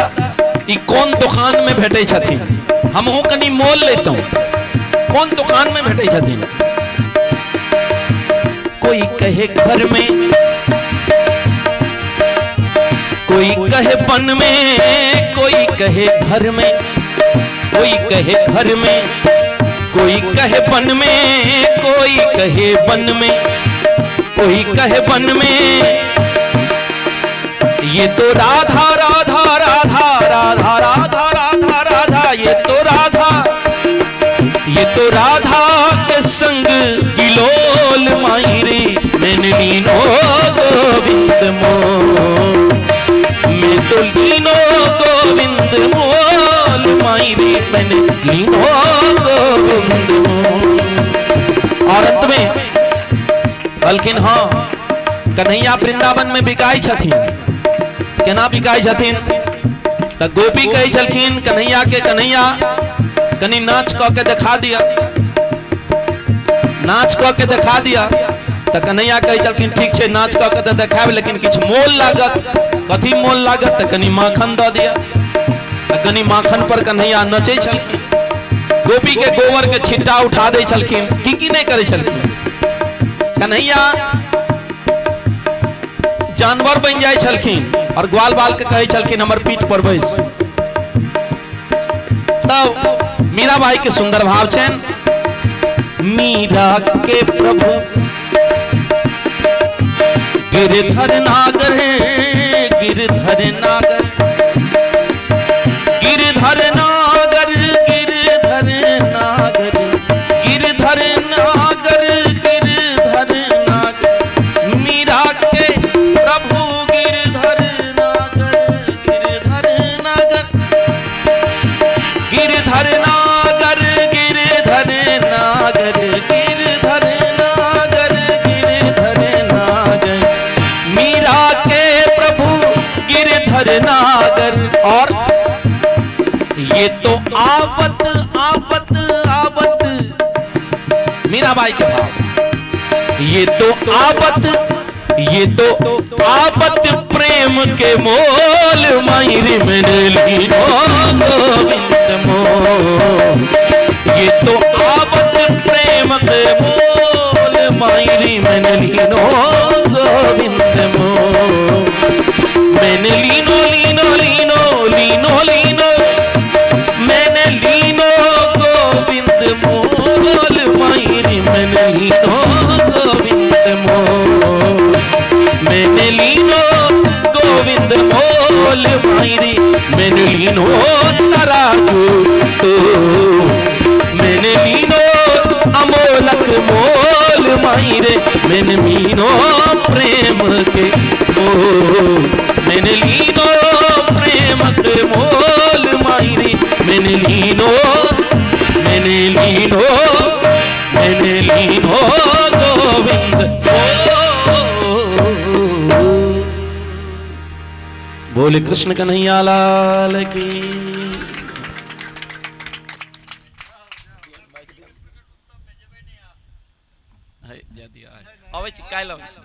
Speaker 1: ई कोन दुकान में भेटै छथिन, हमहूँ कनी मोल लेतहुँ, कोन दुकान में भेटै छथिन? कोई कहे घर में, कोई कहे वन में, कोई कहे घर में, कोई कहे घर में, कोई कहे वन में, कोई कहे वन में, कोई कहे वन में। ये तो राधा राधा राधा राधा राधा राधा राधा, ये तो राधा, ये तो राधा के संग किलोल माई रे, मैंने लीनो गोविंद मोल, मैं तो लीनो गोविंद मोल माई रे, मैंने लीनो गोविंद मोल। और अंत में कहलखिन हाँ, कन्हैया वृंदावन में बिकाई छथिन। केना बिकाई छथिन? तऽ गोपी कहै छलखिन कन्हैया के, कन्हैया कनि नाच कऽ के देखा दिया, नाच कऽ के देखा दिया। तऽ कन्हैया कहै छलखिन ठीक छै, नाच कऽ के तऽ देखायब, लेकिन किछु मोल लागत। कथी मोल लागत? तऽ कनि माखन दऽ दिया। तऽ कनि माखन पर कन्हैया नचै छलखिन, गोपी के गोबर के छिट्टा उठा दै छलखिन, की की नहि करै छलखिन। कन्हैया जानवर बनि जाइ छलखिन और ग्वाल बाल के कहै छलखिन हमर पीठ पर बैस। तब मीराबाई के सुंदर भाव छनि, मीरा के प्रभु गिरधर नागर, गिरधर नागर, गिरधर नागर, गिरधर नागर, गिरधर नागर, गिरधर नागर, मीरा के प्रभु गिरधर नागर, गिरधर नागर, गिरधर नागर, गिरधर नागर, गिरधर नागर, गिरधर नागर, मीरा के प्रभु गिरधर नागर। और ये तो आवत आवत आवत, मीराबाई के भाव, ये तो आवत, ये तो आवत प्रेम के मोल, मायरी मेरे लीनो गोविंद मोल। ये तो आवत प्रेम के मोल, मायरी मैंने लीनो गोविंद मोल। मैंने लीनो लीनो लीनो लीनो लीनो, मैंने लीनो गोविंद मोल, मायरी मैंने लीनो गोविंद मोल। मैंने लीनो गोविंद मोल, मायरी मैंने लीनो तराजू तो, मैंने लीनो अमोलक मोल, मायरे मैंने मीनो प्रेम के मोल। मैंने लीनो प्रेम के मोल, मायरे मैंने लीनो, मैंने लीनो, मैंने लीनो गोविंद मोल। बोले कृष्ण कन्हैया लाल की। अबै छी, काल्हि अबै छी।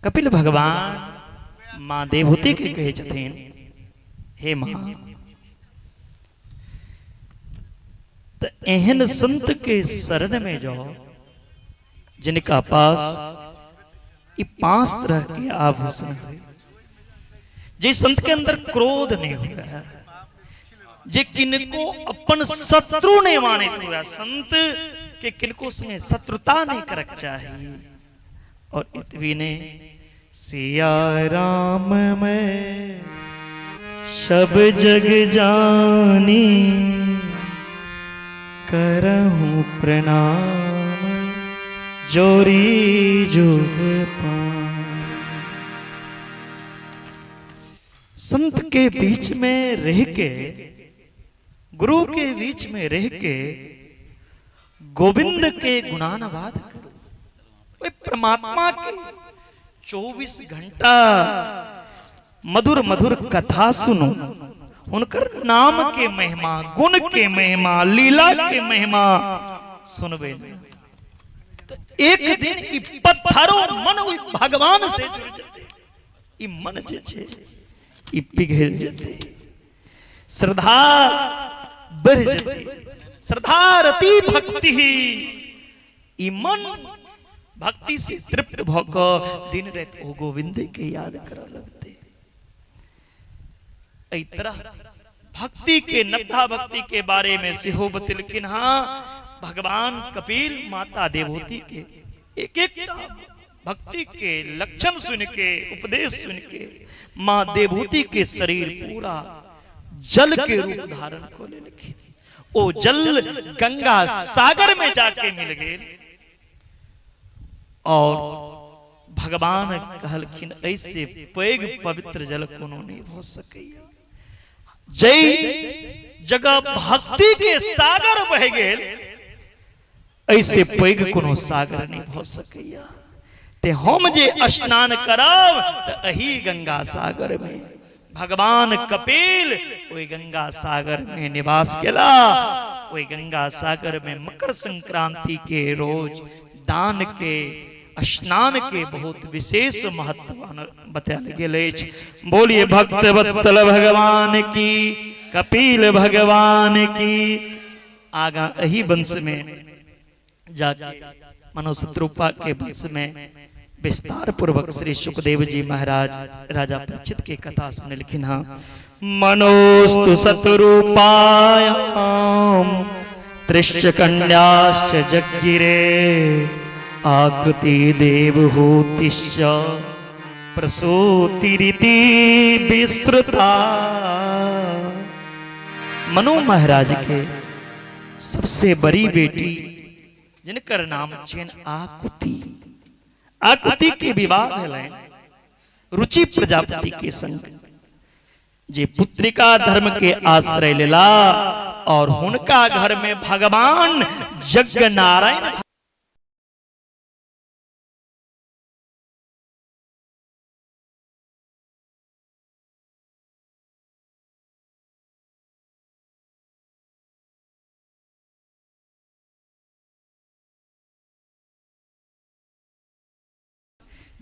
Speaker 2: कपिल भगवान माँ देवहूति के कहै छथिन, हे माँ, तऽ एहन संत के शरण में जाओ जिनका पास ई पांच तरह के आभूषण है। जे संत के अंदर क्रोध नहीं हो है, जे किनको अपन शत्रु नहीं मानित हुआ, संत के किनको संगे शत्रुता नहीं करक चाही। और इतवी ने सिया राम में सब जग जानी, करहूँ प्रणाम जोरी जुग पानी। संत के बीच में रह के, गुरु के बीच में रह के गोविंद के गुणानुवाद करो। ओहि परमात्मा के 24 घंटा मधुर मधुर कथा सुनो, हुनकर नाम के महिमा, गुण के महिमा, लीला के महिमा सुनबे ने एक दिन ई पत्थरो मन ओहि भगवान से जुड़ जेतै। ई मन जे छै ई पिघल जेतै, श्रद्धा बढ़ जेतै। श्रद्धा रति भक्ति, ई मन भक्ति से तृप्त भ क दिन राति ओ गोविंद के याद करऽ लगतै। एहि तरह भक्ति के, नवधा भक्ति के बारे में सेहो बतेलखिन। हाँ, भगवान कपिल माता देवहूति के एक एक भक्ति के लक्षण सुन के, उपदेश सुन के माँ देवहूति के शरीर पूरा जल के रूप धारण को लेलखिन। ओ जल गंगा सागर में जाके मिल गए और भगवान कहलखिन ऐसे पैघ पवित्र जल कोनो नहीं भ सकैया। जै जगह भक्ति के सागर बह गेल ऐसे पैघ कोनो सागर नहीं भ सकैया। ते हम जे स्नान करब त एही गंगा सागर में। भगवान कपिल ओहि गंगा सागर में निवास केला। ओहि गंगा सागर में मकर संक्रांति के रोज दान के स्नान के बहुत विशेष महत्व बतायल गेल अछि। बोलिए भक्त वत्सल भगवान की, कपिल भगवान की। आगा एही वंश में जाके मनुशत्रुपा के वंश में विस्तार पूर्वक श्री सुखदेव जी महाराज राजा परीक्षित के कथा सुनलखिन हँ। मनोस्तु शत्रुपायाम त्रिश्च कन्याश्च जज्ञिरे आकृति देवहूतिश्च प्रसूतिरिति विश्रुता। मनु महाराज के सबसे बड़ी बेटी जिनकर नाम छनि आकुति, आकुति के विवाह भेलनि रुचि प्रजापति के संग, जे पुत्रिका धर्म के आश्रय लेला और हुनका घर में भगवान यज्ञ नारायण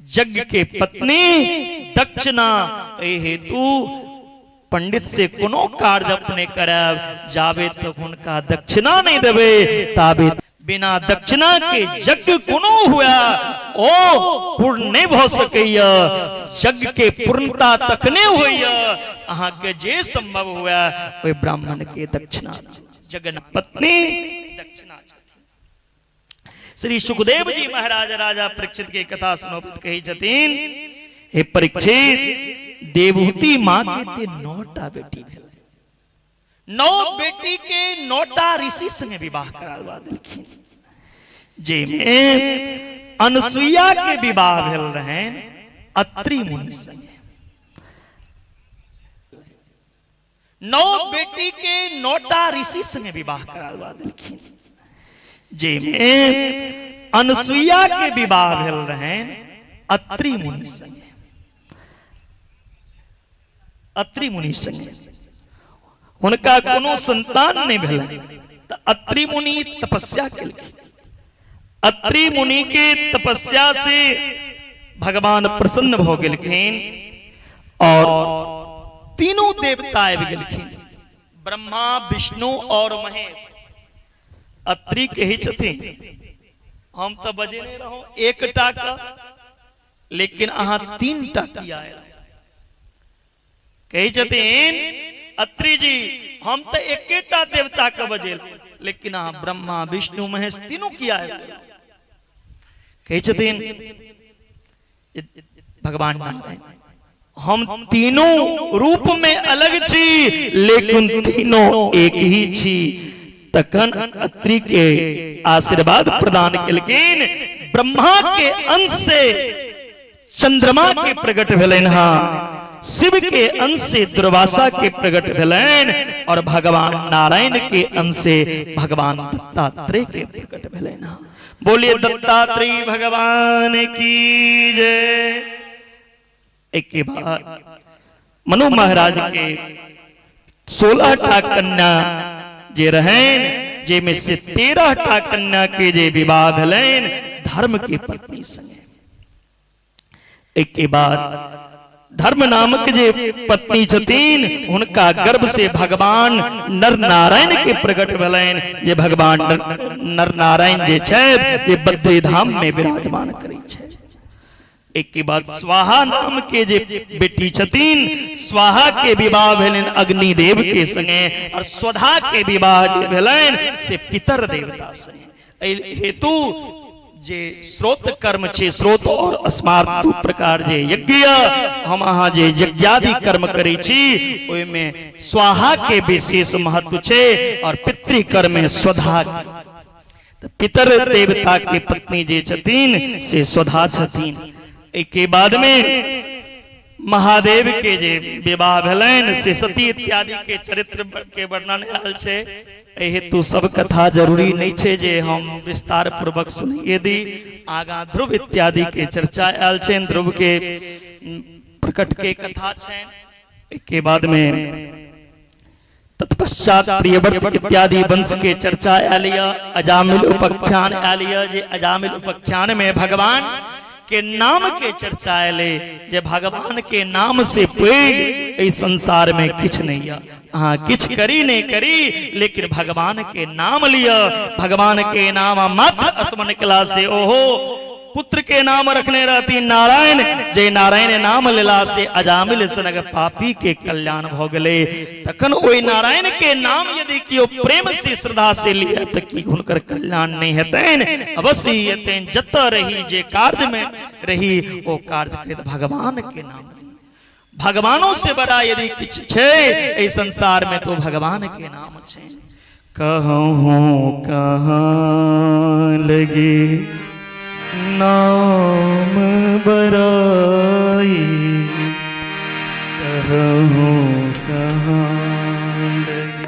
Speaker 2: यज्ञ के पत्नी दक्षिणा एहि हेतु पंडित से कोनो कार्य अपने करब जाबे तक हुनका दक्षिणा नहीं देबे ताबे बिना दक्षिणा के यज्ञ कोनो हुआ ओ पूर्ण नहीं भ सकैया। यज्ञ के पूर्णता तखने होइया अहाँ के जे संभव हुआ ओहि ब्राह्मण के दक्षिणा जगन पत्नी दक्षिणा। श्री सुखदेव जी महाराज राजा परीक्षित के कथा सुनबैत कहै छथिन, हे परीक्षित, देवहूति माँ के ते 9टा बेटी भेल, 9 बेटी के 9टा ऋषि संगे विवाह करवा देलखिन, जाहिमे अनुसुईया के विवाह भेल रहनि अत्रि मुनि संगे। 9 बेटी के 9टा ऋषि संगे विवाह करवा देलखिन, जाहिमे अनुसुईया के विवाह भेल रहनि अत्रि मुनि संगे। अत्रि मुनि संगे हुनका कोनो संतान नहीं भेलनि तऽ अत्रि मुनि तपस्या केलखिन। अत्रि मुनि के तपस्या से भगवान प्रसन्न भऽ गेलखिन और तीनों देवता आबि गेलखिन, ब्रह्मा विष्णु और महेश। अत्रि कहै छथिन हम तऽ बजेने रहौं एकटा के, लेकिन अहाँ 3टा किया आयल? कहै छथिन अत्रि जी हम तऽ एकेटा देवता के बजेल, लेकिन अहाँ ब्रह्मा विष्णु महेश तीनों किया आयल? कहै छथिन भगवान नारायण हम तीनों रूप में अलग छी लेकिन तीनों एक ही छी। तखन अत्रि के आशीर्वाद प्रदान केलखिन, ब्रह्मा के अंश से चंद्रमा के प्रकट भेलनि हँ, शिव के अंश से दुर्वासा के प्रकट भेलनि और भगवान नारायण के अंश से भगवान दत्तात्रेय के प्रकट भेलनि हँ। बोलिए दत्तात्रेय भगवान की जय। एक के बाद मनु महाराज के 16 टा कन्या जे रहनि, जाहिमे से 13 टा कन्या के जे विवाह भेलनि धर्म के पत्नी संगे। एक के बाद धर्म नामक जे पत्नी छथिन हुनका गर्भ से भगवान नर नारायण के प्रकट भेलनि, जे भगवान नर नारायण जे छथि जे बद्री धाम में विराजमान करै छथि। एक के बाद स्वाहा नाम के जे बेटी छथिन, स्वाहा के विवाह भेलनि अग्निदेव के संगे, और स्वधा के विवाह जे भेलनि से पितर देवता से। एहि हेतु जे स्रोत कर्म छे, स्रोत और स्मार्त दू प्रकार जे यज्ञ हम अहाँ जे यज्ञादि कर्म करै छी ओहिमे स्वाहा के विशेष महत्व छे और पितृकर्म में स्वधा के। तऽ पितर देवता के पत्नी जे छथिन से स्वधा छथिन। एहिके बाद में महादेव के जे विवाह भेलनि से सती इत्यादि के चरित्र के वर्णन आयल छै। एहि हेतु सब कथा जरूरी नहीं छै जे हम विस्तार पूर्वक सुनिए दी। आगा ध्रुव इत्यादि के चर्चा आयल छै, ध्रुव के प्रकट के कथा छै। एहिके बाद में तत्पश्चात प्रियव्रत इत्यादि वंश के चर्चा आयल यऽ, अजामिल उपाख्यान आयल यऽ, जे अजामिल उपाख्यान में भगवान के नाम के चर्चा आयल, जे भगवान के नाम से पैघ एहि संसार में किछु नहीं यऽ। अहाँ किछु करी नहीं करी लेकिन भगवान के नाम लिअ, भगवान के नाम मात्र स्मरण कला से ओहो पुत्र के नाम रखने रहती नारायण, जे नारायण नाम लेला से अजामिल सनक पापी के कल्याण भ गेलै। तखन ओहि नारायण के नाम यदि केओ प्रेम से श्रद्धा से लिया तऽ की हुनकर कल्याण नहीं हेतनि? अवश्य ही हेतनि। जतऽ रही जे कार्य में रही ओ कार्य करैत भगवान के नाम ली। भगवानों से बड़ा यदि किछु छै एहि संसार में तो भगवान के नाम छै। कहूँ कहाँ लगे नाम बराई, कहूँ कहाँ लगे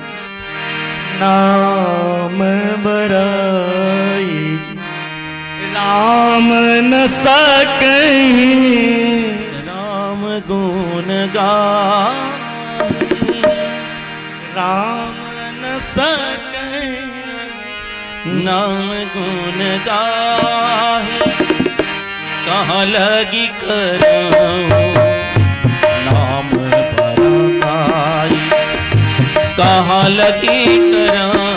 Speaker 2: नाम बराई, राम न सकहीं
Speaker 1: राम गुण गाही,
Speaker 2: राम न सकहीं
Speaker 1: नाम गुण गाही, कहाँ लगी करूं नाम बराई, कहाँ लगी करूं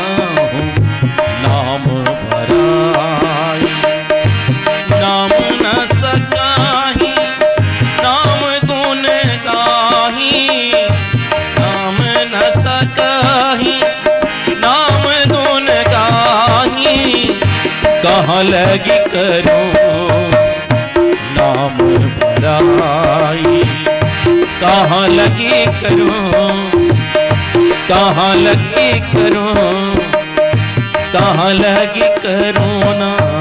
Speaker 1: नाम बराई, नाम न सकाही नाम गुण गाही, नाम न सकाही नाम गुण गाही, कहाँ लगी करूं नाम बराई, कहाँ लगी करूं, कहाँ लगी करूं, कहाँ लगी करूं नाम।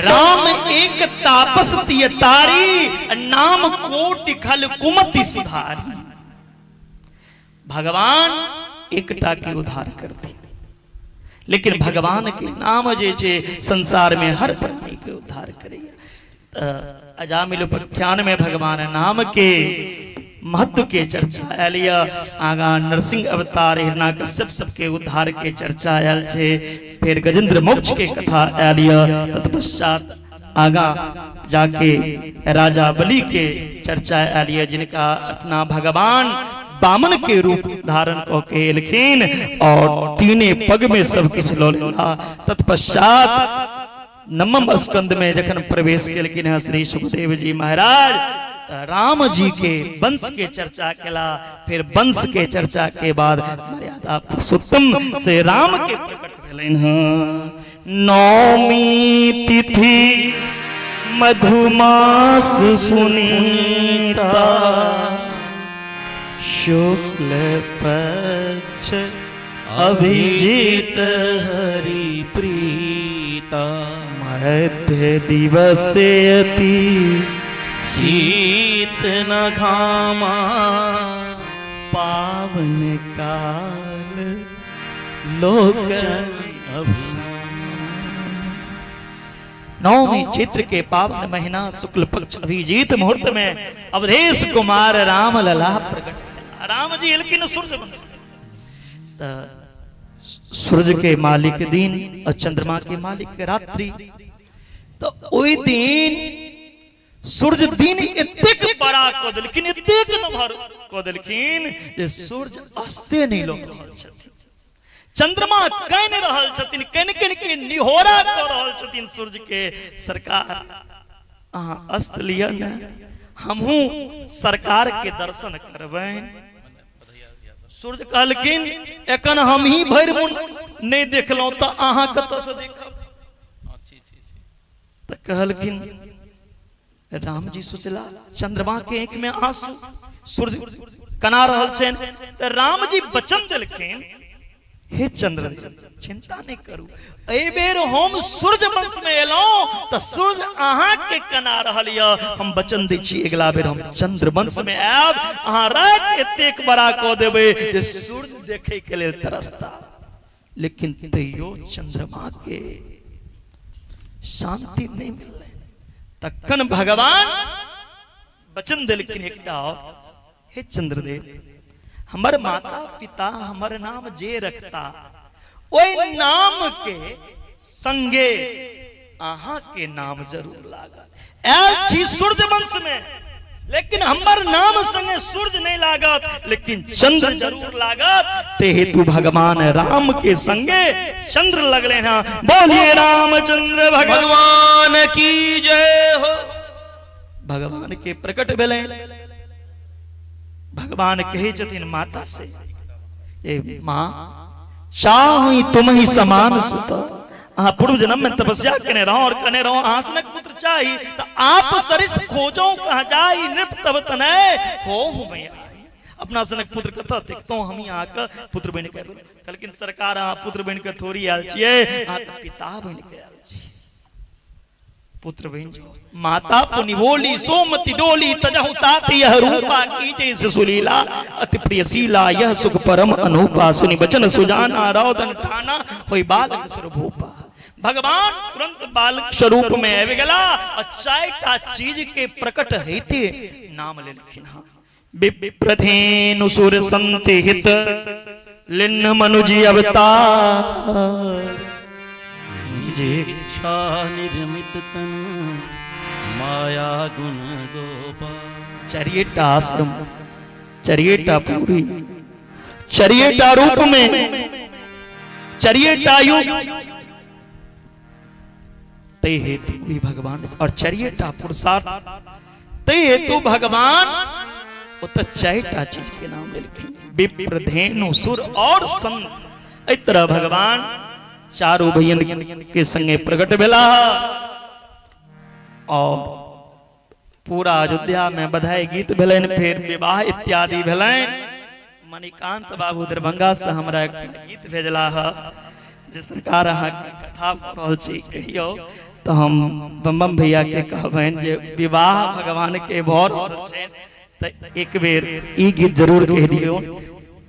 Speaker 2: राम एक तापस तिय तारी, नाम कोटि खल कुमति सुधारी। भगवान एकटा के उद्धार करती, लेकिन भगवान के नाम जे छे संसार में हर प्राणी के उद्धार करैया। तऽ अजामिल उपाख्यान में भगवान नाम के महत्व के चर्चा आयल यऽ। आगाँ नरसिंह अवतार हिरण्यकश्यप सबके उद्धार के चर्चा आयल छै, फेर गजेंद्र मोक्ष के कथा आयल यऽ। तत्पश्चात आगाँ जाके राजा बलि के चर्चा आयल यऽ, जिनका अपना भगवान वामन के रूप धारण कऽ के एलखिन और तीने पग में सब किछु लऽ लेला। तत्पश्चात नवम स्कंद में जखन प्रवेश केलखिन हँ श्री सुखदेव जी महाराज, तऽ राम जी के वंश के चर्चा केला। फिर वंश के चर्चा के बाद मर्यादा पुरुषोत्तम से राम के प्रकट भेलनि हँ। नौमी तिथि मधुमास पुनीता, शुक्ल पक्ष अभिजीत
Speaker 1: हरि प्रीता,
Speaker 2: मध्य दिवस अति
Speaker 1: शीत न घामा,
Speaker 2: पावन काल लोक
Speaker 1: अभिमान।
Speaker 2: नवमी चैत्र के पावन महीना शुक्ल पक्ष अभिजीत मुहूर्त में अवधेश कुमार राम लला प्रकट भेला। राम जी एलखिन सूर्य वंश, तऽ सूर्य के मालिक दिन और चंद्रमा के मालिक रात्रि। तऽ ओहि दिन सूर्य दिन एतेक बड़ा कऽ देलखिन, एतेक नमहर कऽ देलखिन जे सूर्य अस्ते नहि लऽ रहल छथिन। चंद्रमा कानि रहल छथिन, कनि कनि के निहोरा कऽ रहल छथिन सूर्य के, सरकार अहाँ अस्त लिअ ने, हमहूँ सरकार के दर्शन करबनि। सूर्य कहलखिन एखन हम ही भरि मोन नहि देखलहुँ तऽ अहाँ कतऽसँ देखब? तऽ कहलखिन राम जी सोचला, चंद्रमा के आंखि में आंसू, सूर्य कना रहल छनि, तऽ राम जी वचन देलखिन, हे चंद्रदेव चिंता नहीं करू, एहि बेर हम सूर्य वंश में एलहुं तऽ सूर्य अहाँ के कना रहल यऽ, हम वचन दै छी अगिला बेर हम चंद्र वंश में आयब, अहाँ राति एतेक बड़ा कऽ देबै जे सूर्य देखै के लेल तरसता। लेकिन तैयो चंद्रमा के शांति नहीं मिललै। तखन भगवान वचन देलखिन एकटा और, हे चंद्रदेव हमर माता पिता हमर नाम जे रखता ओहि नाम के संगे अहाँ के नाम जरूर लागत। आयल छी सूर्य वंश में, लेकिन हमर नाम संगे सूर्य नहीं लागत, लेकिन चंद्र जरूर लागत। ते हेतु भगवान राम के संगे चंद्र लगले हैं। बोलिए रामचंद्र
Speaker 1: भगवान की जय हो।
Speaker 2: भगवान के प्रकट भेलै। भगवान कहै छथिन माता से, ए माँ चाही तुम ही समान सुत, अहाँ पूर्व जन्म में तपस्या केने रहो और कने रहो, अहाँ सनक पुत्र चाही त आप सरिस खोजो कहाँ जाई, नृप तब तनय हो मैं आई। अपना सनक पुत्र कतऽ देखतहुँ, हम ही अहाँके पुत्र बनि के आबि। कहलखिन सरकार अहाँ पुत्र बनि के थोड़ी आयल छियै, अहाँ तऽ पिता बनि के आयल छी, पुत्र बनि जाओ। माता पुनि बोली सोमति डोली, तजहु तात यह रूपा कीजे सुलीला, अति प्रिय शीला यह सुख परम अनूपा, सुनि वचन सुजाना रौदन ठाना, होई बालक स्वरूपा। भगवान तुरंत बालक स्वरूप में आबि गेला आ चारिटा चीज के प्रकट होइते नाम लेलखिन हँ। विप्रधेनु सुर संत हित लिन्न मनुजी अवतार,
Speaker 1: निज इच्छा निर्मित तन माया गुण गोपाल।
Speaker 2: चरिएटा आश्रम, चरिएटा पूरी, चरिएटा रूप में, चरिएटा युग, ते हेतु भी भगवान और चरिएटा पुरुषार्थ, ते हेतु भगवान ओ तऽ चारिटा चीज के नाम लेलखिन, विप्र धेनु सुर और संत। एहि तरह भगवान चारू भैयन के संगे प्रकट भेला और पूरा अयोध्या में बधाई गीत भेलनि, फेर विवाह इत्यादि भेलनि। मणिकांत बाबू दरभंगा से हमरा एकटा गीत भेजला है जे सरकार अहाँके कथा भऽ रहल छी कहियौ, तऽ हम बम बम भैया के कहबनि जे विवाह भगवान के भऽ रहल छै तऽ एक बेर ई गीत जरूर कहि दियौ।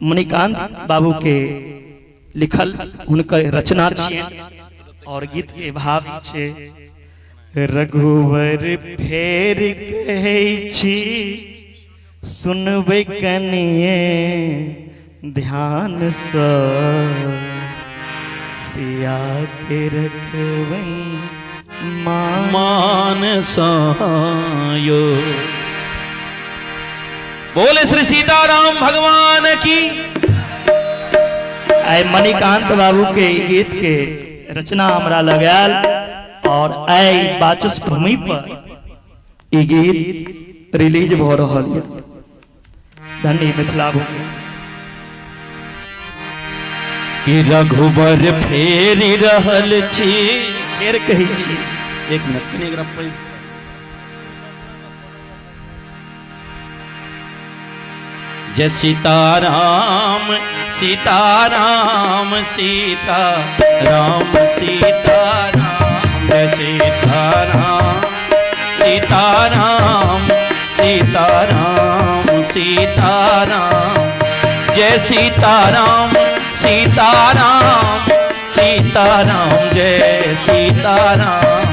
Speaker 2: मणिकांत बाबू के लिखल हुनकर रचना छियनि और गीत के भाव छै, रघुवर फेर कहै छी सुनबै कनिए ध्यानसँ, सिया के रखबै मान
Speaker 1: मान यो। बोले श्री सीताराम भगवान की।
Speaker 2: आइ मणिकांत बाबू के ई गीत के रचना हमरा लगायल और आइ बाचस भूमि पर ई गीत रिलीज भऽ रहल यऽ। धन्य मिथिला भूमि।
Speaker 1: कि रघुबर फेरि रहल छी,
Speaker 2: फेर कहै छी,
Speaker 1: एक मिनट कनि एकरा पैघ। जय सीताराम सीताराम सीता राम सीताराम, जय सीताराम सीताराम सीताराम सीताराम, जय सीताराम सीताराम सीताराम, जय सीताराम,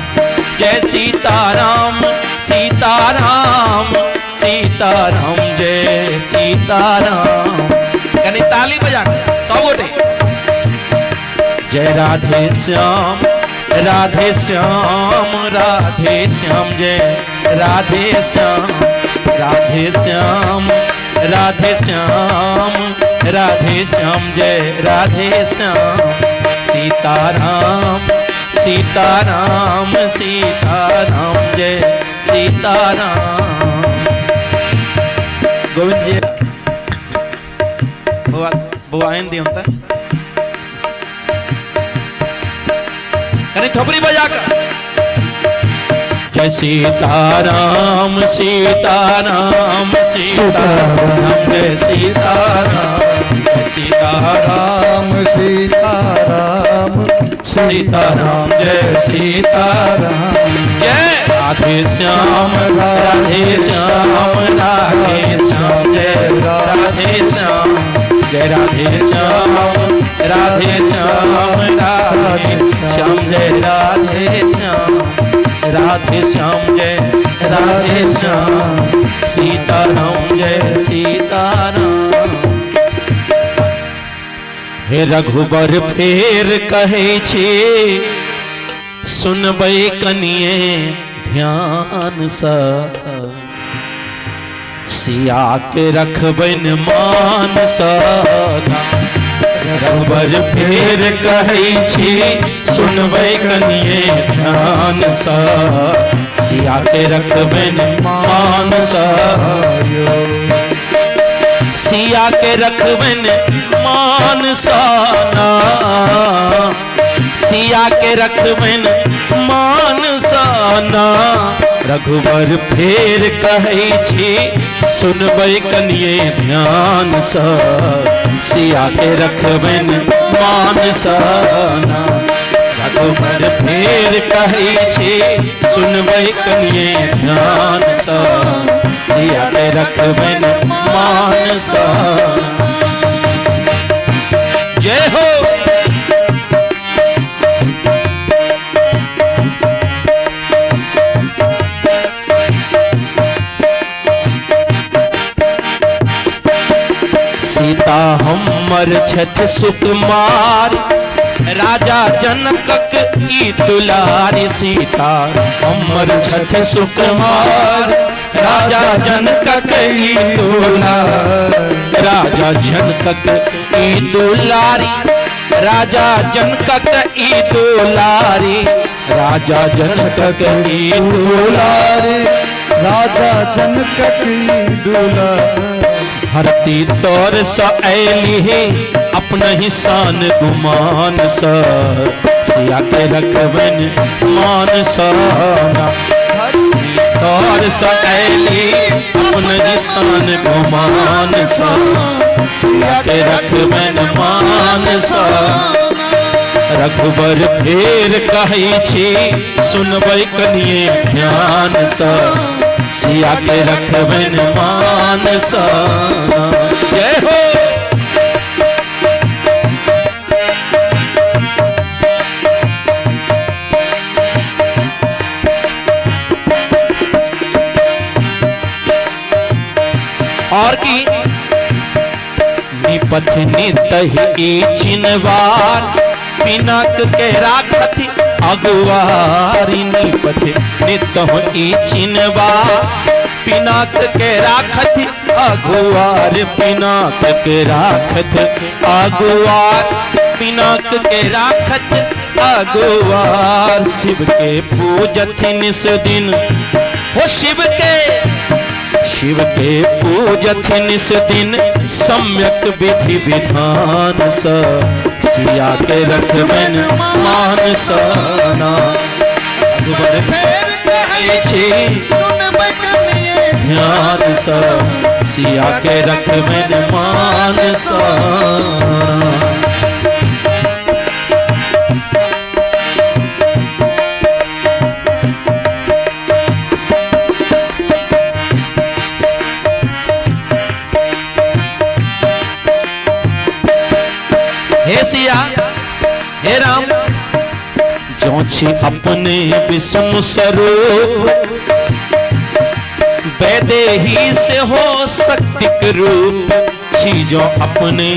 Speaker 1: जय सीताराम सीताराम सीताराम, जय सीताराम। कनि ताली बजा के सब गोटे। जय राधे श्याम राधे श्याम राधे श्याम, जय राधे श्याम राधे श्याम राधे श्याम राधे श्याम जय राधे श्याम। सीता राम सीता राम सीता राम जय सीता राम। गोविंद जी बुआ बुआ दी होता कहीं थोपड़ी बजा कर। जय सीता राम सीता राम सीता राम जय सीता राम जय सीता
Speaker 3: राम सीता राम
Speaker 1: सीता राम जय सीता
Speaker 3: राम
Speaker 1: जय राधे श्याम राधे श्याम राधे श्याम जय राधे श्याम जय राधे श्याम राधे श्याम राधे श्याम जय राधे श्याम राधे श्याम जय राधे श्याम सीता राम जय सीता राम। हे रघुबर फेर कहै छी सुनबै कनिए ध्यान सँ, सिया के रखबनि मान सँ। रघुबर फेर कहै छी सुनबै कनिए ध्यान सँ, सिया के रखबनि मान सँ। सिया के रखबनि मान सँ, सिया के रखबनि मान सँ। रघुबर फेर कहै छी सुनबै कनिए ध्यान सँ, सिया के रखबनि मान सँ। रघुबर फेर कहै छी सुनबै कनिए ध्यान सँ, सिया के रखबनि मान सँ। जय हो। सीता हमर छथि सुकुमार, राजा जनकक ई दुलारी। सीता हमर छथि सुकुमार, राजा जनकक ई दुलारी। राजा जनकक ई दुलारी, राजा जनकक ई दुलारी, राजा जनकक ई
Speaker 3: दुलारी, राजा जनकक ई दुलारी।
Speaker 1: धरती तोर सँ ऐली अपनहि शान गुमान सँ, सिया के रखबनि मान सँ। तोर सँ ऐली अपनहि शान गुमान सँ, सिया के रखबनि मान सँ। रघुबर फेर कहै छी सुनबै कनिए ध्यान सँ, सिया के रखबनि मान सँ। जय हो। और की निपथ नितहि ई चिनवार, पिनाक के राखथि अगुवारी। निपथ नितहि ई चिनवार, पिनाक के राखथि अगुवार। पिनाक के राखथि अगुवार, पिनाक के राखथि अगुवार। शिव के पूजथि निस दिन, हो शिव के शिव के पूजथि निस दिन सम्यक विधि विधान सँ, सिया के रखबनि मान सँ। रघुबर
Speaker 3: फेर कहै
Speaker 1: छी
Speaker 3: सुनबै कनिए
Speaker 1: ध्यान सँ, सिया के रखबनि मान सँ। हे सिया हे राम, जो छी अपने विष्णु स्वरूप, वैदेही से हो शक्तिक रूप। छी जो अपने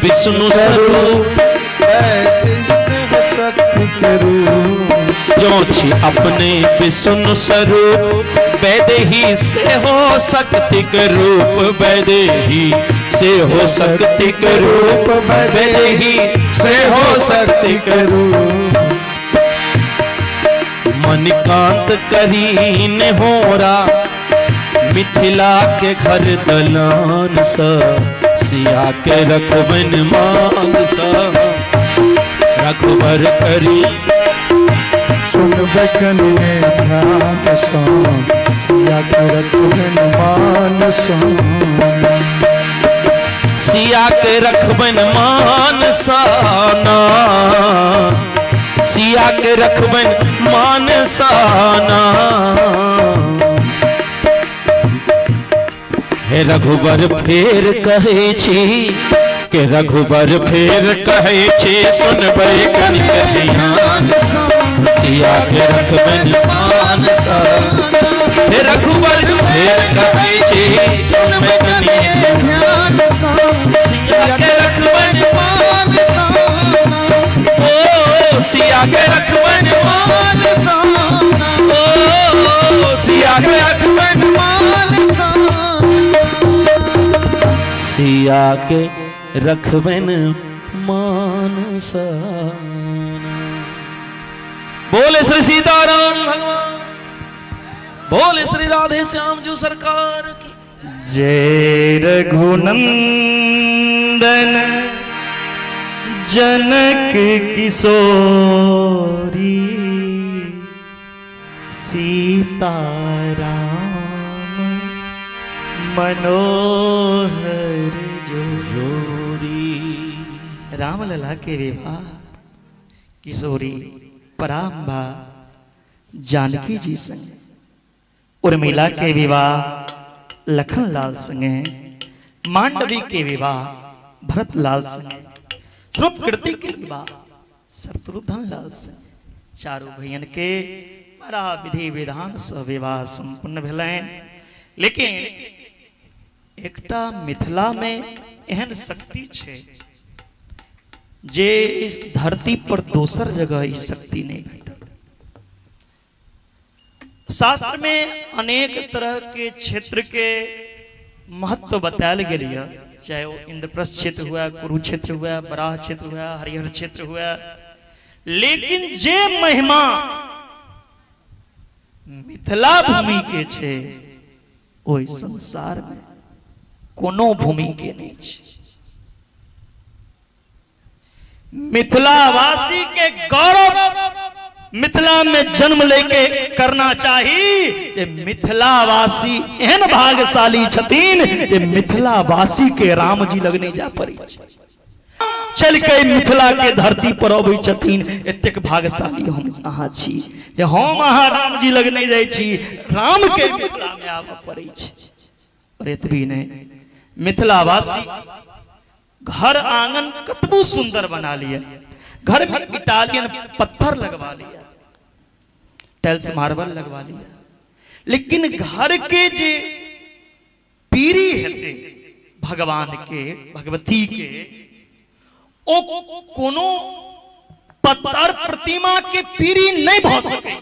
Speaker 1: विष्णु स्वरूप,
Speaker 3: शक्ति के रूप।
Speaker 1: जो छी अपने विष्णु स्वरूप, वैदेही से हो शक्तिक रूप। वैदेही से हो शक्ति के रूप वैदेही
Speaker 3: से हो शक्ति के रूप।
Speaker 1: मणिकांत करी ने होरा मिथिला के घर दलान स सिया के रखबन मान स रघुबर करी
Speaker 3: सुन बचन ध्यान सा सिया के रखबन मान सा
Speaker 1: सिया के रखबन मान साना सिया के रखबन मान साना। हे रघुबर फेर कहे छी के रघुबर फेर कहे छी सुनबै कनिक ध्यान सिया के रखबन मान साना। हे रघुबर फेर कहे छी सुनबै कनिक
Speaker 3: ध्यान
Speaker 1: सिया के रखबन
Speaker 3: मान साना।
Speaker 1: ओ सिया के रखबन
Speaker 3: मान साना।
Speaker 1: ओ सिया के
Speaker 3: रखबन मान साना।
Speaker 1: सिया के रखबन मान साना। बोले श्री सीताराम भगवान की, बोले श्री राधे श्याम जी सरकार की
Speaker 2: जय। रघुनंदन जनक किशोरी सीताराम मनोहर
Speaker 1: जोरी।
Speaker 2: रामलला के विवाह किशोरी पराम्बा जानकी जी संग, उर्मिला के विवाह लखनलाल संगे, मांडवी के विवाह भरतलाल संगे, श्रुतकृति के विवाह शत्रुघ्न लाल संगे, चारू भैयन के बड़ा विधि विधान से विवाह संपन्न भेलनि। लेकिन एकटा मिथिला में एहन शक्ति छै जे इस धरती पर दोसर जगह ई शक्ति नहीं भेटल। शास्त्र में अनेक तरह के क्षेत्र के महत्व बतायल गेल यऽ, चाहे वो इंद्रप्रस्थ क्षेत्र हुआ, कुरुक्षेत्र हुआ, बराह क्षेत्र हुआ, हरिहर क्षेत्र हुआ, लेकिन जे महिमा मिथिला भूमि के छै ओहि संसार में कोनो भूमि के नहीं छै। मिथिलावासी के गौरव मिथिला में जन्म लेके करना चाहिए। मिथिलावासी एहन भाग्यशाली छथिन जे मिथिलावासी के राम जी लग नहीं जा पड़ै छै, चल के मिथिला के धरती पर अबै छथिन। एतेक भाग्यशाली हम अहाँ छी जे हम अहाँ राम जी लग नहीं जाइ छी, राम के मिथिला में आबऽ पड़ै छै। और एतबी नहीं, मिथिलावासी घर आंगन कतबो सुंदर बना लिया, घर में इटालियन पत्थर लगवा लिया, टाइल्स मार्बल लगवा लिया, लेकिन घर के जे पीरी हेतै भगवान के, भगवती के, ओ कोनो पत्थर प्रतिमा के पीरी नहीं भऽ सकै।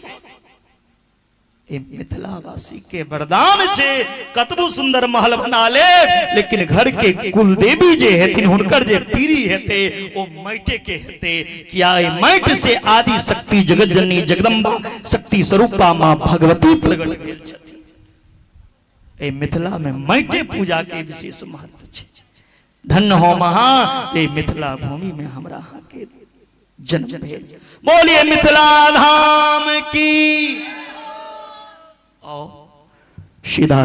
Speaker 2: मिथिलावासी के वरदान छे कतबो सुंदर महल बना ले, लेकिन घर के कुलदेवी जे हेथिन, हुनकर जे पीरी हेते ओ माटे के हेते। किया माटि से आदि शक्ति जगत जननी जगदम्बा शक्ति स्वरूपा मां भगवती प्रकट भेल छथिन। ए मिथिला में माटे पूजा के विशेष महत्व छे। धन्य हो महा जे मिथिला भूमि में हमरा अहाँ के जन्म भेल। बोलिए मिथिला धाम की। सीधा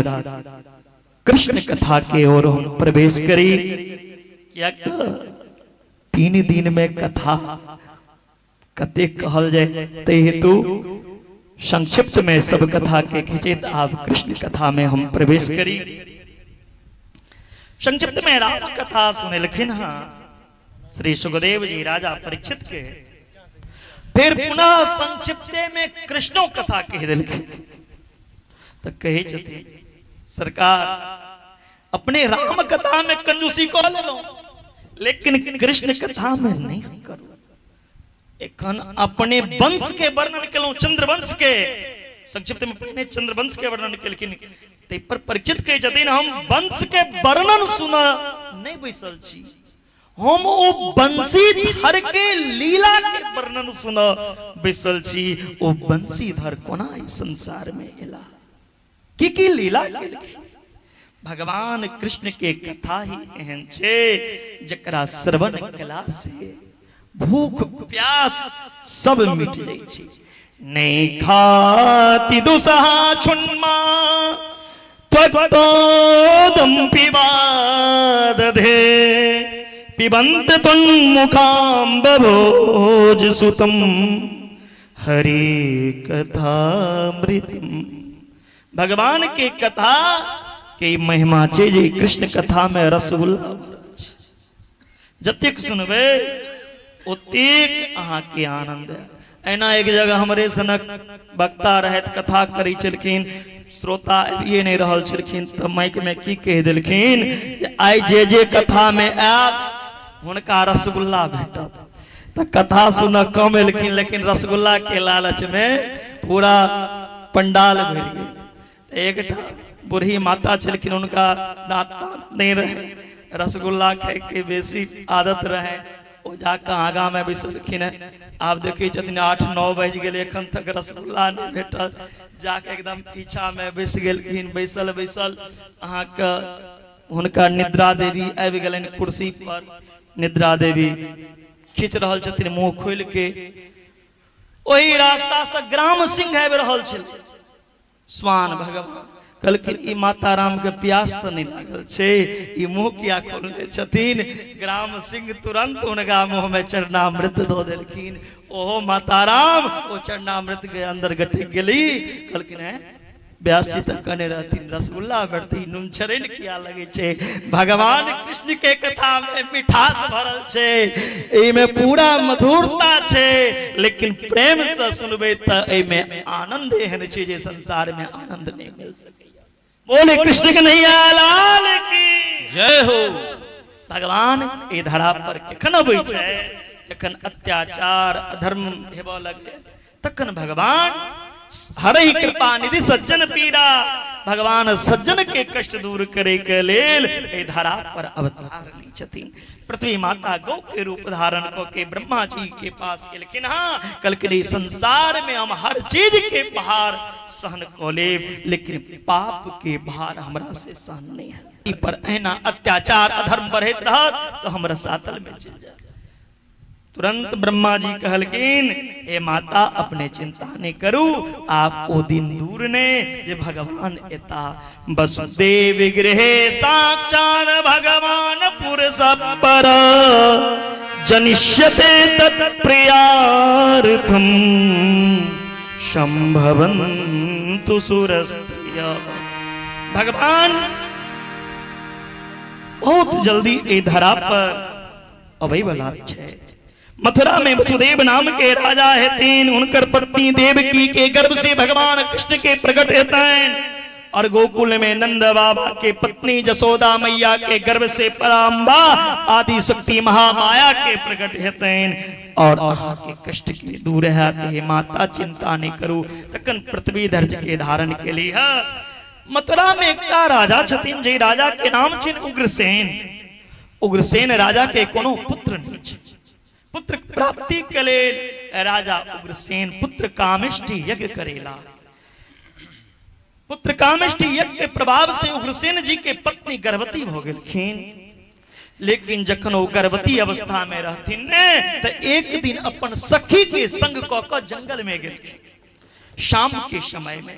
Speaker 2: कृष्ण कथा के ओर हम प्रवेश करी। तो 3 दिन में कथा कते कहल जाए, ते हेतु संक्षिप्त में सब कथा के खींचेत आब कृष्ण कथा में हम प्रवेश करी। संक्षिप्त में राम कथा सुनेलखिन हाँ श्री सुखदेव जी राजा परीक्षित के, फिर पुनः संक्षिप्त में कृष्णो कथा कह दिलखिन। तो कहे छथिन सरकार अपने राम कथा में कंजूसी कऽ लेलहुं, लेकिन कृष्ण कथा में नहीं करू। एखन अपने वंश के वर्णन केलहुं, चंद्रवंश के, संक्षिप्त में पहिने चंद्रवंश के वर्णन केलखिन, तै पर परीक्षित कहै छथिन हम वंश के वर्णन सुनऽ नहि बैसल छी, हम ओ बंशीधर के लीला के वर्णन सुन बैसल छी। ओ बंशीधर कोना एहि संसार में एला, की की लीला केलखिन। भगवान कृष्ण के कथा ही एहन छै जकरा श्रवण केला से भूख प्यास सब मिट जाइ छै। नहीं खाती दुसहा छुन्मा त्वक्तोदम पिबा दधे पिबंत तुन्मुखाम बभोज सुतम हरि कथामृतम। भगवान के कथा के महिमा छै जे कृष्ण कथा में रसगुल्ला भरल छै, जतेक सुनबै ओतेक अहाँके आनंद है। एना एक जगह हमरे सनक वक्ता रहथि, कथा करै छलखिन, श्रोता आबिए नहि रहल छलखिन, तऽ माइक में की कहि देलखिन जे आइ जे जे कथा में आयत हुनका रसगुल्ला भेटत। तऽ कथा सुनऽ कम एलखिन, लेकिन रसगुल्ला के लालच में पूरा पंडाल भरि गेल। तऽ एकटा बूढ़ी माता छलखिन, हुनका दाँत ताँत नहि रहै, रसगुल्ला खायके बेसी आदत रहै, ओ जाकऽ आगाँमे बैसलखिन। आब देखै छथिन 8-9 बाजि गेलै, एखन तक रसगुल्ला नहि भेटल। जाकऽ एकदम पीछामे बैस गेलखिन। बैसल बैसल अहाँके हुनका निद्रा देवी आबि गेलनि कुर्सी पर। निद्रा देवी खींच रहल छथिन मुँह खोलि के। ओहि रास्ता से ग्राम सिंह आबि रहल छल। स्वान भगवान कहलखिन ई माता राम के प्यास तऽ नहि लागल छै, ई मुँह किया खोलने छथिन। ग्राम सिंह तुरंत हुनका मुँह में चरणामृत दऽ देलखिन। ओहो माता राम ओ चरणामृत के अंदर गटकि गेली। कहलखिन हैं व्यास जी तऽ कहने रहथिन रसगुल्ला बरती नुनछरैन किया लगै छै। भगवान कृष्ण के कथा में मिठास भरल छै, एहिमे पूरा मधुरता छै, लेकिन प्रेम से सुनबै तऽ एहिमे आनंद एहन छै जे संसार में आनंद नहीं मिल सकैया। बोले कृष्ण कन्हैया लाल की
Speaker 1: जय हो।
Speaker 2: भगवान एहि धरा पर कखन अबै छै? जखन अत्याचार अधर्म हेबऽ लगे तखन भगवान हरे कृपा निधि सज्जन पीड़ा, भगवान सज्जन के कष्ट दूर करे के लेल एहि धरा पर अवतार लै छथिन। पृथ्वी माता गौ के रूप धारण क के ब्रह्मा जी के पास एलखिन। हाँ, कहलखिन ई संसार में हम हर चीज के भार सहन क लेब, लेकिन पाप के भार हमरा से सहन नहीं है। ई पर एना अत्याचार अधर्म बढ़ैत रहत तो हम रसातल में चलि जायब। तुरंत ब्रह्मा जी कहलखिन ए माता अपने चिंता नहीं करू, आप ओ दिन दूर ने जे भगवान एता। वसुदेव गृहे साक्षात भगवान पुरुष पर जनिष्यते तत्प्रियार्थम संभवन्तु सुरस्त्रिय। भगवान बहुत जल्दी ए धरा पर अबै वाला छै। मथुरा में वसुदेव नाम के राजा हेथिन, हुनकर पत्नी देवकी के गर्भ से भगवान कृष्ण के प्रकट हेतनि, और गोकुल में नंद बाबा के पत्नी जसोदा मैया के गर्भ से पराम्बा आदि शक्ति महामाया के प्रकट हेतनि। और अहाँ के कष्ट के दूर है हे माता चिंता नहीं करू। तखन पृथ्वी धर्ज के धारण के लिए मथुरा में एकटा राजा छथिन, जे राजा के नाम छिन उग्रसेन। उग्रसेन राजा के कोनो पुत्र नहीं छै। पुत्र प्राप्ति के लेल राजा उग्रसेन पुत्र कामेष्टि यज्ञ करेला। पुत्र कामेष्टि यज्ञ के प्रभाव से उग्रसेन जी के पत्नी गर्भवती भ गेलखिन। लेकिन जखन ओ गर्भवती अवस्था में रहथिन ने तो एक दिन अपन सखी के संग क क जंगल में गेलखिन। शाम के समय में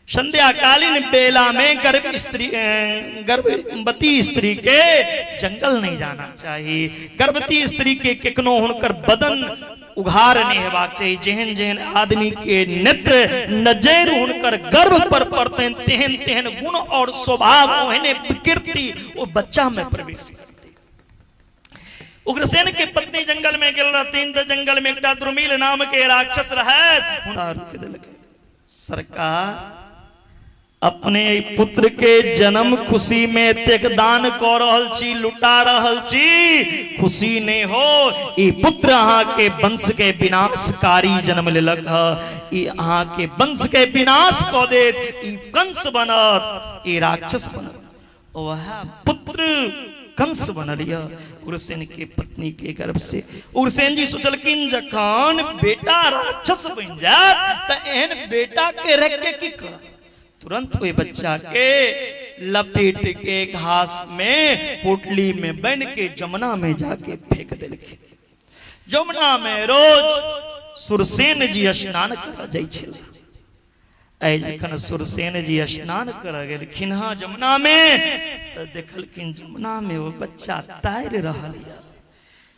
Speaker 2: संध्याकालीन बेला में गर्भ स्त्री गर्भवती स्त्री के जंगल नहीं जाना चाहिए। गर्भवती स्त्री के केकनो हुनकर बदन उघार नहीं हेबाक चाहिए। जेहन जेहन आदमी के नेत्र नजर हुनकर गर्भ पर पड़तनि तेहन तेहन गुण और स्वभाव ओहने विकृति ओ बच्चा में प्रवेश करतै। उग्रसेन के पत्नी जंगल में गेल रहथिन तऽ जंगल में एकटा द्रुमिल नाम के राक्षस रहैत। हुनका रोकि देलकै, सरकार अपने पुत्र के जन्म खुशी में एतेक दान कऽ रहल छी, लुटा रहल छी, खुशी नहीं हो। ई पुत्र अहाँ के वंश के विनाशकारी जन्म लेलक ह, ई अहाँ के वंश के विनाश कऽ देत, ई कंस बनत, ई राक्षस बनत। वह पुत्र कंस बनल यऽ उग्रसेन के पत्नी के गर्भ से। उग्रसेन जी सोचलखिन जखन बेटा राक्षस बनि जायत तऽ एहन बेटा के रख के की करब। तुरंत ओहि बच्चा के लपेट के घास में पोटली में बन के जमुना में जाके फेंक देलखिन। जमुना में रोज सुरसेन जी स्नान कर जाइ छल। जखन सुरसेन जी स्नान कर गेलखिन हँ जमुना में तऽ देखलखिन जमुना में ओ बच्चा तैर रहल यऽ।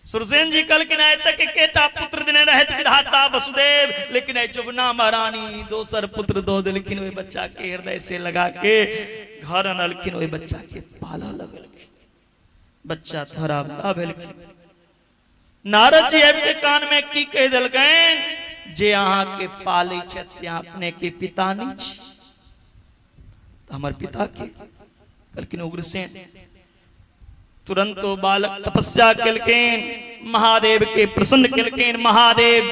Speaker 2: सुरसेन जी कहलखिन आइ तक एकेटा पुत्र देने रहथि विधाता वसुदेव, लेकिन आइ जमुना महारानी दोसर पुत्र दऽ देलखिन। ओहि बच्चा के हृदय से लगा के घर अनलखिन, ओहि बच्चा के पालऽ लगलखिन। बच्चा थोड़ा बड़ा भेलखिन। नारद जी आबि के कान में की कहि देलकनि जे अहाँ के पालै छथि से अहाँ अपने के पिता नहि छी। तऽ हमर पिता के? कहलखिन उग्रसेन। तुरंत ओ बालक तपस्या केलखिन, महादेव के प्रसन्न केलखिन, महादेव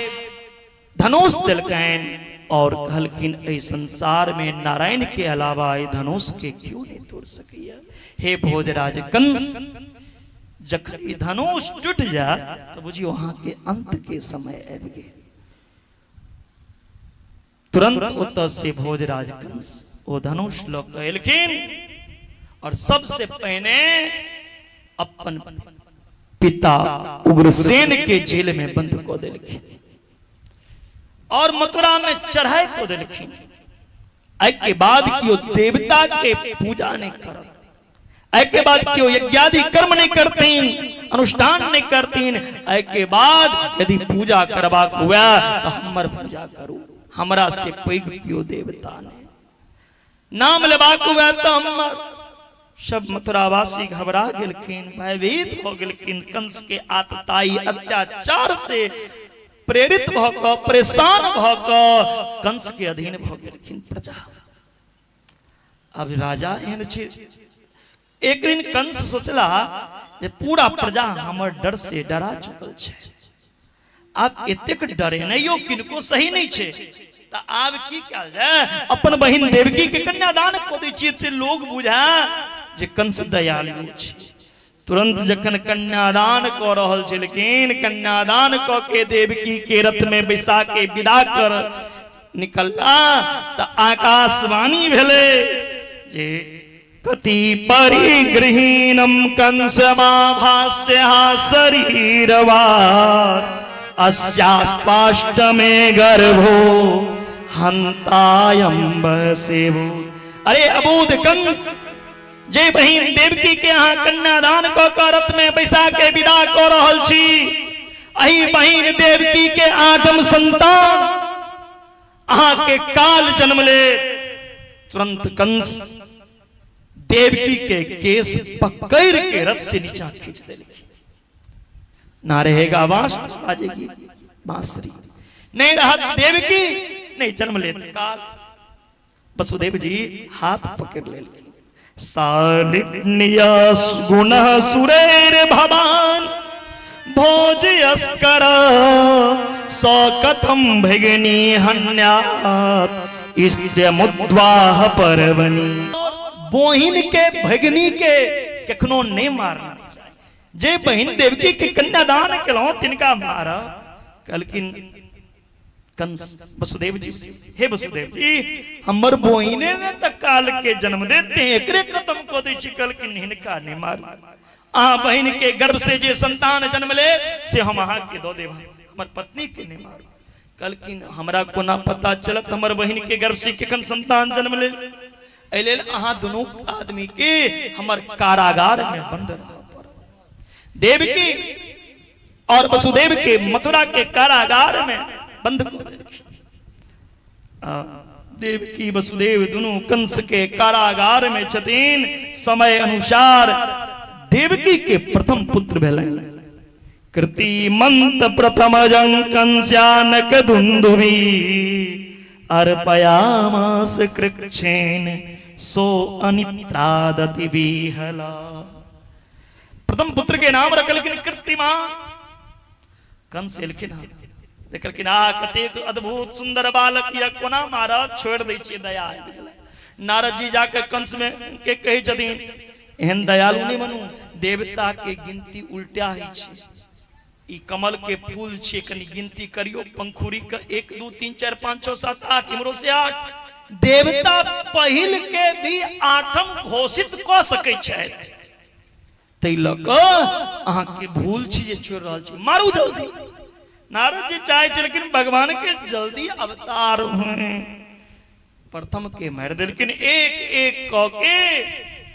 Speaker 2: धनुष देलकनि और कहलखिन एहि संसार में नारायण के अलावा एहि धनुष के क्यों नहीं तोड़ सकैया। हे भोजराज कंस, जखन ई धनुष टूट जायत तऽ बुझियौ अहाँ के अंत के समय आबि गेल। तुरंत ओतऽ से भोजराज कंस ओ धनुष लऽ कऽ एलखिन और सबसे पहिने अपन पिता उग्रसेन के जेल में बंद कऽ देलखिन और मथुरा में चढ़ाई कऽ देलखिन। एहि के बाद केओ देवता के पूजा नहीं करत, एहि के बाद केओ यज्ञादि कर्म नहीं करतीन, अनुष्ठान नहीं करतीन। एहि के बाद यदि पूजा करबाक हुए तो हमर पूजा करू, हमरा से पैघ केओ देवता नहीं। नाम लेबाक हुए तो हमर। सब मथुरावासी घबरा गेलखिन, भयभीत हो गेलखिन। कंस के आतताई अत्याचार से प्रेरित भऽ कऽ, परेशान भऽ कऽ कंस के अधीन भऽ गेलखिन प्रजा। अब राजा एहन छै। एक दिन कंस सोचला जे पूरा प्रजा हमर डर से डरा चुकल छै, आब एतेक डरेनाइयो किनको सही नहीं छै, तऽ आब की कयल जाय, अपन बहिन देवकी के कन्यादान कऽ दै छियै ते लोग बुझाय जे कंस दयालु छै। तुरंत जखन कन्यादान कऽ रहल छलखिन, कन्यादान कऽ के देवकी के रथ में बैसा के विदा कर निकलला तऽ आकाशवाणी भेलै जे कति परिगृहीणम कंसमाभास्य शरीरवात् अस्यास्पाष्टमे गर्भो हंतायम बसेवो। अरे अबूध कंस, जे बहिन देवकी के अहाँ कन्यादान कऽ कऽ रथ में बैसा के विदा कऽ रहल छी, एहि बहिन देवकी के आठम संतान अहाँ के काल जन्म ले। तुरंत कंस देवकी के केस पकड़ के रथ से नीचा खींच देलखिन। ना रहेगा बांस बाजेगी बांसुरी, नहीं रहा देवकी, नहीं जन्म ले काल। वसुदेव जी हाथ पकड़ लेलखिन। सालिन्य गुण सुरेर भवान भोजयस्कर स कथम भगिनी हन्यात इष्टमुद्वाह पर्वणि। बहिन के भगिनी के कखनो नहीं मारना चाही। जे बहिन देवकी के कन्यादान केलहुँ तिनका मारब। कहलखिन कंस वसुदेव जी से, हे वसुदेव जी, हमर बहिने ने त काल के जन्म देते, एकरे खत्म कऽ दै छी। कहलखिन हिनका नहीं मार, अहाँ बहिन के गर्भ से जे संतान जन्म ले से हम अहाँ के दऽ देब, हमर पत्नी के नहीं मारू। कहलखिन हमरा कोना पता चलत हमर बहिन के गर्भ से केखन संतान जन्म ले, एहि लेल अहाँ दुनू आदमी के हमर कारागार में बंद रहऽ पड़त। देवकी और वसुदेव के मथुरा के कारागार में बंद कऽ देलखिन। देवकी वसुदेव दुनू कंस के कारागार में छथिन। समय अनुसार देवकी के प्रथम पुत्र भेलनि कृतिमंत प्रथम जं कंस्यानक दुंदुबी अर्पयामास कृक्षेण सो अनित्रादति विहला। प्रथम पुत्र के नाम रखलखिन कृतिमान। कंस एलखिन हँ, देखलखिन आ कतेक अद्भुत सुंदर बालक यऽ, कोना मारब, छोड़ि दै छियै, दया आबि गेलै। नारद जी जाके कंस में के कहै छथिन एहन दयालु नहि बनू, देवता के गिनती उल्टा होइ छै। ई कमल के फूल छै, कनी गिनती करियो पंखुरी के 1 2 3 4 5 6 7 8, इमरो से 8। देवता पहिल के भी आठम घोषित क सकै छथि। तै लऽ कऽ अहाँके भूल छी जे छोड़ि रहल छी, मारू जल्दी। नारद जी चाहे छलखिन भगवान के जल्दी अवतार होय। प्रथम के मारि देलखिन, एक एक कऽ के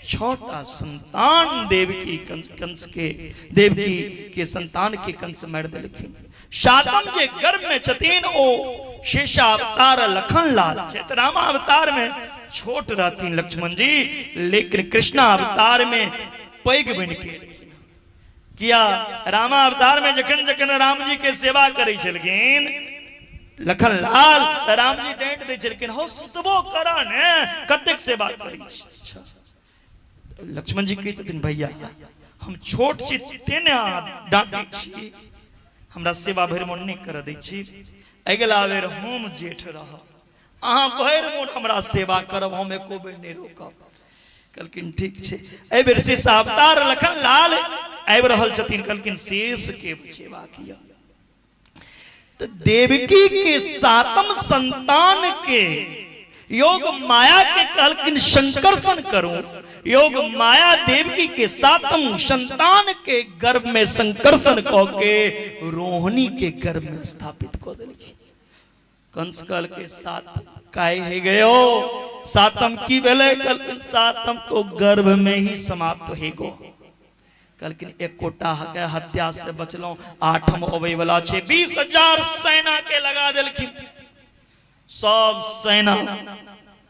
Speaker 2: 6टा संतान देवकी कंस के, देवकी के संतान के कंस मारि देलखिन। सातम जे गर्भ में छथिन ओ शेषावतार लखन लाल छथि। रामावतार में छोट रहथिन लक्ष्मण जी, लेकिन कृष्णावतार में पैघ बनि के किया रामावतार में जखन जखन राम जी के सेवा करै छलखिन लखन लाल, त राम जी डांटि दै छलखिन, हो सुतबो कर ने, कतेक सेवा करै छी। लक्ष्मण जी कहै छथिन, भैया हम छोट छी ते ने अहाँ डांटै छी, हमरा सेवा भरि मोन नहि करऽ दै छी। अगिला बेर हम जेठ रहब, अहाँ भरि मोन हमरा सेवा करब, हम एको बेर नहि रोकब। कहलखिन ठीक छै। एहि बेर शेषावतार लखन लाल आबि रहल छथिन, कहलखिन शेष के बचेबाक यऽ। तऽ देवकी के सातम संतान के योग माया के कहलखिन संकर्षण करू। योग माया देवकी के सातम संतान के गर्भ में संकर्षण कऽ के रोहिणी के गर्भ में स्थापित कऽ देलखिन। कंस कहलकै सात काहे हे गयो, सातम की भेलै? कहलखिन सातम तो गर्भ में ही समाप्त हे गो। कहलखिन एकोटा के हत्या से बचलहुं, आठम अबै वाला छै। 20,000 सेना के लगा देलखिन, सब सेना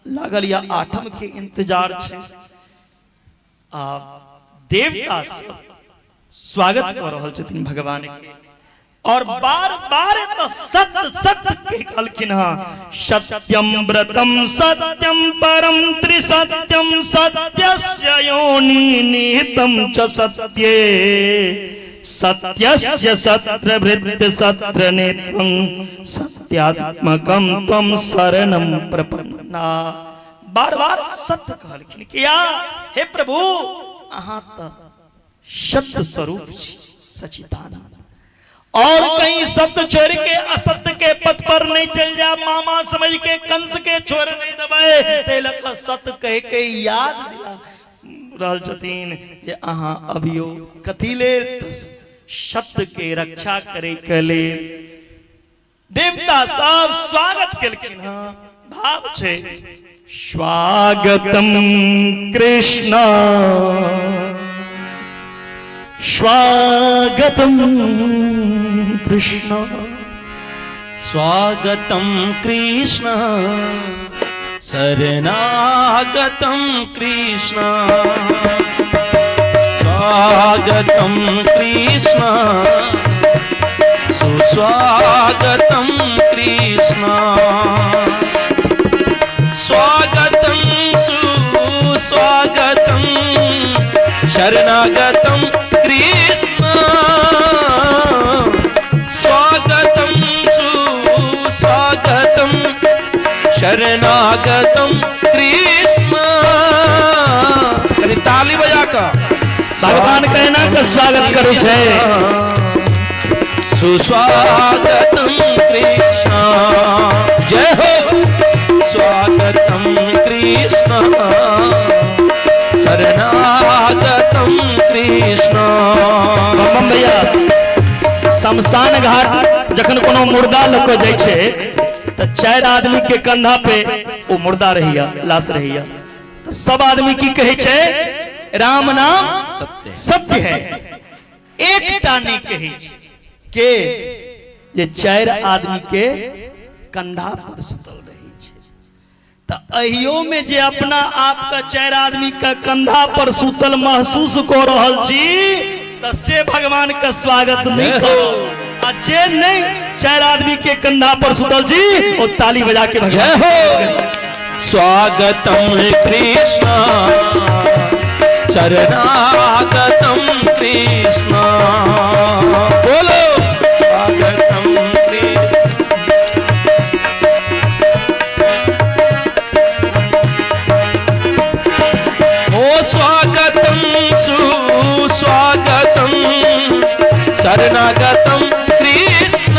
Speaker 2: लागल या आठम के इंतजार छै। आ देवता सब स्वागत कऽ रहल छथिन भगवान के, और बार बार तो सत्य सत्य के कहलखिन हँ। सत्यम व्रतम सत्यम परम त्रिसत्यम सत्यस्य योनि निहितम च सत्ये सत्यस्य सत्रभृत् सत्र नेत्रं सत्यात्मकं त्वं शरणं प्रपन्ना। बार बार सत्य कहलखिन किया हे प्रभु अहाँ तऽ सत्य स्वरूप छी, सचिदानंद। और कहीं सत्य छोड़ के असत्य के पथ पर नहीं चल जा, मामा समझ के कंस के छोड़ नहीं दबाए, तै लऽ कऽ सत्य कह के याद दिला रहल छथिन जे अहाँ अभियो कथी लेल सत्य के रक्षा करे के लेल देवता सब स्वागत केलखिन हँ। भाव छै स्वागतम कृष्ण स्वागतम कृष्ण
Speaker 1: स्वागतम कृष्ण शरणागतम कृष्ण स्वागतम कृष्ण सुस्वागतम कृष्ण स्वागतम सुस्वागतम शरणागतम कृष्ण स्वागतम सुस्वागतम शरणागतम कृष्ण। कनी ताली बजा कऽ
Speaker 2: भगवान कहना के स्वागत करै छै।
Speaker 1: सुस्वागतम कृष्ण जय हो स्वागतम कृष्ण शरणागतम कृष्ण।
Speaker 2: बम भैया शमशान घाट जखन कोनो मुर्दा लऽ कऽ जाइ छै तऽ 4 आदमी के कंधा पे ओ मुर्दा रहिया, लाश रहिया, तऽ सब आदमी की कहै छै राम नाम
Speaker 1: सत्य
Speaker 2: सत्य है। एकटा नहि कहै छै के जे 4 आदमी के कंधा पर सुतल रहै छै। तऽ अहियो में जे अपना आप का 4 आदमी के कंधा पर सुतल महसूस कऽ रहल छी तऽ से भगवान के स्वागत नहीं करो, आ जे नहीं 4 आदमी के कंधा पर सुतल छी ओ ताली बजा के भगवान
Speaker 1: जय हो। स्वागतम कृष्ण शरणागतम कृष्ण बोलो स्वागतम कृष्ण। ओ स्वागतम सुस्वागतम शरणागतम कृष्ण,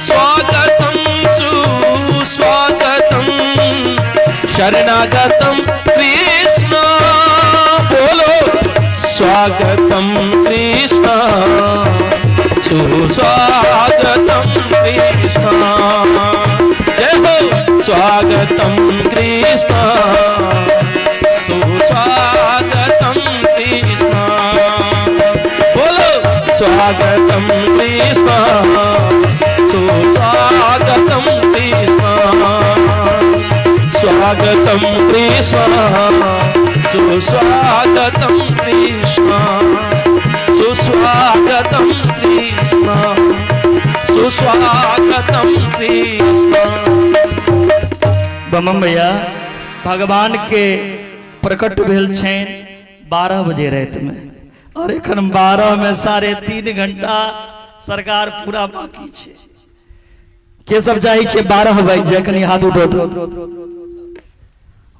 Speaker 1: स्वागतम सुस्वागतम शरणागतम कृष्ण, बोलो स्वागतम कृष्ण, सुस्वागतम कृष्ण, जय हो, स्वागतम कृष्ण, सुस्वागतम कृष्ण, बोलो स्वागतम कृष्ण, सुस्वागतम कृष्ण, स्वागतम कृष्ण, सुस्वागतम कृष्ण, सुस्वागतम कृष्ण, सुस्वागतम कृष्ण।
Speaker 2: बमम भैया, भगवान के प्रकट भेल छनि 12 बजे राति में, और एखन 12 में 3.5 घंटा सरकार पूरा बाकी छै। के सब चाहे छै 12 बाजि जाय, कनि हाथ उठो।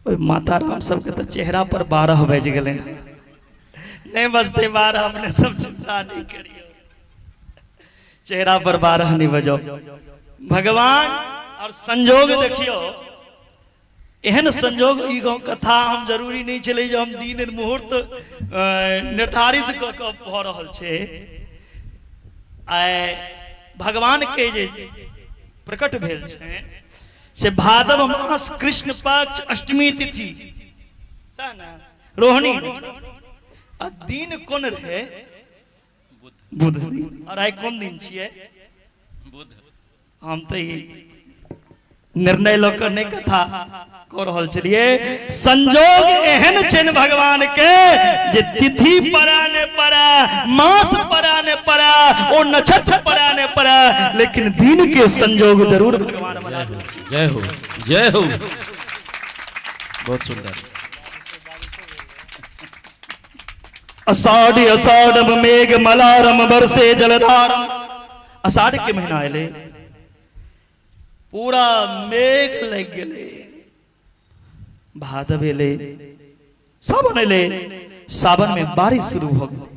Speaker 2: ओहि माता राम सबके तऽ चेहरा पर 12 बाजि गेलै, नहीं बजते 12, अपने सब चिंता नहीं करियो, चेहरा पर 12 नहीं बजाओ। भगवान और संजोग देखियो, एहन संजोग ई गाँव कथा हम जरूरी नहीं छलै जे हम दिन मुहूर्त निर्धारित कऽ कऽ भऽ रहल छै। आइ भगवान के जे प्रकट भेल छै से भादव मास कृष्ण पक्ष अष्टमी तिथि, सएह ने, रोहिणी, आ दिन कोन रहे? बुध दिन। और आइ कोन दिन छियै? हम तऽ ई निर्णय लऽ कऽ नहि कथा कऽ रहल छलियै। संजोग एहन छनि भगवान के जे तिथि पड़ा ने पड़ा, मास पड़ा ने पड़ा, ओ नक्षत्र पड़ा ने पड़ा, लेकिन दिन के संजोग जरूर भगवान बना देलखिन।
Speaker 1: जय हो, जय हो, बहुत सुंदर।
Speaker 2: अषाढ़ अषाढ़ मेघ मलारम बरसे जलधारम। अषाढ़ के महीना एलै, पूरा मेघ लग गेलै, भादव एलै, सावन एलै, सावन में बारिश शुरू हो गेलै।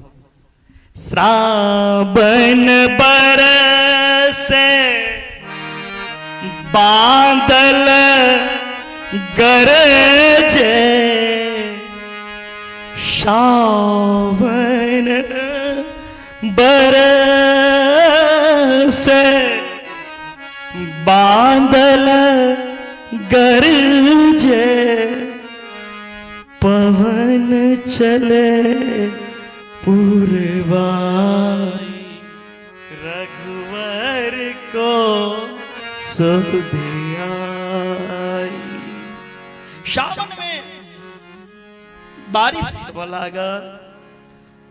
Speaker 2: श्रावण बरसे बादल गरजे, सावन बरसे बादल गरजे, पवन चले पुरवाई, रघुवर को सुधियाई। सावन में बारिश होबऽ लागल,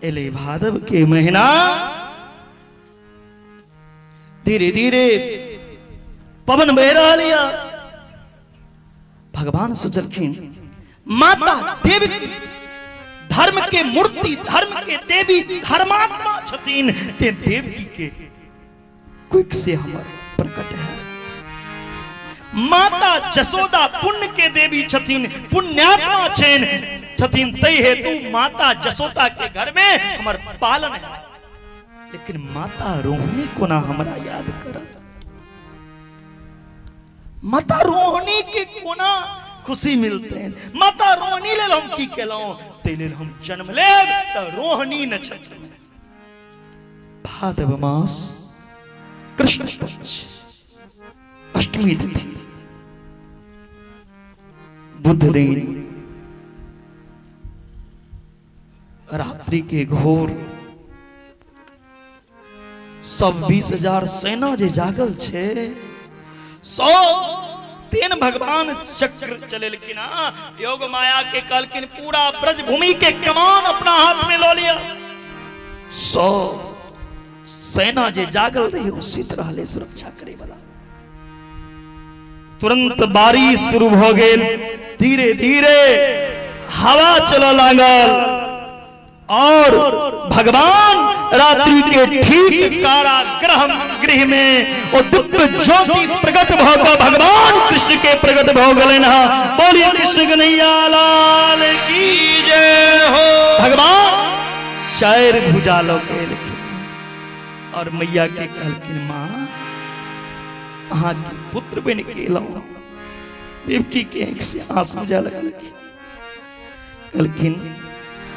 Speaker 2: एलै भादव के महीना, धीरे धीरे पवन बहि रहल यऽ। भगवान सोचलखिन माता देवी धर्म के मूर्ति, धर्म के देवी, धर्मात्मा छथिन, ते देवकी के क्विक से हमर प्रकट है। माता जसोदा पुण्य के देवी छथिन, पुण्यात्मा छथिन, तै हेतु माता जसोदा के घर में हमर पालन है। लेकिन माता रोहिणी कोना हमरा याद करत, माता रोहिणी के कोना खुशी मिलते हैं, माता रोहिणी लेल हम की केलहुं, तै लेल हम जन्म लेब त रोहिणी नक्षत्र में। भादव मास कृष्ण पक्ष अष्टमी तिथि बुध दिन रात्रि के घोर सब 20,000 सेना जे जागल छे, 103 भगवान चक्र चलेलखिन। योग माया के कहलखिन पूरा ब्रज भूमि के कमान अपना हाथ में लो लिया। 100 सेना जे जागल रही ओ सुति रहले सुरक्षा करे वाला। तुरंत बारिश शुरू भ गेल, धीरे धीरे हवा चलऽ लागल और भगवान रात्रि के ठीक कारागृह गृह में ओ दिव्य ज्योति प्रकट भ क भगवान कृष्ण के प्रकट भ गेलनि हँ। बोलिए कृष्ण कन्हैया लाल की
Speaker 1: जय हो।
Speaker 2: भगवान चारि भुजा लऽ के एलखिन और मैया के कहलखिन, माँ, अहाँके पुत्र बनि के एलहुँ। देवकी के आँखि से आंसू जाय लगलखिन। कहलखिन,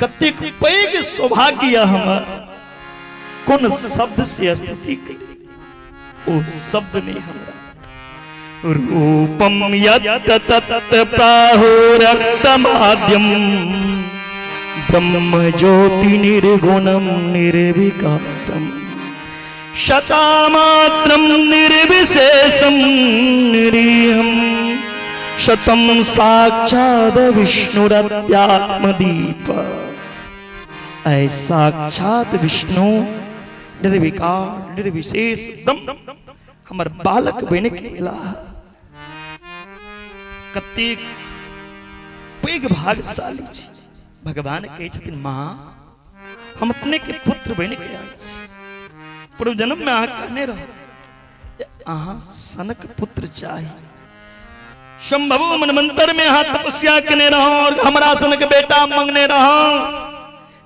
Speaker 2: कतेक पैघ सौभाग्य हमर, कोन शब्द से स्तुति करी, ओ शब्द नहीं हमरा। रूपम यत् तत् प्राहुरक्तमाद्यम ब्रह्म ज्योति निर्गुणम निर्विकारम शतामात्रम निर्विशेषम निरीहम शतम साक्षाद विष्णुरत्यात्मदीप। ऐ साक्षात विष्णु निर्विकार निर्विशेष ब्रह्म हमर बालक बनि के एला। कतेक पैघ भाग्यशाली छी। भगवान कहै छथिन, माँ, हम अपने के पुत्र बनि के आयल छी। पूर्व जन्म में अहाँ कहने रहो जे अहाँ सनक पुत्र चाही। संभव मनमंत्र में अहाँ तपस्या केने रहौ और हमरा सनक बेटा मंगने रहौ।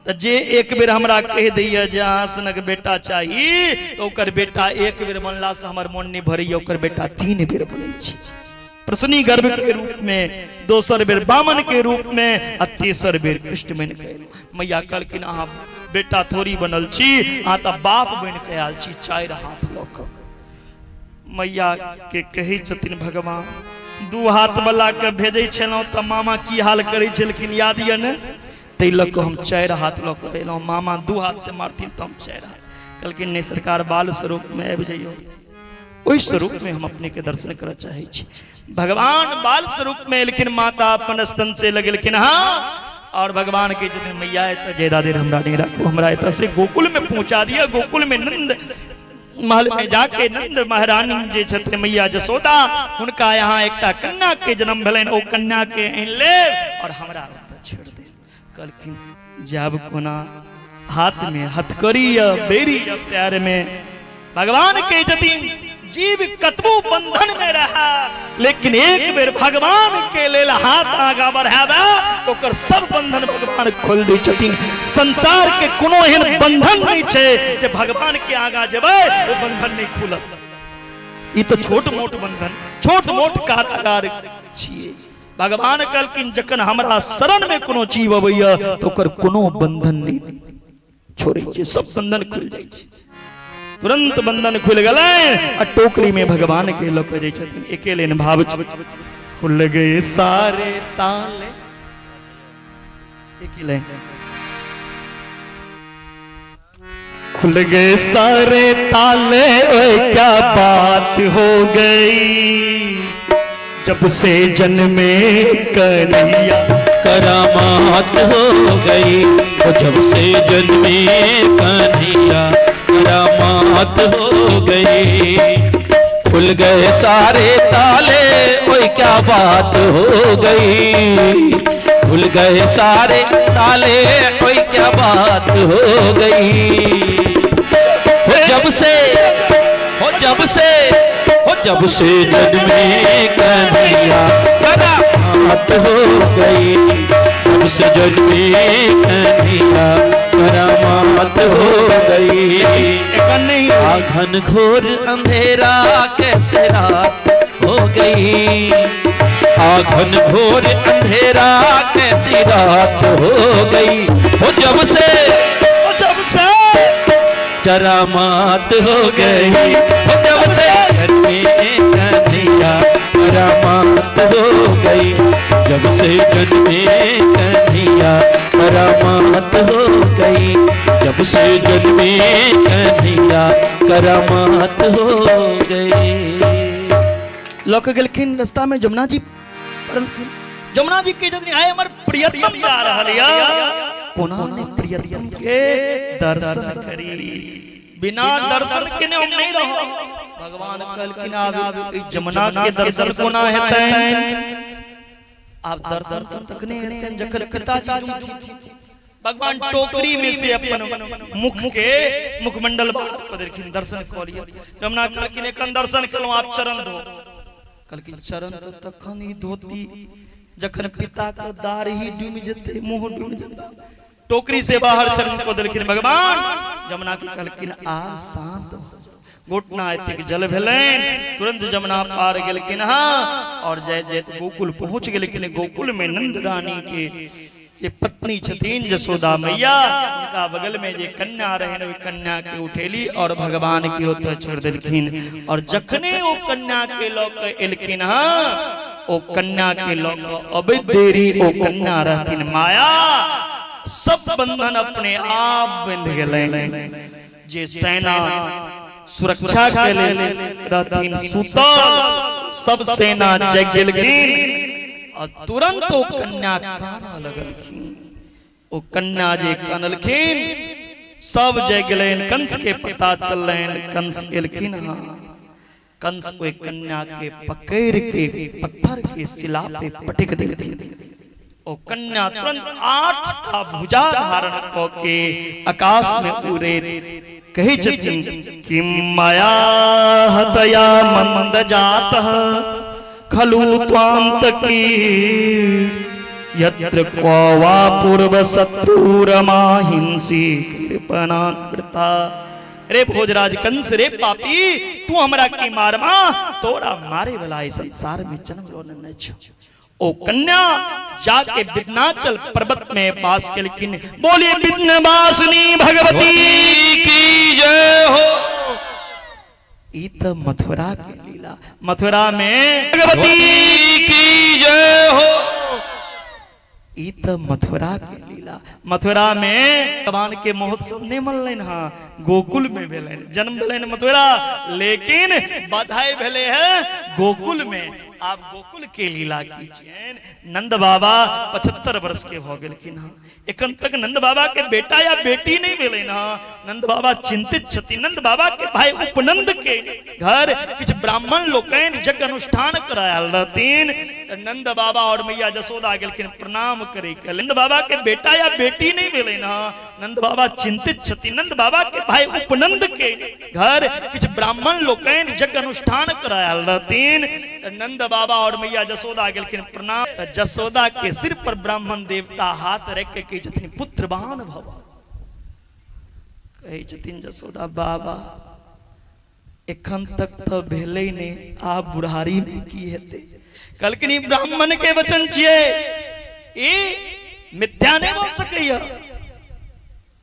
Speaker 2: तऽ जे एक बेर हमरा कहि दैया जे अहाँ सनक बेटा चाही, तऽ ओकर बेटा एक बेर बनलासँ हमर मोन नहि भरैया, ओकर बेटा 3 बेर बनै छै। प्रसन्नी गर्भ के रूप में, दोसर बेर बामन के रूप में आ तेसर बेर कृष्ण बनि के एलहुँ। मैया कहलखिन, अहाँ बेटा थोड़ी बनल छी, अहाँ तऽ बाप बनि के आयल छी। 4 हाथ लऽ कऽ मैया के कहै छथिन भगवान, 2 हाथ वाला के भेजै छलहुँ तऽ मामा की हाल करै छलखिन, याद यऽ ने? ताहि लऽ कऽ हम 4 हाथ लऽ कऽ एलहुँ। मामा 2 हाथ से मारथिन तऽ हम 4 हाथ। कहलखिन, नहि सरकार, बाल स्वरूप में आबि जइयौ, ओहि स्वरूप में हम अपने के दर्शन करऽ चाहै छी। भगवान बाल स्वरूप में एलखिन, माता अपन स्तन से लगेलखिन। हाँ, और भगवान के छथिन, मैया, एतऽ ज्यादा देर हमरा नहीं राखू, हमरा एतऽ से गोकुल में पहुंचा दिया। गोकुल में नंद महल में जाके नंद महारानी जे छथिन मैया जसोदा, हुनका यहाँ एकटा कन्या के जन्म भेलनि, ओ कन्या के आनि ले और हमरा ओतऽ छोड़ दे। कहलखिन, जाब कोना, हाथ में हथकड़ी या बेरी या पैर में। भगवान के छथिन, जीव कतबो बंधन में रहा, लेकिन एक बेर भगवान के लेल हाथ आगा बढ़ाबे तो ओकर सब बंधन भगवान खोल दै छथिन। संसार के कोनो एहन बंधन नहीं छै जे भगवान के आगा जेबै ओ बंधन नहीं खुलत। ई तो छोट मोट बंधन, छोट मोट कारागार छियै। भगवान कहलखिन, जखन हमरा शरण में कोनो जीव अबैया तो ओकर कोनो बंधन नहीं छोड़ै छै, सब बंधन खुलि जाइ छै। तुरंत बंधन खुलि गेलै आ टोकरी में भगवान के लऽ के जाइ छथिन। एके लेन भाव छै, खुल गए सारे ताले, एक ही लाइन। खुल गए सारे ताले, ओए क्या बात हो गई, जब से जन्मे कन्हैया
Speaker 1: करामात हो गई। ओ जब से जन्मे कन्हैया करामात हो गई। खुल गए सारे ताले, ओए क्या बात हो गई, खुल गए सारे ताले, ओए क्या बात हो गई। हो जब से, हो जब से, हो जब से जन्मे कन्हैया करामात हो गई, जब से जन्मे कन्हैया करामात हो गई। आघन घोर अंधेरा कैसे रात हो गई, आघन घोर अंधेरा कैसी रात हो गई। हो जब से,
Speaker 2: हो जब से
Speaker 1: करामात हो गई, हो जब से जन्मे कन्हैया करामात हो गई, जब से जन्मे कन्हैया करामात हो गई, जब से जन्मे कन्हैया करामात हो गई।
Speaker 2: लऽ के गेलखिन, रास्ता में जमुना जी पड़लखिन। जमुना जी के जदनी आए हमर प्रियतम जा रहल या, कोना ने प्रियतम के दर्शन करी, बिना दर्शन के ने हम नहीं रहो। भगवान कहलखिन, आब ई जमुना के दर्शन कोना हेतैन? आब दर्शन तखने हेतैन जखन पिताजी डूबथिन। भगवान टोकरी में से अपन मुख के मुखमंडल बाहर कऽ देलखिन, दर्शन कऽ लिअ। जमुना कहलखिन, एखन दर्शन केलहुँ, आब चरण धो। कहलखिन, चरण तऽ तखन ही धोती जखन पिता के दाढ़ी डूमि जेतै, मुँह डूमि जेतै। टोकरी से बाहर चरण को देलखिन भगवान। जमुना के कहलखिन आब शांत भऽ जाउ। घुटना एतेक जल भेलनि, तुरंत जमुना पार गेलखिन हँ और जाइत जाइत गोकुल पहुंच गेलखिन। गोकुल में नंद रानी के जे पत्नी छथिन जसोदा मैया, उनका बगल में जे कन्या रहनि ओहि कन्या के उठेली और भगवान के ओतऽ छोड़ देलखिन। और जखने ओ कन्या के लऽ के एलखिन हँ, ओ कन्या के लऽ के अबैत देरी ओ कन्या रहथिन माया, सब बंधन अपने आप बंध गेलनि। जे सेना सुरक्षा के लेल रहथिन सुतल, सब सेना जग गेलखिन और तुरंत ओ कन्या कानऽ लगलखिन। ओ कन्या जे कानलखिन सब जग गेलनि। कंस के पता चललनि, कंस एलखिन हँ। कंस ओहि कन्या के पकड़ के पत्थर के शिला पे पटक देलखिन। ओ कन्या तुरंत 8 टा भुजा धारण क के आकाश में उड़ैत कहै छथिन कि माया हतया मंद जात खलु त्वांत की यत्र क्व वा पूर्व शत्रुरमाहिंसी कृपणाकृता। रे भोजराज कंस, रे पापी, तू हमरा की मारमा, तोरा मारे वाला इस संसार में जन्म लो नहीं छो। ओ कन्या जाके विघ्नाचल पर्वत में वास केलखिन। बोलिए विघ्नवासिनी भगवती
Speaker 1: की जय हो।
Speaker 2: ई त मथुरा के लीला, मथुरा में भगवती
Speaker 1: की जय हो।
Speaker 2: ई त मथुरा के लीला, मथुरा में भगवान के महोत्सव नहीं मनलनि हँ, गोकुल में भेलनि। जन्म भेलनि मथुरा, लेकिन बधाई भेले है गोकुल में। आब गोकुल के लीला की छियनि। नंद बाबा 75 वर्ष के भऽ गेलखिन हँ, एखन तक नंद बाबा के बेटा या बेटी नहीं भेलनि हँ। नंद बाबा चिंतित छथिन। नंद बाबा के भाई उपनंद के घर किछु ब्राह्मण लोकनि यज्ञ अनुष्ठान करायल रहथिन, तऽ नंद बाबा और मैया जसोदा गेलखिन प्रणाम करे के। नंद बाबा के बेटा या बेटी नहीं भेलनि हँ, नंद बाबा चिंतित छथिन। नंद बाबा के भाई उपनंद के घर किछु ब्राह्मण लोकनि यज्ञ अनुष्ठान करायल रहथिन, तऽ नंद बाबा और मैया जसोदा गेलखिन प्रणाम। तऽ जसोदा के सिर पर ब्राह्मण देवता हाथ रख के कहै छथिन पुत्रवान भव। कहै छथिन जसोदा बाबा एखन तक तऽ भेलै नहि, आब बुढ़ारी में की हेतै। कहलखिन ई ब्राह्मण के वचन छियै, ई मिथ्या नहि भऽ सकैया।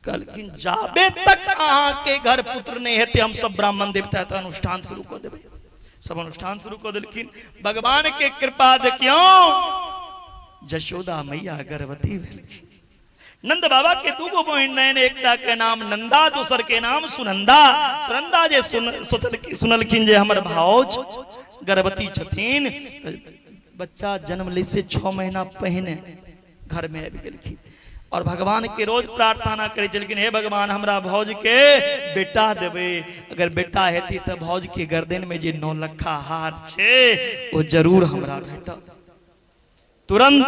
Speaker 2: कहलखिन जाबे तक अहाँ के घर पुत्र नहीं हेतै हम सब ब्राह्मण देवता एतऽ अनुष्ठान शुरू कऽ देबै। सब अनुष्ठान शुरू कऽ देलखिन। भगवान के कृपा देखियौ, जशोदा मैया गर्भवती भेलखिन। नंद बाबा के दूगो बहिन रहनि, एकटा के नाम नंदा, दोसर के नाम सुनंदा। सुनंदा जे सुनलखिन जे हमर भाउज गर्भवती छथिन, तऽ बच्चा जन्म लै से 6 महीना पहिने घर में आबि गेलखिन और भगवान के रोज प्रार्थना करै छलखिन, हे भगवान हमरा भौज के बेटा देबै, अगर बेटा हेतै तऽ भौज के गर्दन में जे 9 लखा हार छै ओ जरूर हमरा भेटत। तुरंत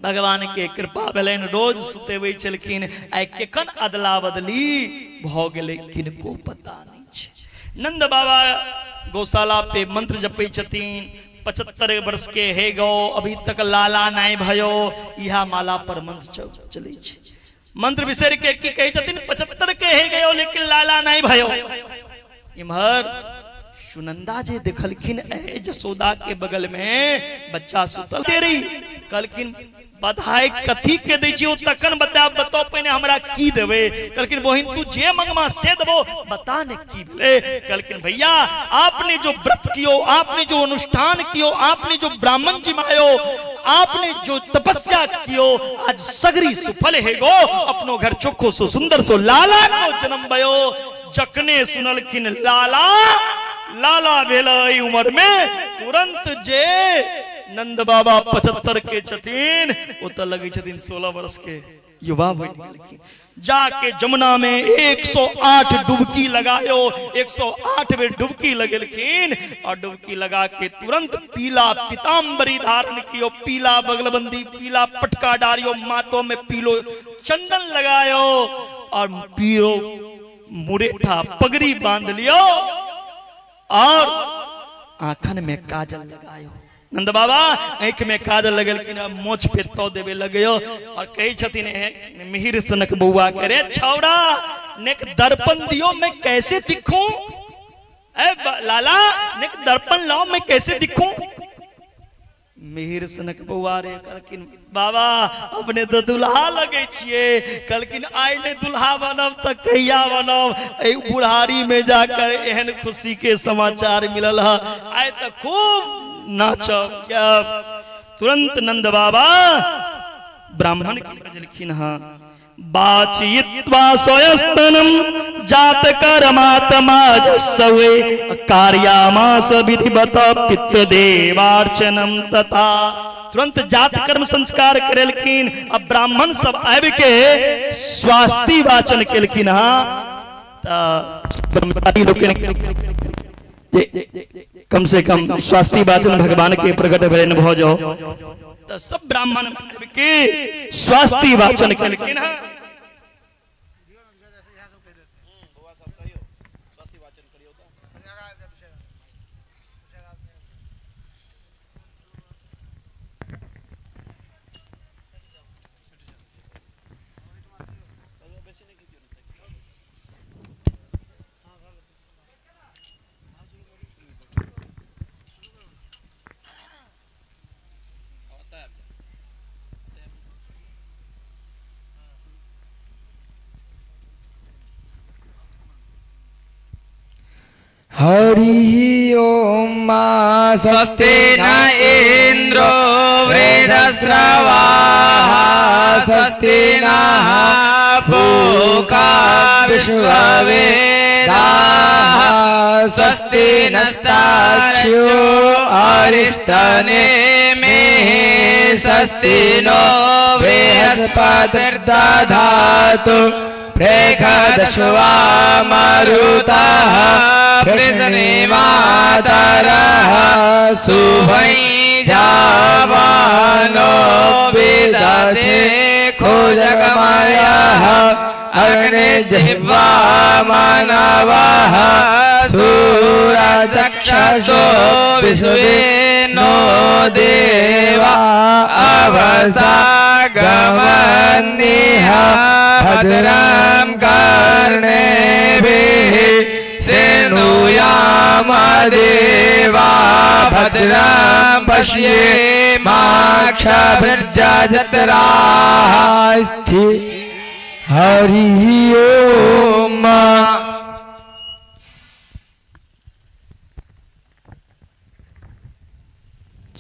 Speaker 2: भगवान के कृपा भेलनि, रोज सुतेबै छलखिन। आइ केखन अदला बदली भऽ गेलै किनको पता नहि छै। नंद बाबा गौशाला पे मंत्र जपै छथिन, 75 वर्ष के हे गौ अभी तक लाला नहीं भयो, इहा माला पर मंत्र चलै छै। मंत्र बिसरि के की कहै छथिन, 75 के हे गयो लेकिन लाला नहीं भयो। इम्हर सुनंदा जे देखलखिन ए जसोदा के बगल में बच्चा सुतल दे रही, कहलखिन बधाई कथी के दै छी ओ तखन बतायब, बताओ पहिने हमरा की देबै। कहलखिन बहिन तू जे मंगमा से देबो, बता ने की भेलै। कहलखिन भैया आपने जो व्रत कियो, आपने जो अनुष्ठान कियो, आपने जो ब्राह्मण जिमायो, आपने जो तपस्या कियो, आज सगरी सुफल हे गो, अपनो घर चोखो सो सुंदर सो लाला को जन्म भयो। जखने सुनलखिन लाला लाला भेल एहि उम्र में, तुरंत जे नंद बाबा 75 के छथिन ओ तऽ लगै छथिन 16 वर्ष के युवा बनि गेलखिन। जाके जमुना में 108 डुबकी लगायो, 108 बेर डुबकी लगेलखिन और डुबकी लगा के तुरंत पीला पीताम्बरी धारण कियो, पीला बगलबंदी, पीला पटका डारियो, माथों में पीलो चंदन लगायो और पीरो मुरेठा पगड़ी बांध लियो और आंखन में काजल लगायो। नंद बाबा आँखि में काजल लगेलखिन, मोछ पे तो देवे लगयो और कहै छथिन मिहिर सनक बौआ के, रे छौड़ा नेक दर्पण दियो मैं कैसे दिखूं, ए लाला नेक दर्पण लाओ मैं कैसे दिखूं। मिहिर सनक बौआ रे कहलखिन बाबा अपने तो दुल्हा लगे छिए, कहलखिन आइ ने दुल्हा बनब त कहिया बनब, एहि बुढ़ारी में जाकर एहन खुशी के समाचार मिलल है, आइ त खूब नाचब गायब। तुरंत नंद बाबा ब्राह्मण के बजलखिन हँ, बाचयित्वा स्वयस्तनम जात कर्मात्मा जस्सवे कार्यामास विधिवत पितृदेवार्चनम तथा। तुरंत जात कर्म संस्कार करेलखिन। अब ब्राह्मण सब आबि के स्वास्ति वाचन केलखिन हँ। ब्रह्मचारी लोकनि कम से कम स्वास्ति वाचन भगवान के प्रकट भेलनि भऽ जाओ, तऽ सब ब्राह्मण आबि के स्वास्ति वाचन केलखिन हँ।
Speaker 4: हरि ओम
Speaker 5: स्वस्ति न इंद्रो वृद्धस्रवाः स्वस्ति नः पूषा विश्ववेदाः स्वस्ति नस्तार्क्ष्यो अरिष्टनेमिः स्वस्ति नो बृहस्पतिर्दधातु प्रेखदश्वा मरुतः पृशनिमातरः शुभै जावानो विदधे खोजगमयः अग्निजिह्वा मानवः सूरचक्षसो विश्वे नो देवा अवसा गमन्निह भद्रं कर्णेभिः शृणुयाम देवा भद्रं पश्येमाक्षभिर्जत्राः
Speaker 4: स्थि हरि ओम।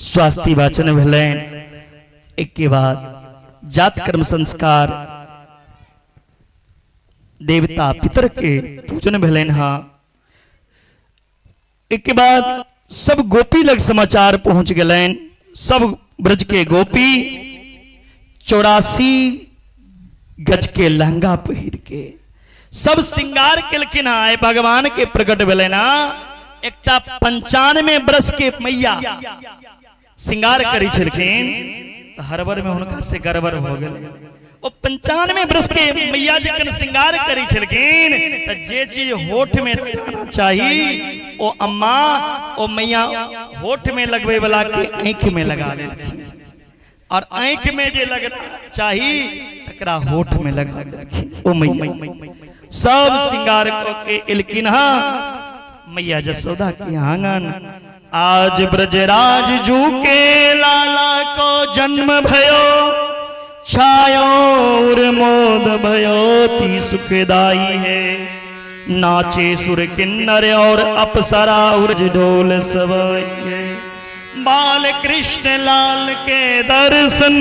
Speaker 2: स्वास्ति वाचन भेलनि। एक के बाद जात कर्म संस्कार देवता पितर के पूजन भेलनि हँ। एक के बाद सब गोपी लग समाचार पहुंच गेलनि। सब ब्रज के गोपी 84 गज के लहंगा पहिर के सब श्रृंगार केलखिन हँ। भगवान के प्रकट भेलनि हँ। एकटा 95 वर्ष के मैया श्रृंगार करै छलखिन तऽ हड़बड़ में हुनका से गड़बड़ भऽ गेलै। ओ 95 वर्ष के मैया जखन श्रृंगार करै छलखिन तऽ जे चीज होठ में लगाना चाही ओ अम्मा ओ मैया होठ में लगबै वाला के आँखि में लगा लेलखिन और आँखि में जे लगना चाही तकरा होठ में लगा लेलखिन। ओ मैया सब श्रृंगार कऽ के एलखिन हँ मैया जसोदा के आंगन। आज ब्रजराज जू के लाला को जन्म भयो छायोर मोद भयो ती सुखदाई है। नाचे सुर किन्नर और अप्सरा उर्ज ढोल सवाई है। बाल कृष्ण लाल के दर्शन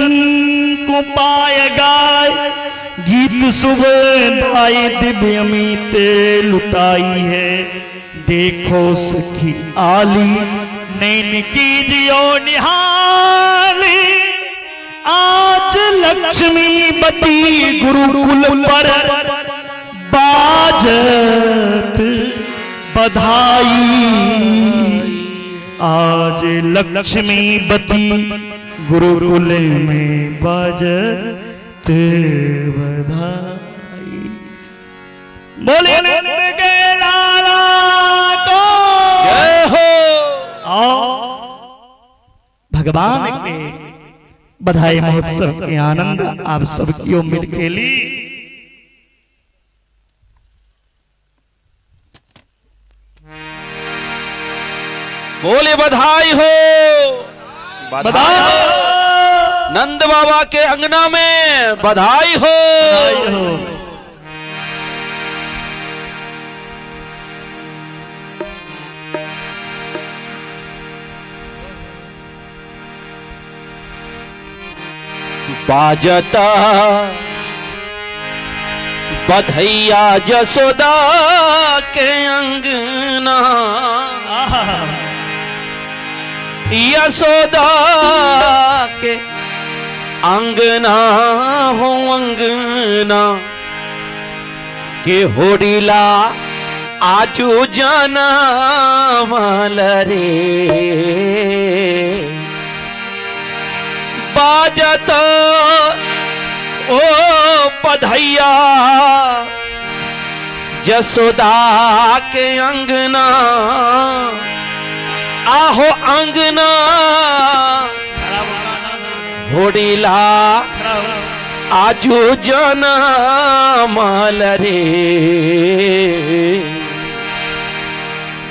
Speaker 2: को पाए गाय गीत सुबह दिव्य अमित लुटाई है। देखो सखी आली नैन कीजियो निहाली आज लक्ष्मीपति गुरुकुल पर बाजत बधाई। आज लक्ष्मीपति गुरुकुल में बाजत बधाई। बोले नंद के लाला को
Speaker 1: जय हो।
Speaker 2: आओ भगवान के बधाई महोत्सव के आनंद आप सब क्यों मिल के ली।
Speaker 1: बोले बधाई हो, बधाई हो नंद बाबा के अंगना में बधाई हो।
Speaker 2: बधाई हो।
Speaker 1: बाजता बधैया जसोदा के अंगना, यशोदा के अंगना हो अंगना के होड़ीला आजू जाना माल रे। बाजत ओ बधैया जसोदा के अंगना, आहो अंगना होड़ीला आजू जाना माल रे।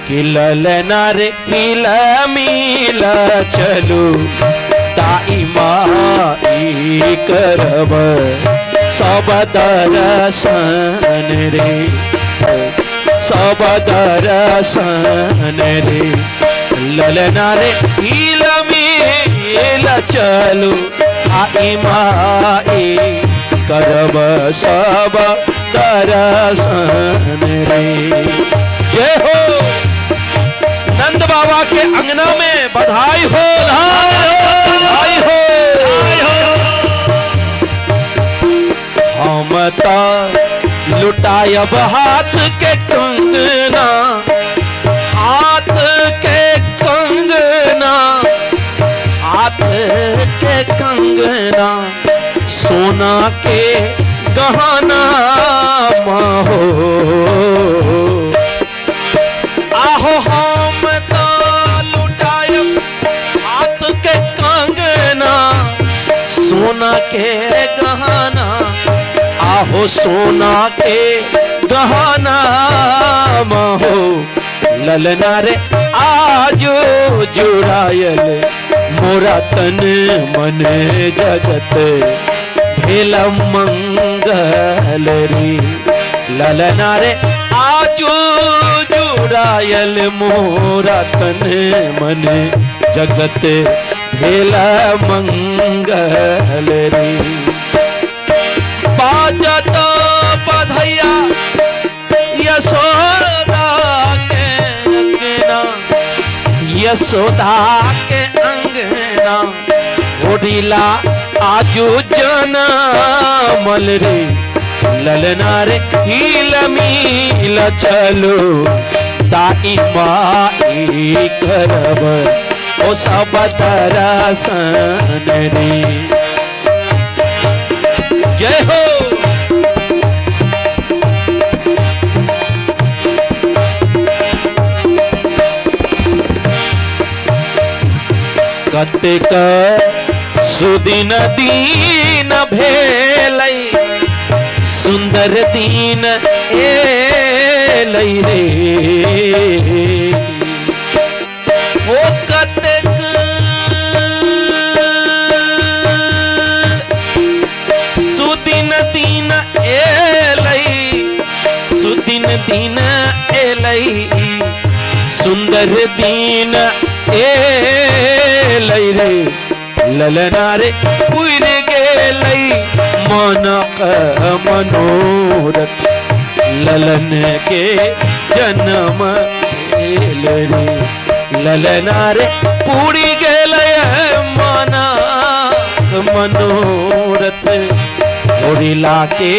Speaker 1: कि ललना रे हिल मिल चलू ताई माई करब सब दर्शन रे, सब दर्शन रे। ललना रे हिल मिल चलू आई माई करब सब दर्शन रे। जय हो नंद बाबा के अंगना में बधाई हो, बधाई हो। हम त लुटायब हाथ के कंगना, हाथ के कंगना, हाथ के कंगना, सोना के गहना माहो। आहो हम त लुटायब हाथ के कंगना, सोना के गहना, आहो सोना के गहना माहो। ललना रे आजो जुड़ायल मोरा तन मन जगत भेल मंगल रे। ललना रे आजो जुड़ायल मोरा तन मन जगत भेल मंगल रे। बाजत बधैया यशोदा के अंगना, यशोदा के अंगना, होड़ीला आजू जनमल रे। ललना रे हिल मिल चलो दाई माई करब ओ सब दर्शन रे। जय हो। कतेक सुदिन दीन भेलै सुंदर दीन एलै रे। ओ कतेक सुदिन दीन एलै, सुदिन दीन एलै, सुंदर दीन एलै रे। ललना रे पुर गेलै मनक मनोरथ, ललन के जन्म भेल रे। ललना रे पूरी गेलै मनक मनोरथ, होरिला के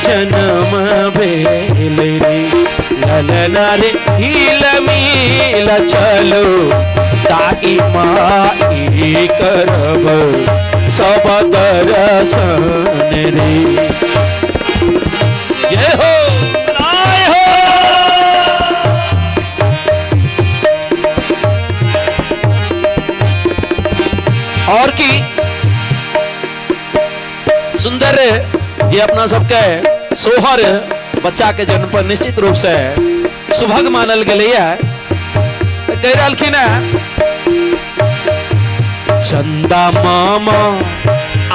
Speaker 1: जन्म भेल रे। ललना रे हिल मिल चलो दाई माई करब सब दर्शन रे। जय हो। अपना सबके सोहर बच्चा के जन्म पर निश्चित रूप से सुभग मानल गेलैया। कह रहलखिन है चंदा मामा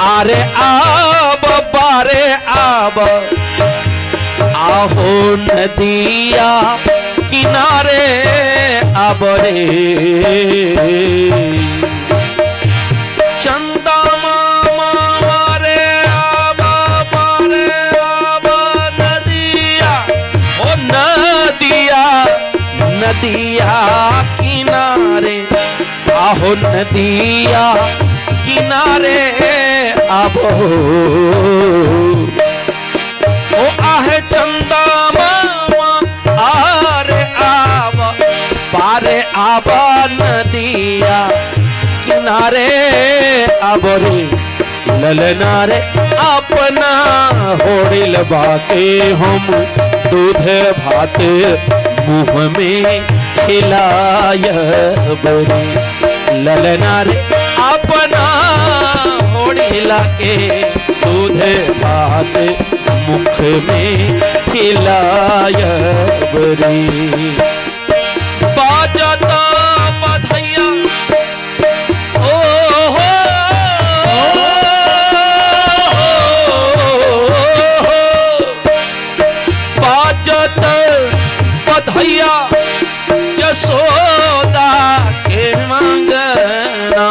Speaker 1: आरे आब बारे आब आहो नदिया किनारे आब रे। चंदा मामा रे आब बारे आब नदिया ओ नदिया नदिया किनारे आहो नदिया किनारे आबो। ओ आहे चंदा मामा आरे आब पारे आब नदिया किनारे आबो रे। ललना रे अपना होड़िल बाके हम दूध भात मुँह में खिलायब रे। ललना रे अपना होड़िला के दूध भात मुख में खिलायब रे। बाजता बधैया ओ हो बाजत बधैया जसोदा के मंगना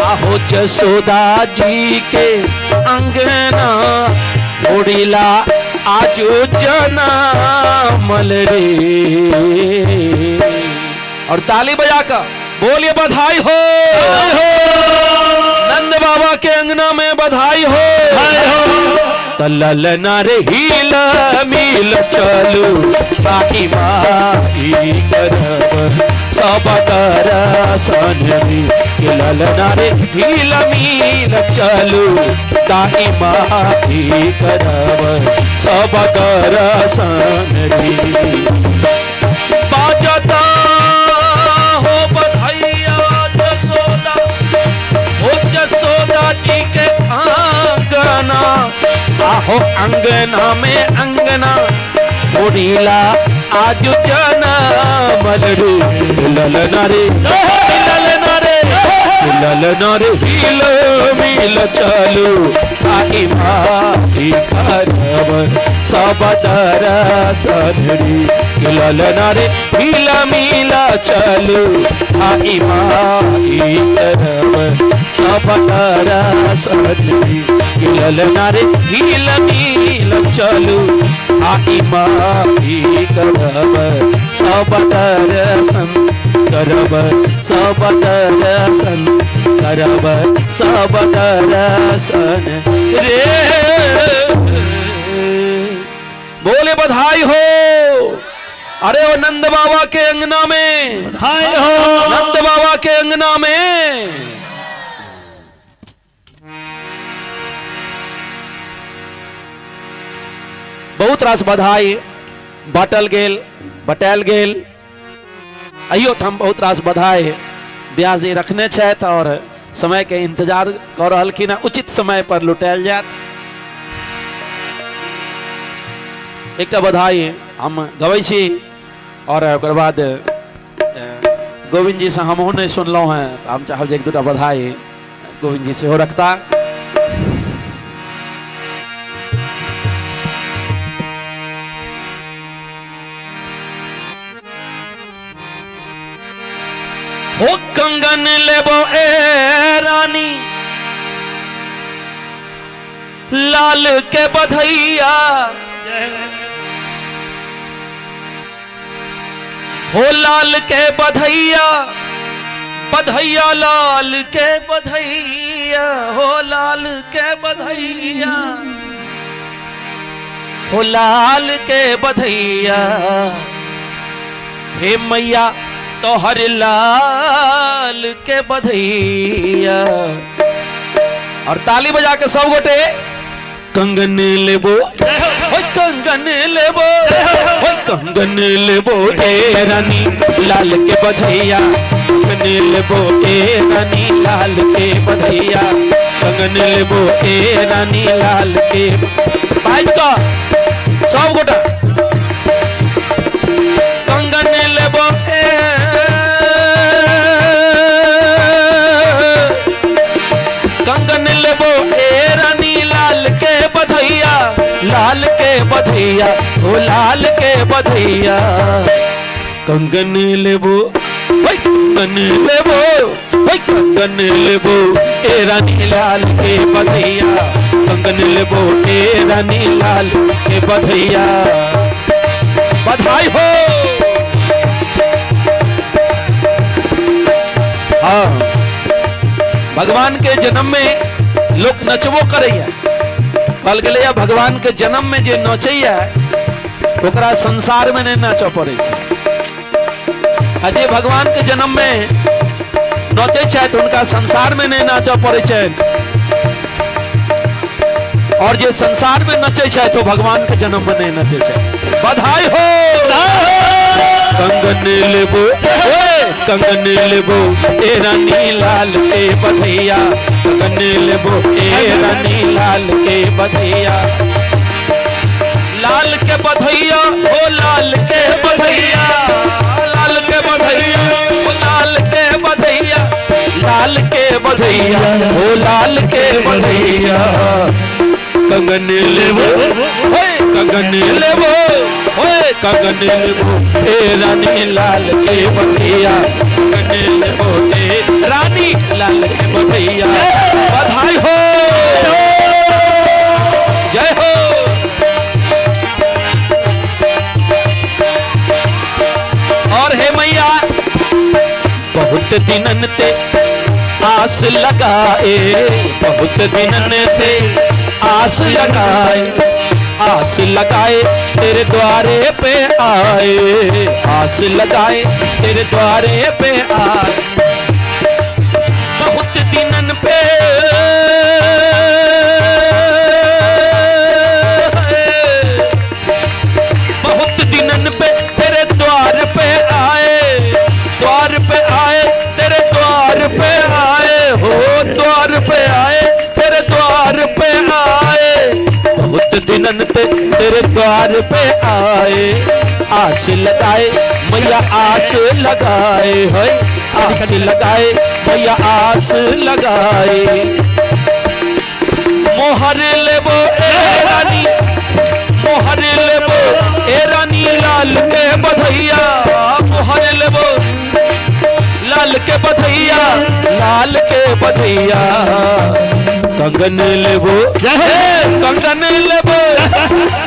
Speaker 1: आहो जसोदा जी के अंगना उड़िला आजो जनामल रे। और ताली बजाकर बोलिए बधाई हो, नंद बाबा के अंगना में बधाई हो। तललना रे हिल मिल चलू ताही माई करब सब दर्शन रे। ललना रे हिल मिल चलू ताही माई करब सब दर्शन रे। बाजता हो बधाइया जसोदा हो जसोदा जी के अंगना आहो अंगना में अंगना उड़ीला आज जनमल रे। ललना रे ललना रे ललना रे हिल मिल चलू ताही माई करब सब दर्शन रे। ललना रे हिल मिल चलू ताही माई करब सब दर्शन रे। ललना रे हिल मिल चलू ताही माई करब सब दर्शन करब सब दर्शन करब सब दर्शन रे। बोले बधाई हो। अरे ओ नंद बाबा के अंगना में
Speaker 2: बधाई हो,
Speaker 1: नंद बाबा के अंगना में। बहुत रास बधाई बाटल गेल बटायल गेल। अहियो ठाम बहुत रास बधाई ब्यास जी रखने छथि और समय के इंतजार कऽ रहलखिन हँ, उचित समय पर लुटायल जायत। एकटा बधाई हम गबै छी और ओकर बाद गोविंद जी से हमहूँ नहीं सुनलहुँ हैं, तऽ हम चाहब जे एक दूटा बधाई गोविंद जी सेहो रखता। हो कंगन लेबो ए रानी लाल के बधैया हो लाल के बधैया बधैया लाल के बधैया हो लाल के बधैया हो लाल के बधैया। हे मैया तोहर लाल के बधैया। और ताली बजा के सब गोटे कंगन लेबो हो कंगन लेबो हो कंगन लेबो ए रानी लाल के बधैया, कंगन लेबो ए रानी लाल के बधैया, कंगन लेबो ए रानी लाल के। बाज का सब गोटा कंगन लेबो ए, कंगन लेबो ए रानी लाल के बधैया, लाल के बधैया, ओ लाल के बधैया। कंगन लेबो ओए कंगन लेबो ओए कंगन लेबो ए रानी लाल के बधैया, कंगन लेबो ए रानी लाल के बधैया। बधाई हो। हाँ, भगवान के जन्म में लोग नचबो करैया। कहल गेलैया भगवान के जन्म में जे नचैया ओकरा संसार में नहीं नाचऽ पड़ै छै। आ जे भगवान के जन्म में नचै छथि हुनका संसार में नहीं नाचऽ पड़ै छनि, और जे संसार में नचै छथि ओ भगवान के जन्म में नहीं नचै छथि। बधाई हो। कंगन लेबो कंगन लेबो ए रानी लाल के बधैया, कंगन लेबो ए रानी लाल के बधैया, लाल के बधैया, ओ लाल के बधैया, लाल के बधैया, ओ लाल के बधैया, लाल के बधैया, ओ लाल के बधैया। कंगन लेबो ओए कंगन लेबो ओए कंगन लेबो ए रानी लाल के बधैया, कंगन लेबो ए रानी लाल के बधैया। बधाई हो, जय हो। और हे मैया बहुत दिनन ते आस लगाए, बहुत दिनन से आस लगाए, आस लगाए तेरे द्वारे पे आए, आस लगाए तेरे द्वारे पे आए। बहुत दिनन पे बहुत दिनन पे तेरे द्वार पे आए, द्वार पे आए तेरे द्वार पे आए, हो द्वार पे आए तेरे द्वार पे आए। बहुत दिनन ते तेरे द्वार पे आए, आस लगाए मैया आस लगाए, है आस लगाए मैया आस लगाए। मोहर लेबो ए रानी, मोहर लेबो ए रानी लाल के बधैया, मोहर लेबो लाल के बधैया, लाल के बधैया। कंगन लेबो कंगन लेबो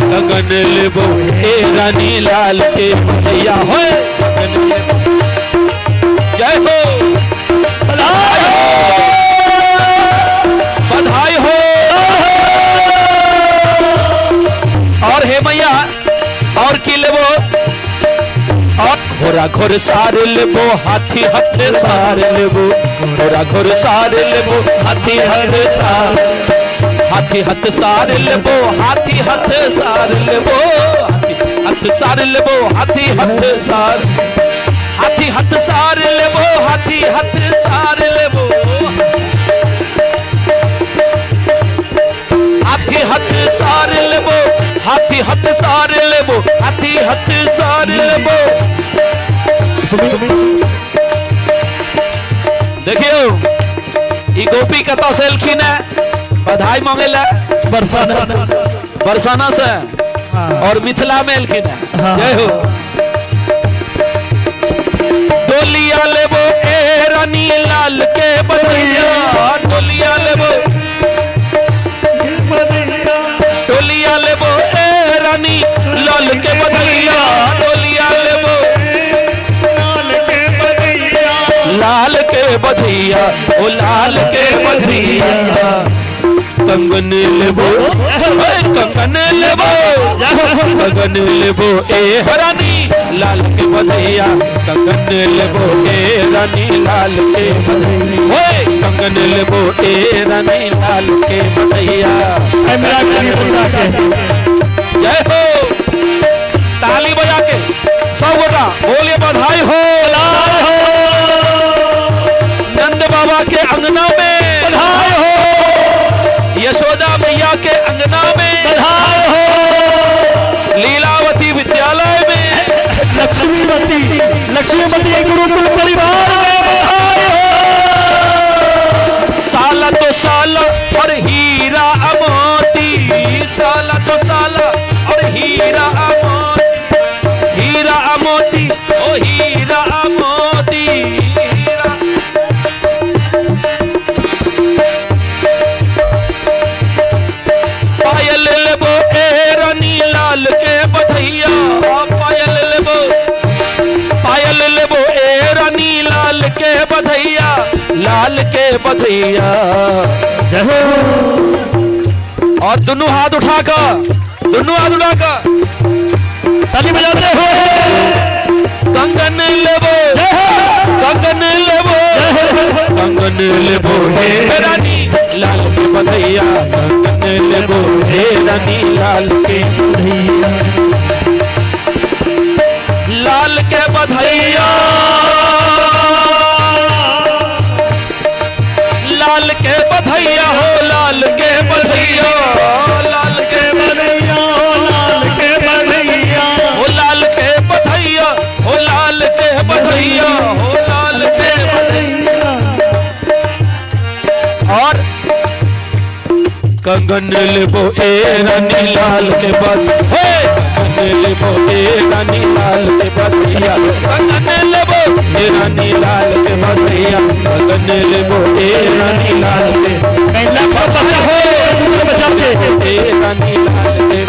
Speaker 1: कंगन लेबो ए रानी लाल के बधैया, हो कंगन लेबो। जय हो, बधाई हो, बधाई हो। और हे मैया और की लेबो, और घोड़ा घोर सार लेबो हाथी हथ सार लेबो, घोड़ा घोर सार लेबो हाथी हथ सार, हाथी हथ सार लेबो हाथी हथ सार लेबो, हाथी हथ सार लेबो हाथी हथ सार, हाथी हथ सार लेबो हाथी हथ सार लेबो, हाथी हथ सार लेबो हाथी हथ सार लेबो हाथी हथ सार लेबो। देखियो ई गोपी कतऽ से एलखिन है बधाई मांगे ला, बरसाना, बरसाना से, और मिथिला में एलखिन है। जय हो। डोलिया लेबो ए रानी लाल के बधैया, डोलिया लेबो, डोलिया लेबो ए रानी लाल के बधैया, डोलिया लेबो लाल के बधैया, ओ लाल के बधैया। कंगन लेबो कंगन लेबो कंगन लेबो ए रानी लाल के बधैया, कंगन लेबो ए रानी लाल के बधैया, ओए कंगन लेबो ए रानी लाल के बधैया। जय हो। ताली बजा के सब गोटा बोलिए बधाई हो, नंद बाबा के अंगना में बधाई हो।
Speaker 2: लक्ष्मीपति गुरुकुल परिवार में बधाई हो।
Speaker 1: साला तो साला और हीरा मोती, साला तो साला और हीरा मोती, हीरा मोती ओ हीरा मोती, हीरा। पायल लेबो ए रानी लाल के बधैया, पायल लेबो, पायल लेबो ए रानी लाल के बधैया, लाल के बधैया।
Speaker 2: जय हो।
Speaker 1: और दोनों हाथ उठाकर, दोनों हाथ उठाकर
Speaker 2: ताली बजाते हो।
Speaker 1: कंगन लेबो, कंगन लेबो, कंगन लेबो हे रानी लाल के बधैया, कंगन लेबो हे रानी लाल के बधैया, लाल के बधैया, लाल के बधैया हो, लाल के बधैया, लाल के
Speaker 2: बधैया, लाल के बधैया,
Speaker 1: हो लाल के बधैया, हो लाल के बधैया, हो लाल के बधैया। और कंगन लेबो ए रानी लाल के बधैया, कंगन लेबो ए रानी लाल के बधैया, कंगन लेबो ए रानी लाल के बधैया, कंगन लेबो ए रानी लाल के
Speaker 2: कैला बचा हो बचा के
Speaker 1: ए रानी लाल के,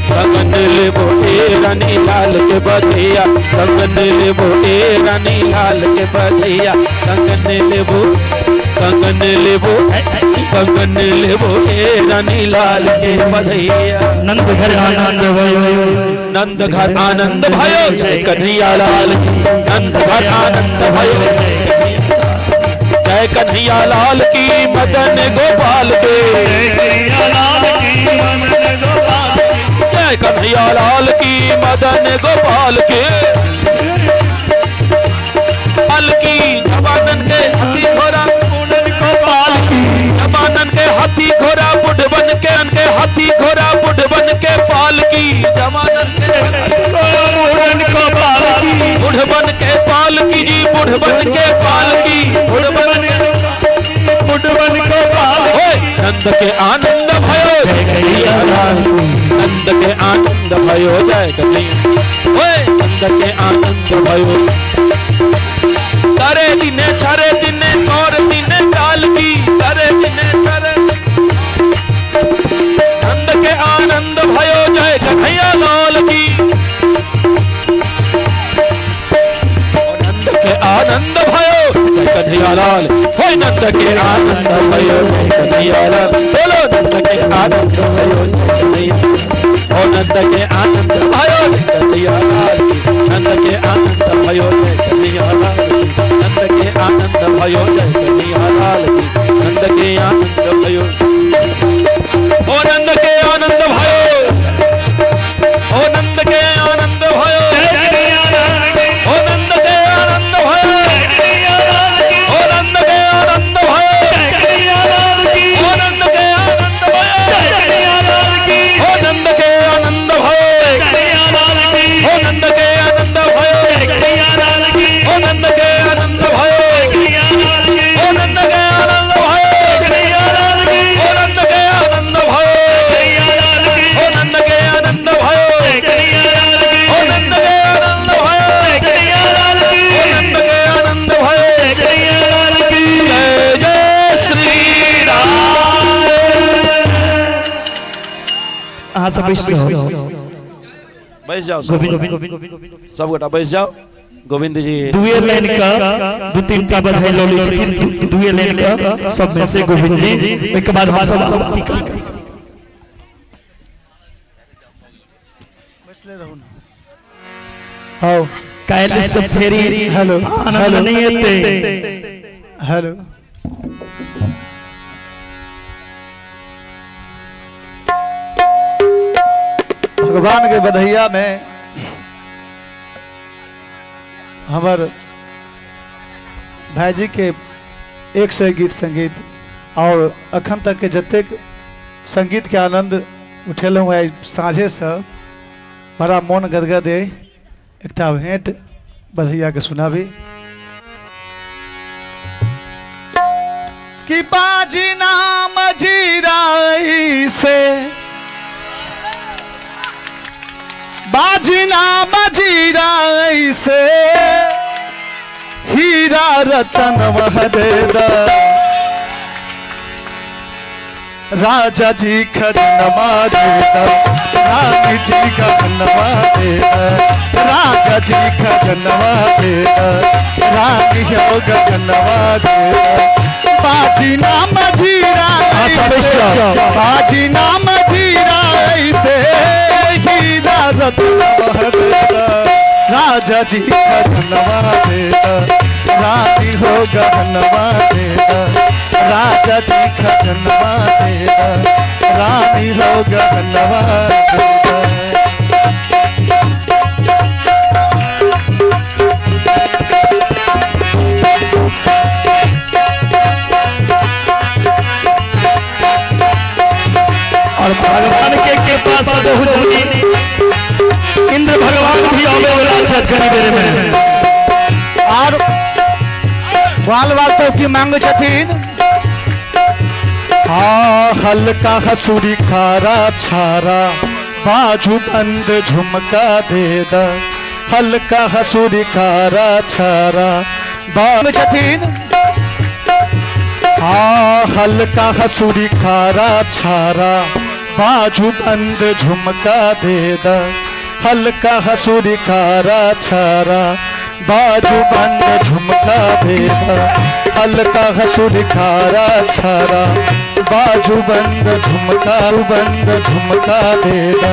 Speaker 1: कंगन लेबो ए रानी लाल के बधैया, कंगन लेबो ए रानी लाल के बधैया, कंगन लेबो, कंगन लेबो, कंगन लेबो ए रानी लाल के बधैया।
Speaker 2: नंद घर आनंद भयो,
Speaker 1: नंद घर आनंद भयो जय कन्हैया लाल की, नंद घर आनंद भयो जय कन्हैया लाल की, मदन गोपाल के,
Speaker 2: जय कन्हैया लाल की, मदन गोपाल की,
Speaker 1: जय कन्हैया लाल की, मदन गोपाल के, लाल की। जवानन के हाथी घोड़ा
Speaker 2: गोपाल की,
Speaker 1: जवानन के हाथी घोड़ा बुढ़बन के, के हाथी घोड़ा बुढ़बन के पाल की, जवानन के
Speaker 2: गोपाल की,
Speaker 1: बुढ़बन के पाल की जी, बुढ़बन के पाल की, बुढ़बन
Speaker 2: बुढ़बन गोपाल।
Speaker 1: नंद के आनंद भयो जय कन्हैया लाल, नंद के आनंद भयो जय कन्हैया, ओए नंद के आनंद भयो। तारे दिने छारे दिने और दिने काल की, तारे दिने छारे, नंद के आनंद भयो जय कन्हैया लाल की, नंद के आनंद भयो जय कन्हैया लाल, हो नंद के आनंद भयो जय कन्हैया लाल, बोलो नंद के आनंद भयो जय कन्हैया, ओ नंद के आनंद भयो जय कन्हैया लाल की, नंद के आनंद भयो जय कन्हैया लाल की, नंद के आनंद भयो जय कन्हैया लाल की, नंद के आनंद भयो, ओ नंद के आनंद भयो, ओ नंद के आनंद भयो, ओ नंद के आनंद भयो, ओ नंद के आनंद भयो, ओ नंद के आनंद भयो, ओ नंद के आनंद भयो, ओ नंद के आनंद भयो, ओ नंद के आनंद भयो, ओ नंद के आनंद भयो, ओ नंद के आनंद भयो, ओ नंद के आनंद भयो, ओ नंद के आनंद भयो, ओ नंद के आनंद भयो। जय जय श्री राम।
Speaker 2: अहाँ सब बैस जाओ,
Speaker 1: बैस जाओ,
Speaker 2: गोविंद
Speaker 1: सब गोटा बैस जाओ। गोविंद जी
Speaker 2: दुए लाइन का दू तीन टा बधाई लऽ लै छथिन, दुए लाइन का सब में से गोविंद जी, ओहिके बाद हम सब आरती करबै।
Speaker 6: हाँ
Speaker 2: काल्हि से फेरी
Speaker 6: हेलो
Speaker 2: आनंद नहीं एतै।
Speaker 6: हेलो भगवान के बधैया में हमर भाईजी के एक से गीत संगीत और अखन तक के जतेक संगीत के आनंद उठेलहुँ आइ साँझेसँ बड़ा मोन गदगद अइ। एकटा भेंट बधैया के सुनाबी कि बाजी नाम जीराई से, बाजी नाम जीराई से हीरा रतन वह दे दा, राजा जी खजनवा दे दा, रानी जी खजनवा दे दा, राजा जी खजनवा दे दा, रानी हो गगनवा दे दा। बाजी नाम जीरा बाजी नाम जीरा से हीरा रतन वह दे दा, राजा जी खजनवा दे दा, रानी हो गगनवा दे दा, राजा जी खजनवा दे दा, रानी हो गगनवा दे दा।
Speaker 2: और भगवान के कृपा से बहुत जल्दी इंद्र भगवान भी आवे वाला छथि कनी देर में।
Speaker 6: और बाल बाल सब की मांग छथिन। हाँ हल्का हसूरी खारा छारा बाजू बंद झुमका दे दा, हल्का हसूरी खारा छारा बाजू छथिन। हाँ हल्का हसूरी खारा छारा बाजू बंद झुमका दे दा, हल्का हसूरी खारा छारा बाजू बंद झुमका दे दा, हल्का हसूरी खारा छारा बाजू बंद झुमका बंद झुमका दे दा।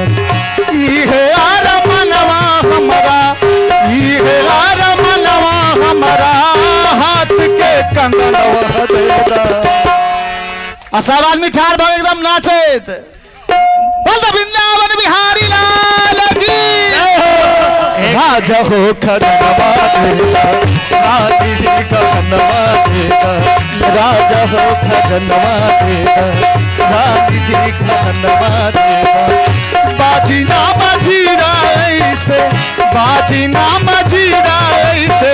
Speaker 6: इहे आरा मनवा हमारा, इहे आरा मनवा हमारा हाथ के कंगनवा दे दा। आ सब आदमी ठाड़ भऽ एकदम नाचैत बोल वृंदावन बिहारी लाल की। राजा हो खजनवा दे दा, राजी जी खजनवा दे दा, राजा हो खजनवा दे दा, रानी जी खजनवा दे दा। बाजी नाम जीरा से, बाजी नाम जीरा से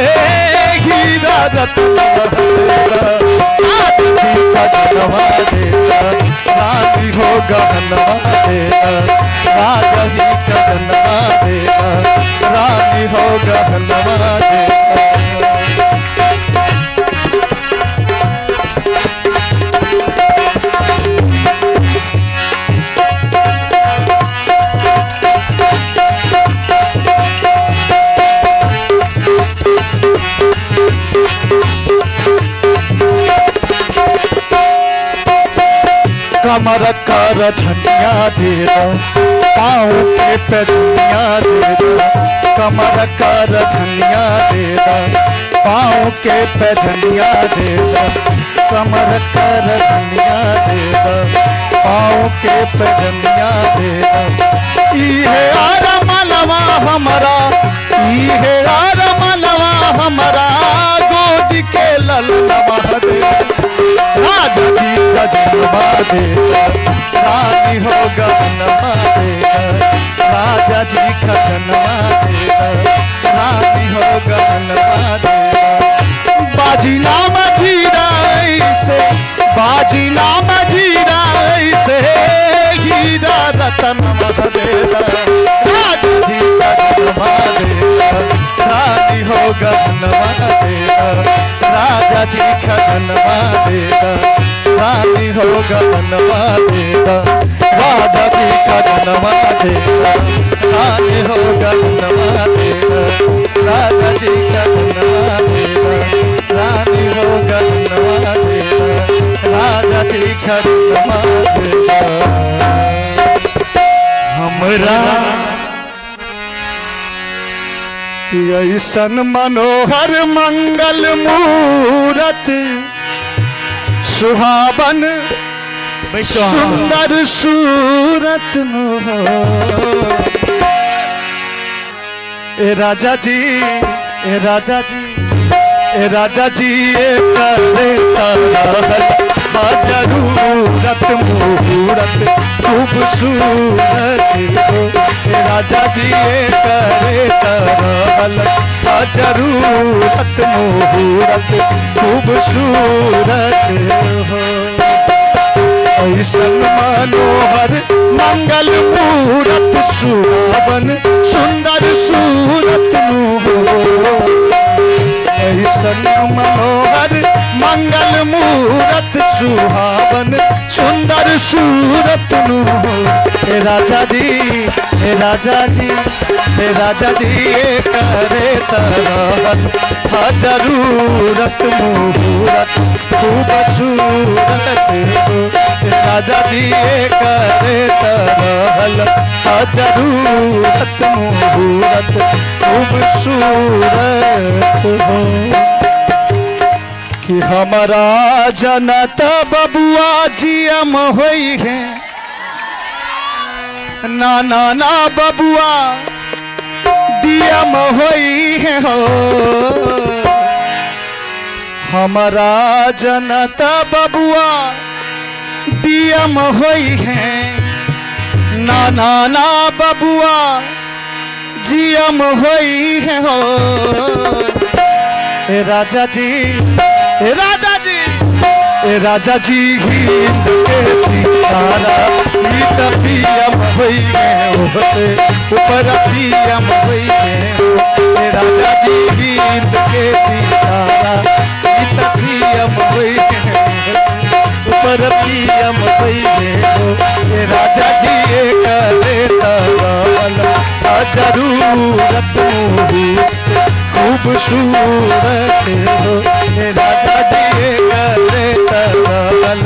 Speaker 6: हीरा रतन दे दा, राजी जी खजनवा दे दा, रानी हो गगनवा दे दा, राजा जी खजनवा दे दा, रानी हो गगनवा दे दा। कमर कर धनिया दे दो, पाँव के पे धनिया दे दो, कमर कर धनिया दे दो, पाँव के पे धनिया दे दो, कमर कर धनिया दे दो, पाँव के पे धनिया दे दो। इहे आरा मलवा हमारा, इहे आरा मलवा हमारा गोद के ललनवा दे, राजा जी खजनवा दे दा, रानी हो गगनवा दे दा, राजा जी खजनवा दे दा, रानी हो गगनवा दे दा। बाजी नाम जीरा से, बाजी नाम जीरा से हीरा रतन दे दा, राजा जी खजनवा दे दा, रानी हो गगनवा दे दा, राजा जी खजनवा दे दा, रानी हो गगनवा दे दा, राजा जी खजनवा दे दा, रानी हो गगनवा दे दा, राजा जी खजनवा दे दा, रानी हो गगनवा दे दा, राजा जी खजनवा दे दा।
Speaker 2: हमरा
Speaker 6: ऐसन मनोहर मंगल मूरत सुहावन सुंदर सूरत ए राजा जी, ए राजा जी, ए राजा जी ए करे जरूरत मुहूरत खूबसूरत हो, ए राजा जी ए करे तरहल जरूरत मुहूर्त खूबसूरत हो। ऐसन मनोहर मंगल मूरत सुहावन सुंदर सूरत हो। ऐसन मनोहर मंगल मूरत सुहावन सुंदर सूरत हो। हे राजा जी, हे राजा जी, हे राजा जी करे तरहत जरूरत मुहूर्त खूबसूरत हो। राजा जी करे तरहल जरूरत मुहूर्त खूबसूरत हो। कि हमारा जनता बबुआ जियम होई है, ना ना ना बबुआ दियम होई है हो। हमारा जनता बबुआ दियम होई है, ना ना ना बबुआ जियम होई है हो। ए राजा जी, ए राजा जी, ए राजा जी हिंद के सितारा ई त पीएम होई है, ओसे ऊपर पीएम होई है। ए राजा जी हिंद के सितारा ई त सीएम होई है, ऊपर पीएम होई है। ए राजा जी करे तरल जरूरत मुहूर्त खूबसूरत हो। राजा जी करे तरल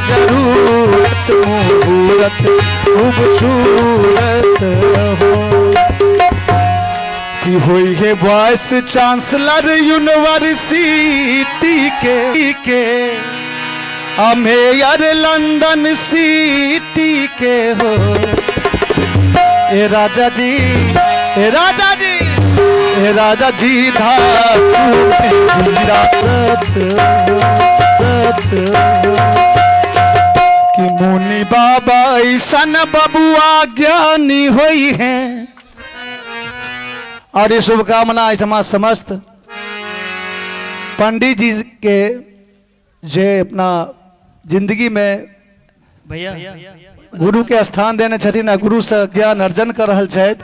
Speaker 6: जरूरत मुहूर्त खूबसूरत हो। कि होई है वाइस चांसलर यूनिवर्सिटी के मेयर लंदन सिटी के हो। ए राजा जी, ए राजा जी, ए राजा जी धातु में हीरा कि मुनि बाबा ऐसन बबुआ ज्ञानी होई है। और ये शुभकामना एहिठमा समस्त पंडित जी के जे अपना जिंदगी में
Speaker 2: भैया
Speaker 6: गुरु के स्थान देने छथिन आ गुरु से ज्ञान अर्जन कर रहल छथि,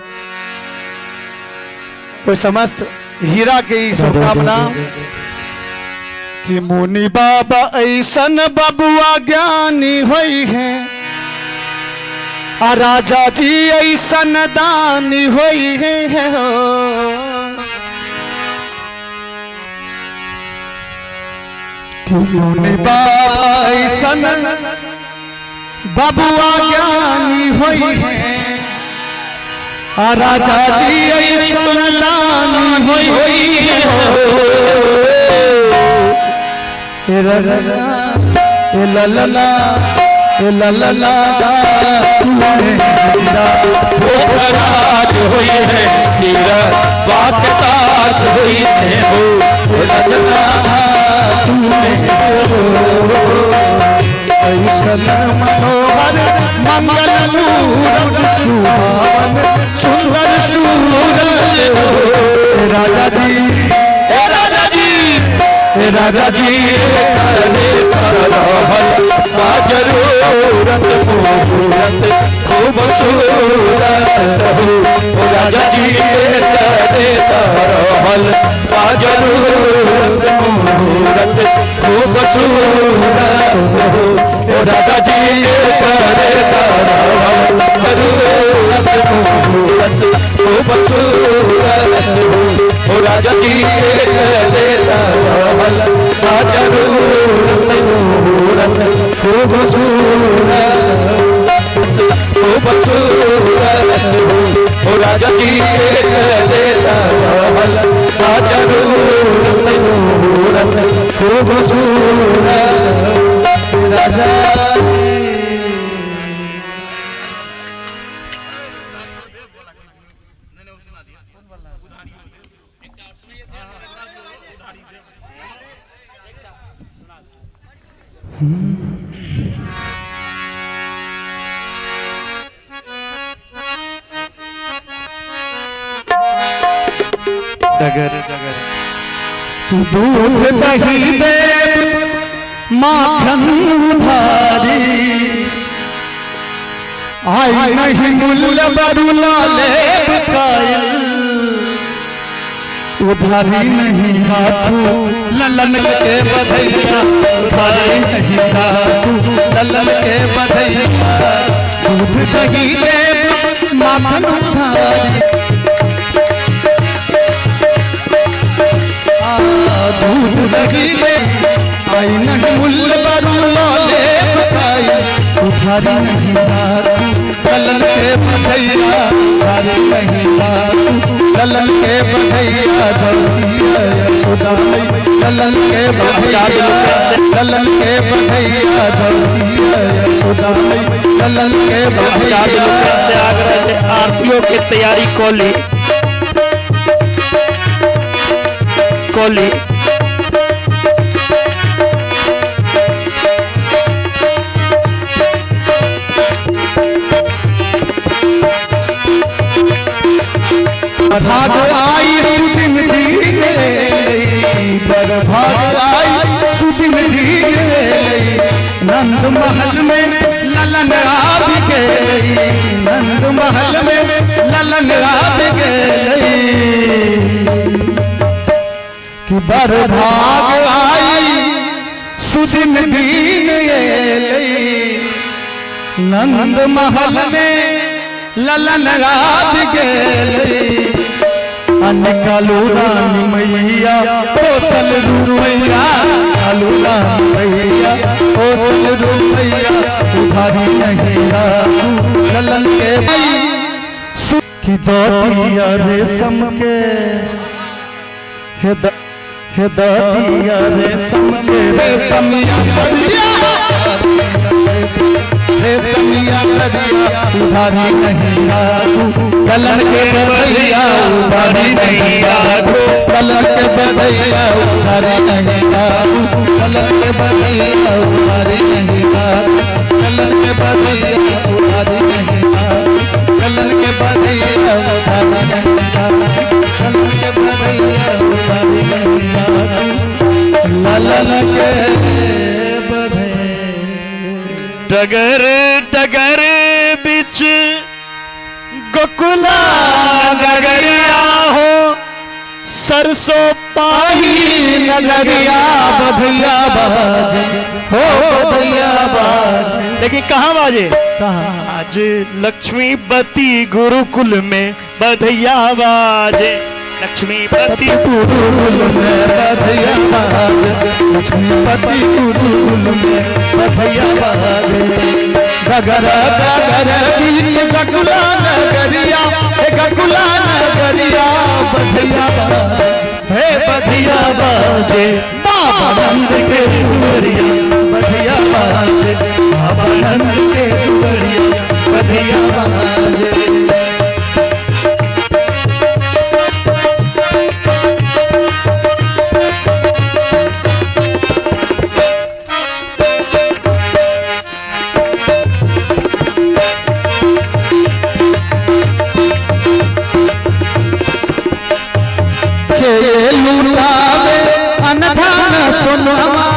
Speaker 6: कोई समस्त हीरा के ई शुभकामना कि मुनि बाबा ऐसन बबुआ ज्ञानी होई है, आ राजा जी ऐसन दानी होई है हो। कि मुनि बाबा ऐसन बबुआ ज्ञानी होई है, आ राजा जी ऐसन दानी होई है हो। ए ला ला ला, ए ला ला ला, ए ला ला ला, तूने हीरा
Speaker 3: ओ राज होई है सिर बात ताज होई है हो।
Speaker 6: ए ला ला ला, तूने ऐसन मनोहर मंगल मूरत सुहावन सुंदर सूरत हो। राजा जी,
Speaker 3: ए राजा जी, ए राजा जी करे तरहल जरूरत मुहूर्त खूबसूरत हो। राजा जी करे तरहल जरूरत मुहूर्त खूबसूरत हो। राजा जी करे तरहल जरूरत मुहूर्त खूबसूरत हो। राजा जी करे तरहल जरूरत मुहूर्त खूबसूरत खूबसूरत हो। राजा जी करे तरहल जरूरत मुहूर्त खूबसूरत
Speaker 6: राजा।
Speaker 2: डगर डगर
Speaker 6: दूध दही देव माखन उधारी, आई नहीं मूल्य बरु लाले कायल, उधारी नहीं हाथू ललन के बधैया, उधारी नहीं हाथू ललन के बधैया, दूध दही देव माखन उधारी, दूध दही दे आई नहीं मूल्य बरु लाले कायल, उधारी नहीं हाथू ललन के बधैया, उधारी नहीं हाथू ललन के बधैया, ललन के बधैया, ललन के बधैया, ललन के बधैया।
Speaker 2: से आग्रह आरतियों की तैयारी कोली कोली
Speaker 6: भाग आई सुदिन दीन, पर भाग आई सुदिन दीन, नंद महल में ललन आब गई, नंद महल में ललन आब गई, कि बर भाग आई सुदिन दीन, नंद महल में ललन आब गई। कालू रानी मैया कोसल रुपैया, कालू रानी मैया कोसल रुपैया, उधारी नहीं ललन के की दौतिया रेशम के, हे दौतिया रेशम के, रेशमिया सरिया, रेशमिया सरिया, उधारी नहीं ललन के बधैया, उधारी नहीं ललन के बधैया, उधारी नहीं ललन के बधैया, उधारी नहीं ललन के बधैया, उधारी नहीं ललन के बधैया, उधारी नहीं ललन के बधैया, उधारी नहीं ललन के बधैया।
Speaker 2: डगर डगर बिच गोकुला नगरिया हो, सरसों पाही
Speaker 6: नगरिया, बधैया बाज हो, बधैया बाज।
Speaker 2: लेकिन कहाँ बाजे?
Speaker 6: कहाँ?
Speaker 2: आज लक्ष्मीपति गुरुकुल में बधैया बाजे, लक्ष्मीपति
Speaker 6: गुरुकुल में बधैया बाजे, लक्ष्मीपति गुरुकुल में बधैया बाजे। डगर डगर बीच गकुला नगरिया, हे गकुला नगरिया, बधैया बाजे, हे बधैया बाजे, बाबा नंद के दुआरिया, बधैया बाजे, बाबा नंद के दुआरिया, बधैया बाजे। लूटावे अनधन सोनमा,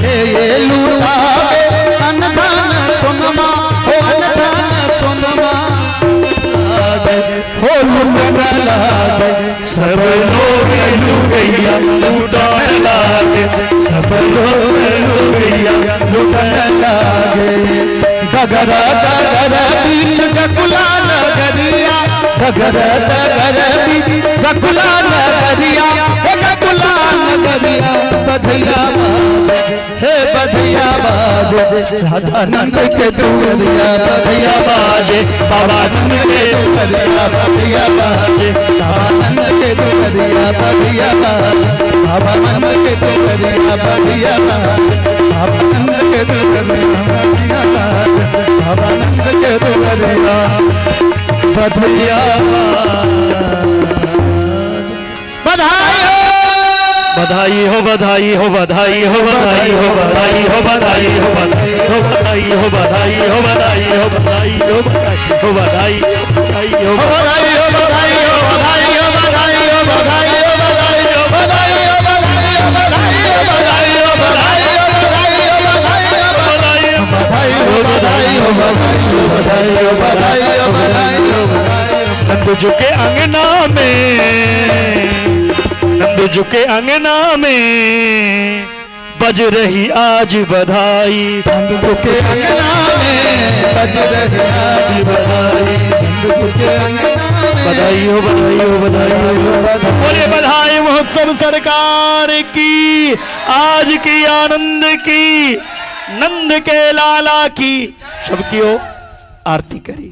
Speaker 6: हे लूटावे अनधन सोनमा, हो अनधन सोनमा, हो लूटन लागे
Speaker 3: सब लोग लूटैया, लूटन लागे सब लोग लूटैया,
Speaker 6: लूटन लागे। डगर डगर बीच गकुला नगरिया, डगर डगर बीच गकुला नगरिया, हे गकुला नगरिया, बधैया बाजे, हे बधैया बाजे, राधा नंद के दुआरिया, बधैया
Speaker 3: बाजे, बाबा नंद के
Speaker 6: दुआरिया, बधैया बाजे, बाबा नंद के दुआरिया, बधैया बाजे, बाबा नंद के दुआरिया, बधैया बाजे, बाबा नंद के दुआरिया, बधैया बाजे, बाबा नंद के दुआरिया, बधैया बधाई हो,
Speaker 3: बधाई हो, बधाई हो, बधाई हो, बधाई हो, बधाई हो, बधाई हो, बधाई।
Speaker 2: हो बधाई हो बधाई हो बधाई हो बधाई हो बधाई हो बधाई बधाई हो
Speaker 3: बधाई हो बधाई हो बधाई हो बधाई हो बधाई हो बधाई हो बधाई हो बधाई हो बधाई हो बधाई हो बधाई हो बधाई हो बधाई हो
Speaker 2: बधाई
Speaker 3: बधाई हो बधाई हो बधाई हो बधाई हो बधाई हो बधाई हो
Speaker 2: नंद जी के अंगना में, नंद जी के अंगना में बज रही आज बधाई।
Speaker 3: नंद जी के अंगना में बज रही आज बधाई। नंद जी के अंगना में
Speaker 2: बधाई हो बधाई हो बधाई हो। बोले बधाई महोत्सव सरकार की, आज की आनंद की, नंद के लाला की। सबकी हो आरती करी।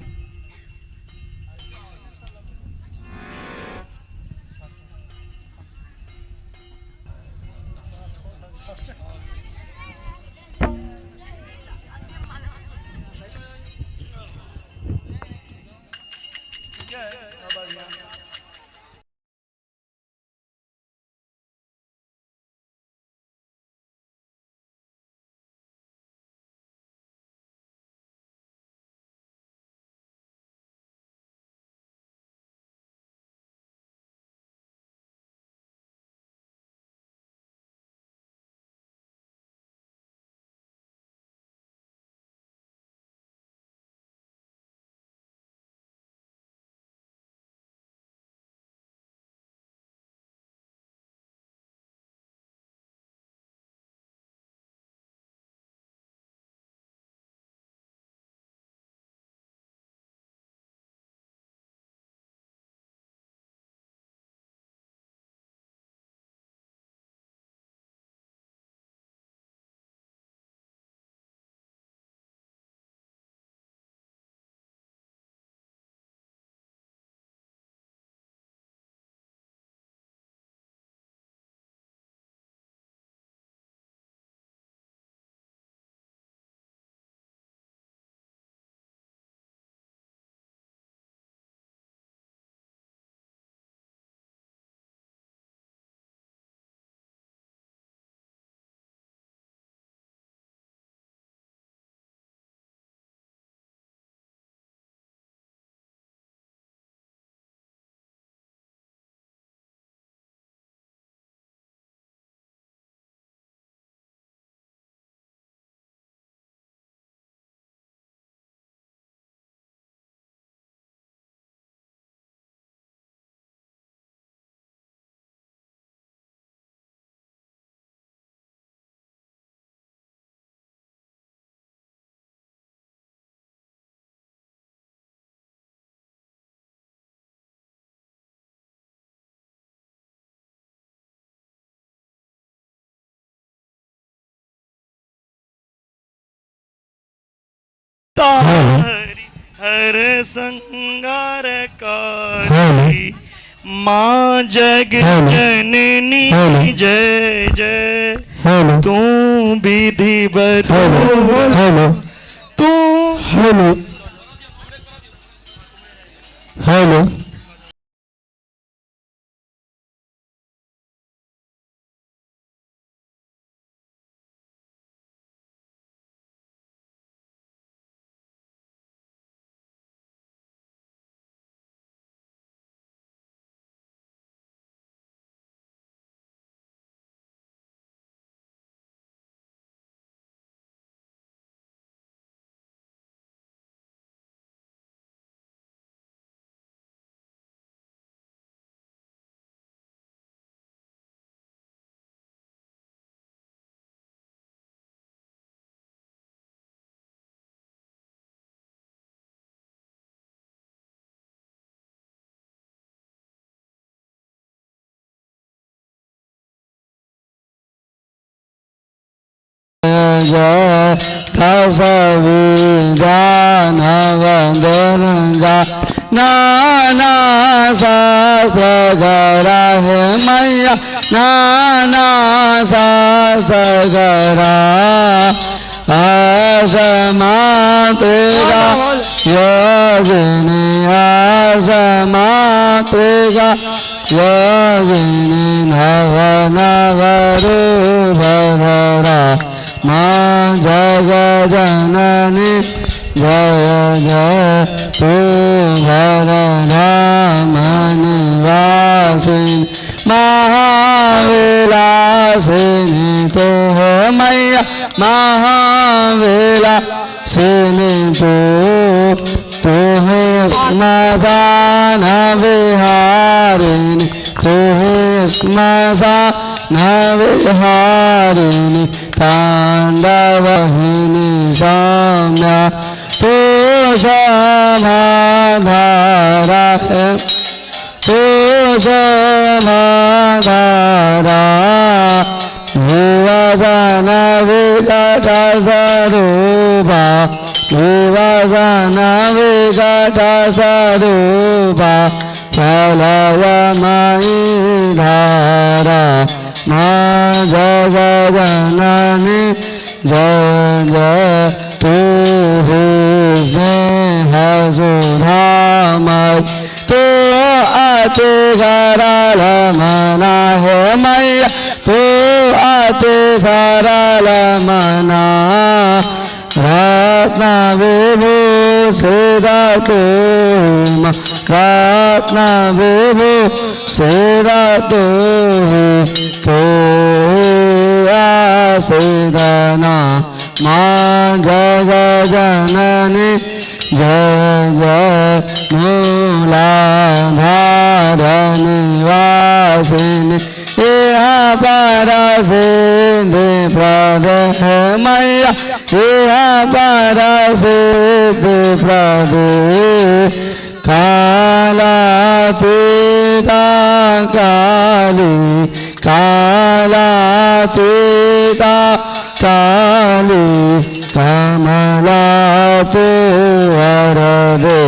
Speaker 2: हर संगार कारी माँ जग जननी जय जय तू विधि बधू तू।
Speaker 4: हेलो हेलो नाना शास्त्र करा है मैया, नाना शास्त्र करा आसमातेगा योगिनी, आसमातेगा योगिनी नव नव रूप धरा माँ जग जग जननी जय जय तू भर धाम निवासिनी महाविलासिनी तो है मैया महाविलासिनी तो तू है स्मशान विहारिणी तू है स्मशान विहारिणी तांडवहिनी सौम्या तू शोभाधारा है तू शोभाधारा विवसन विकट स्वरूपा विवसन विकट स्वरूपा प्रलयमयी धारा माँ जग जननी जय जय तू ही स्नेह सुधामय तू अति सरल मना है मैया तू अति सरल मना रत्न विभूषित तू रत्न विभूषित तू तू आस्थितना माँ जग जननी जय जय मूलाधार निवासिनी यह पर सिद्धि प्रद है मैया यह पर सिद्धि प्रद कालातीता काली कालातीता काली कमला तू वरदे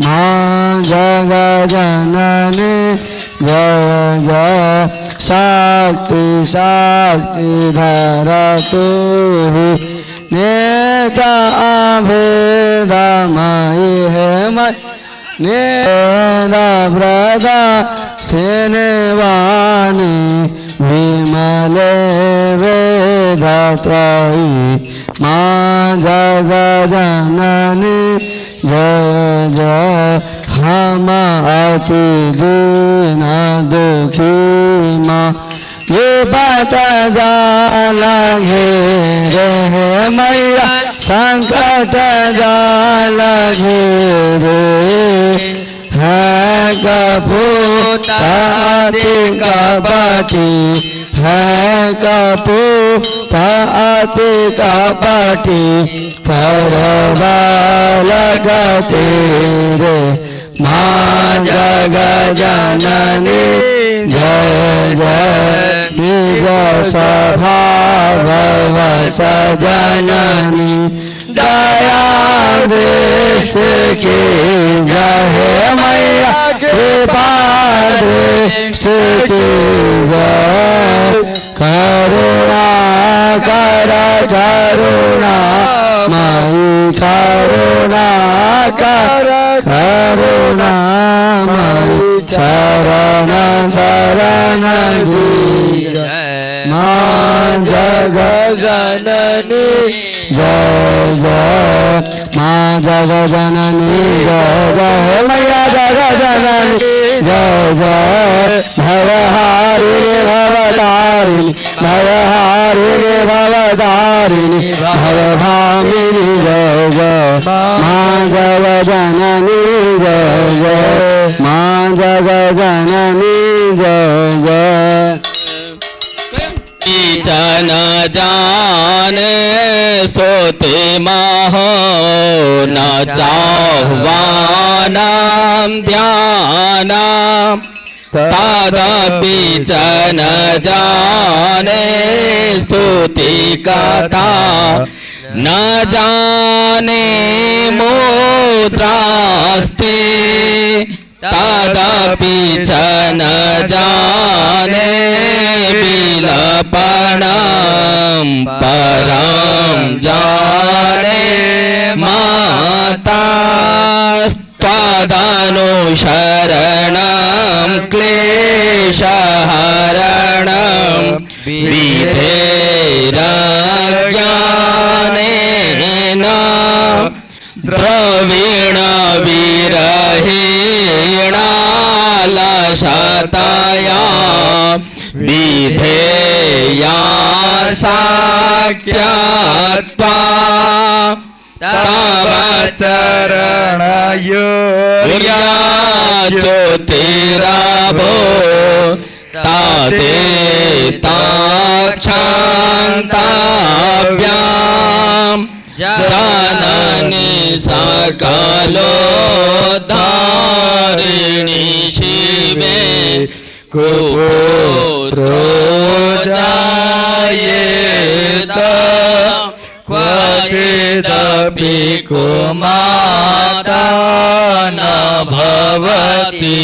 Speaker 4: माँ जग जननी जय जय शक्ति शक्ति धर तू ही नेता अभेदमयी है मय नेदा व्रता सेनवानी विमले वेदत्रयी माँ जग जननी जय जय हम अति दीन दुखी माँ ये बात जाला घेरे है मैया संकट जाला घेरे है कपूत अति कपटी है कपूत अति कपटी परबाल तेरे माँ जग जननी जय जय निज स्वभाव सजननी दया दृष्टि की जय मैया कृपा दृष्टि की जय करुणा कर करुणा माई करुणा कर करुणा माई शरण शरण दीजय माँ जग जननी जय जय माँ जग जननी जय जय मैया जग जननी जय जय भवहारिणि भवतारिणि भवहारिणि भवतारिणि भवभामिनि जय जय माँ जग जननी जय जय माँ जग जननी जय जय।
Speaker 5: चन जाने स्तुति महो न चाह्वानां ध्यानां तदपि च न जाने स्तुति कथा न जाने मुद्रास्ति तदपि च न जाने विलपणं परं जाने माता त्वदनुशरणं क्लेशहरणं विधेरज्ञाने वीण विरहीणा लशतया विधेया साख्यत्वा तव चरणयोर्याच्युतिरभो ताते ताक्षान्ताभ्यां जननी सकलो धारिणी शिवे कुपुत्रो जायेत क्वचिदपि कुमाता न भवति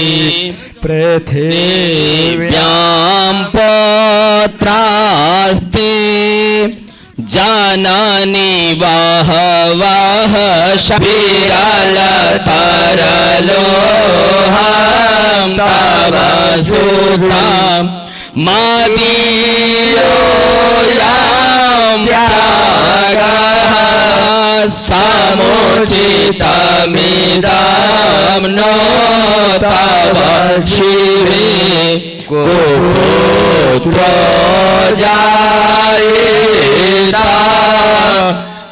Speaker 6: पृथिव्यां
Speaker 5: दिव्यां पत्रास्ति जननी वह वह विरल तरलोहं तव सुतां मदीयो यां त्यागः समुचितमिदं नो तव शिवे कुपुत्रो जायेत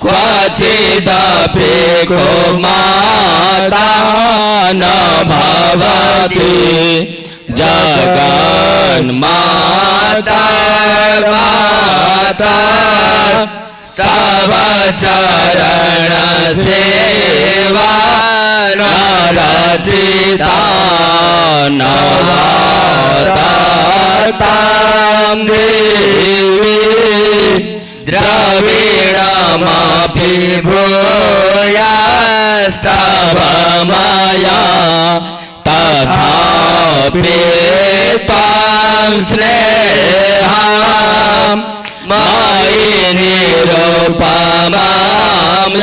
Speaker 5: क्वचिदपि कुमाता न भवति जगन्माता माता तव चरण सेवा रचिता नवातां देवी द्रविणमपि भूयास्तव माया तथापि त्वां स्नेहां मयि निरुपमां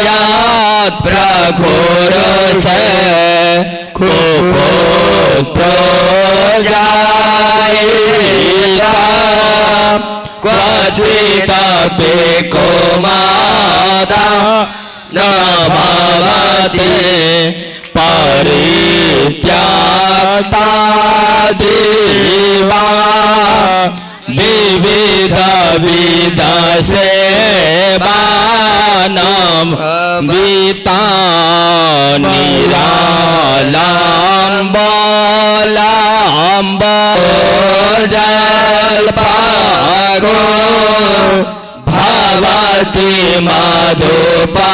Speaker 5: यात् प्रकुरुषे कुपुत्रो जायेत क्वचिदपि कुमाता न भवति परित्याक्ता देवा विविध विध सेवानां विता निरालम्ब जल्पाको भवति मधुपाको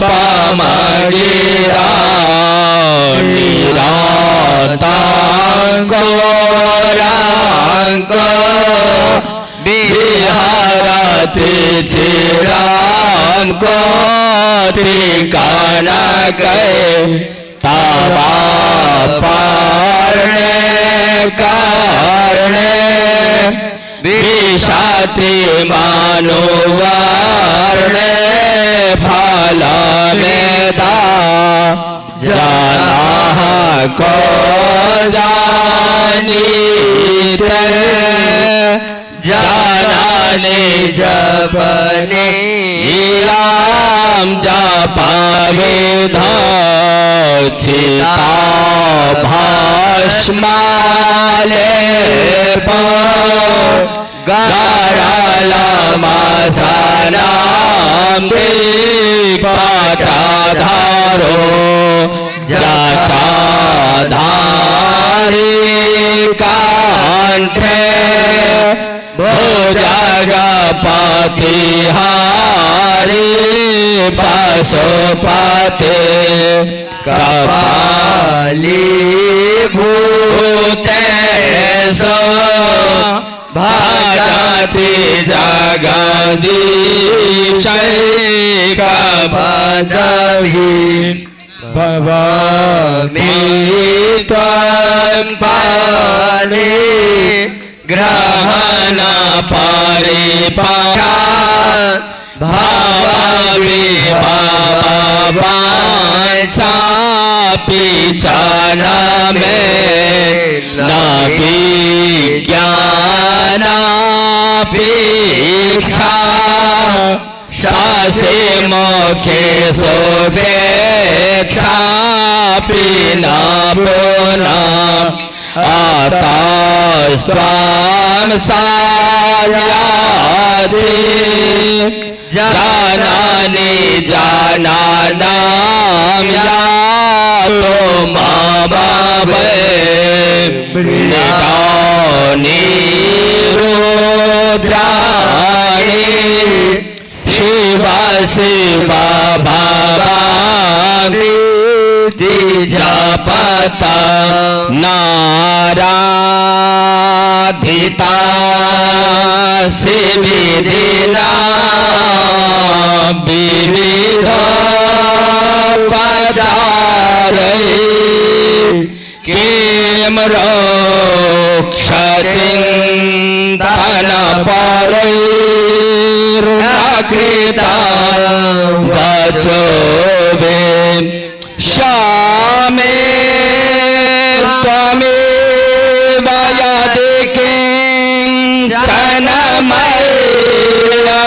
Speaker 5: पमगिरा निराताङ्को राङ्को विहरति चिरां कोटिकनकै तवापर्णे कर्णे विशति मनुवर्णे फलमेधा जनाः को जानीते जननी जपने राम जपविधा चिता भस्मालेप गरलमसनां दीपटाधारो जटाधारी कांठे भुजगपति हारी पशुपते कपाली भूतेश भजति जगदीश कपदहि
Speaker 6: भवामि
Speaker 5: त्वं पाने ग्रहण परिपा भावि भावाचापि च न मे न विज्ञानापेक्षा शासे विमुखे सुपेक्षापि न पुनः अतस्त्वां सायाचि जननी जनानां यातो मम वै रुद्राणि शिव शिव भवानी जपत नाराधिता शिविधिना विविध पचारै किं रोक्षचिन्तन परैर्कृता वचोभे श्यामे त्वमेव यदि किञ्चन मय्यनाथे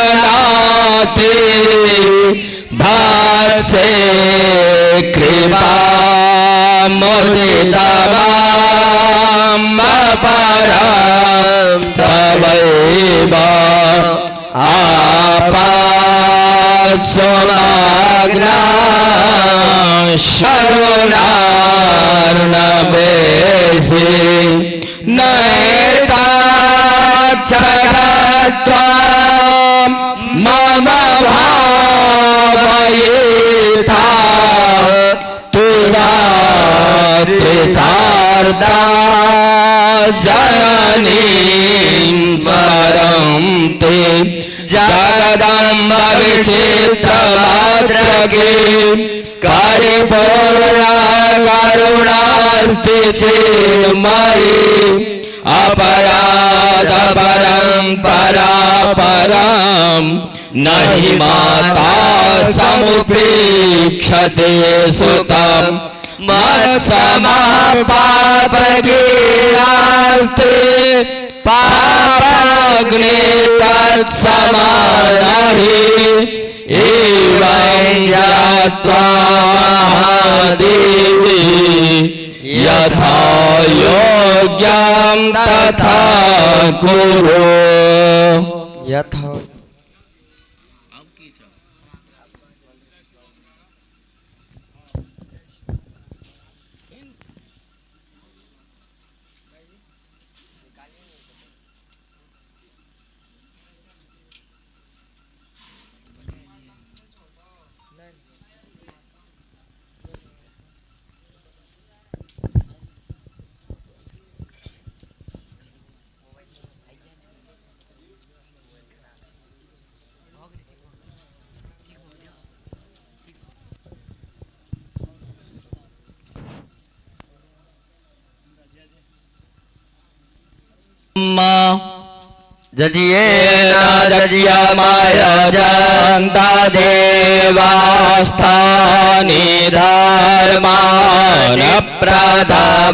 Speaker 5: भात्से कृपा मुदितवां परं तवैव आपात्सुमग्ना शरुणार्णवेशि नैताच्छत्वां मम भावयेथा तुजा त्रिशारदा जननीं स्मरन्ति जगदम्ब विचित्रमात्रके परिपूर्णा करुणास्ति चिन्मयी अपराध परं परापरं नहि माता समुपेक्षते सुतं मत्समा पापकीरास्ते पापाग्ने तत्समानहि एवं ज्ञात्वा महादेवी यथा योग्यं तथा कुरु।
Speaker 4: यथा
Speaker 5: जजिये जजिया माया जनता देवास्थानि धर्मान प्रथमान्यासन्नते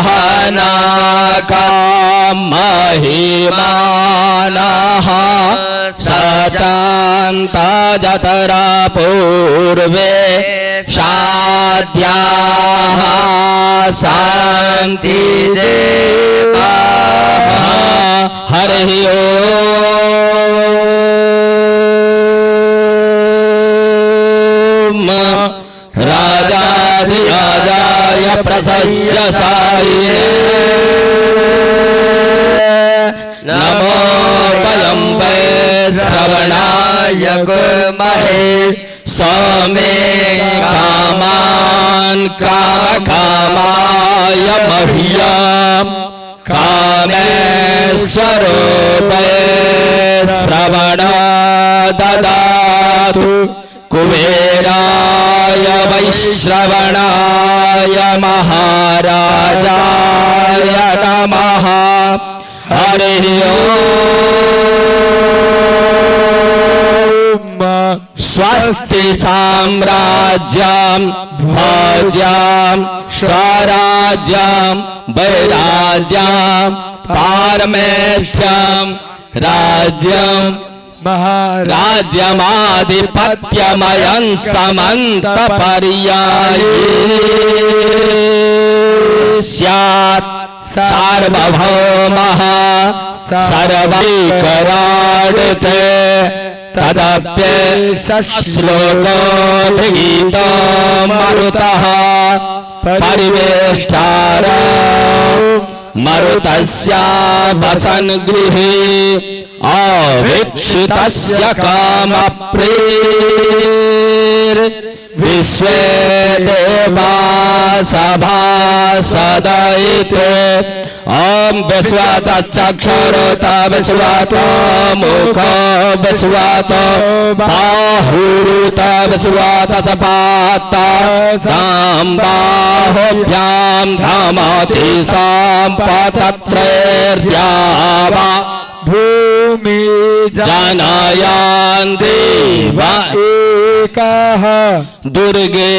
Speaker 5: हनाका महिमानः सचान्त जतरा पूर्वे साध्याः शान्ति देवाः। हरिः ओम राजाधिराजाय प्रशस्य सायिने नमो वयं वै श्रवणाय कुर्महे समे कामान् काम कामाय मह्यं कामेश्वरो वै श्रवण ददातु कुबेराय वैश्रवणाय महाराजाय नमः। हरिः ओम। स्वस्ति साम्राज्यं भोज्यं स्वराज्यं वैराज्यं पारमेष्ठ्यं राज्यं राज्यमाधिपत्यमयं समन्तपर्याये स्यात् सार्वभौमः सर्वैकराडते तदप्य श्लोकोऽभिगीतो मरुतः परिवेष्टार मरुतस्यावसन गृहे अवीक्षितस्य कामप्रेर विश्वे देवा सभासदयिते ॐ विश्वातश्चक्षुरुत विश्वात मुख विश्वात बाहुरुत विश्वात सपात तां बाहुभ्यां धामति सम्पतत्रैर्द्यावा
Speaker 6: भूमि
Speaker 5: जनयान् देव
Speaker 6: एकः
Speaker 5: दुर्गे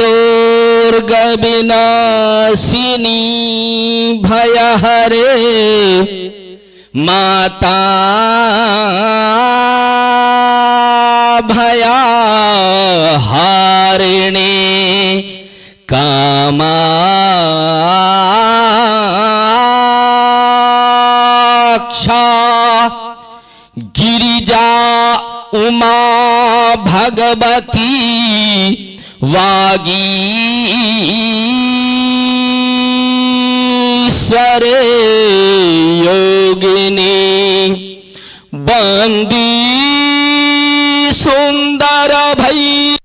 Speaker 5: दुर्ग विनाशिनी भयहरे माता भयहारिणी कामाक्षा गिरिजा उमा भगवती वागीश्वरे योगिनी बंदी सुंदर भई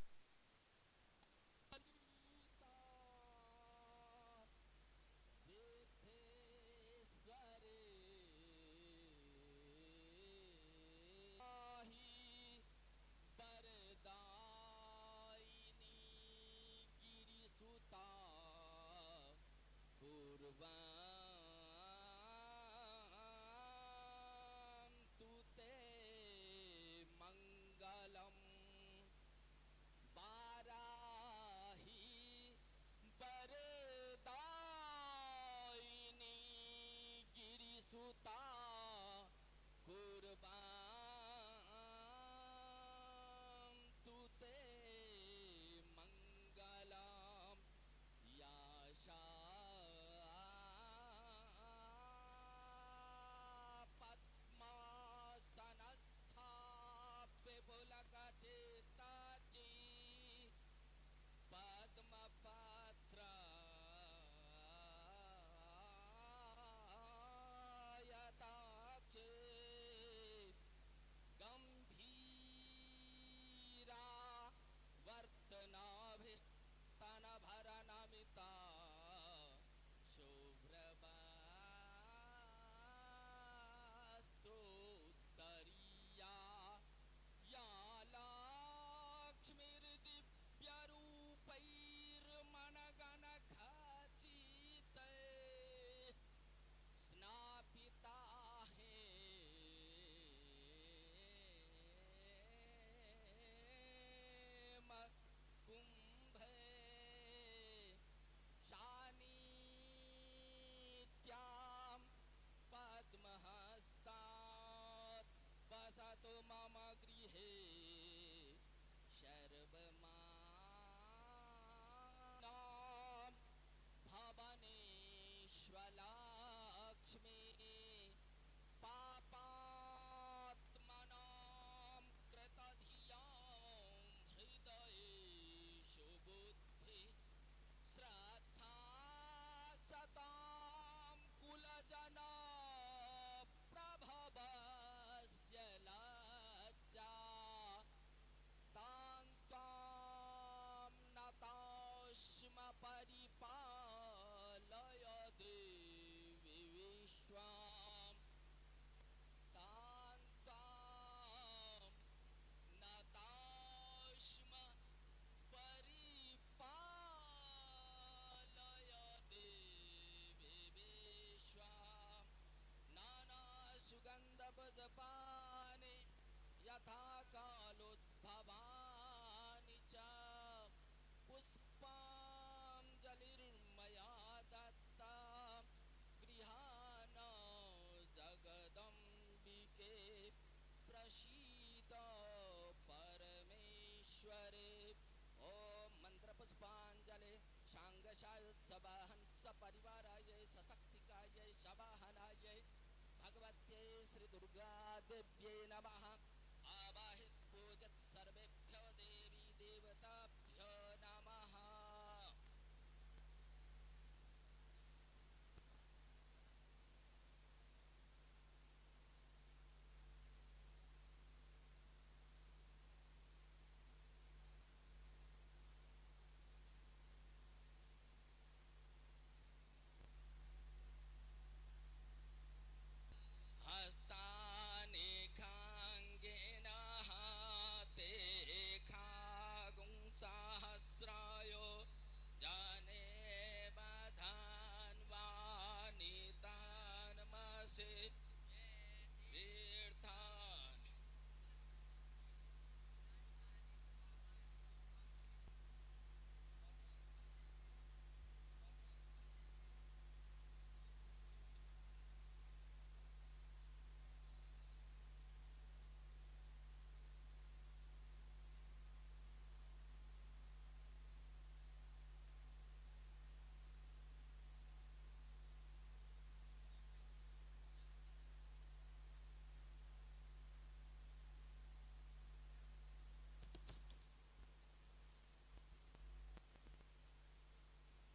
Speaker 5: देव्यै नमः।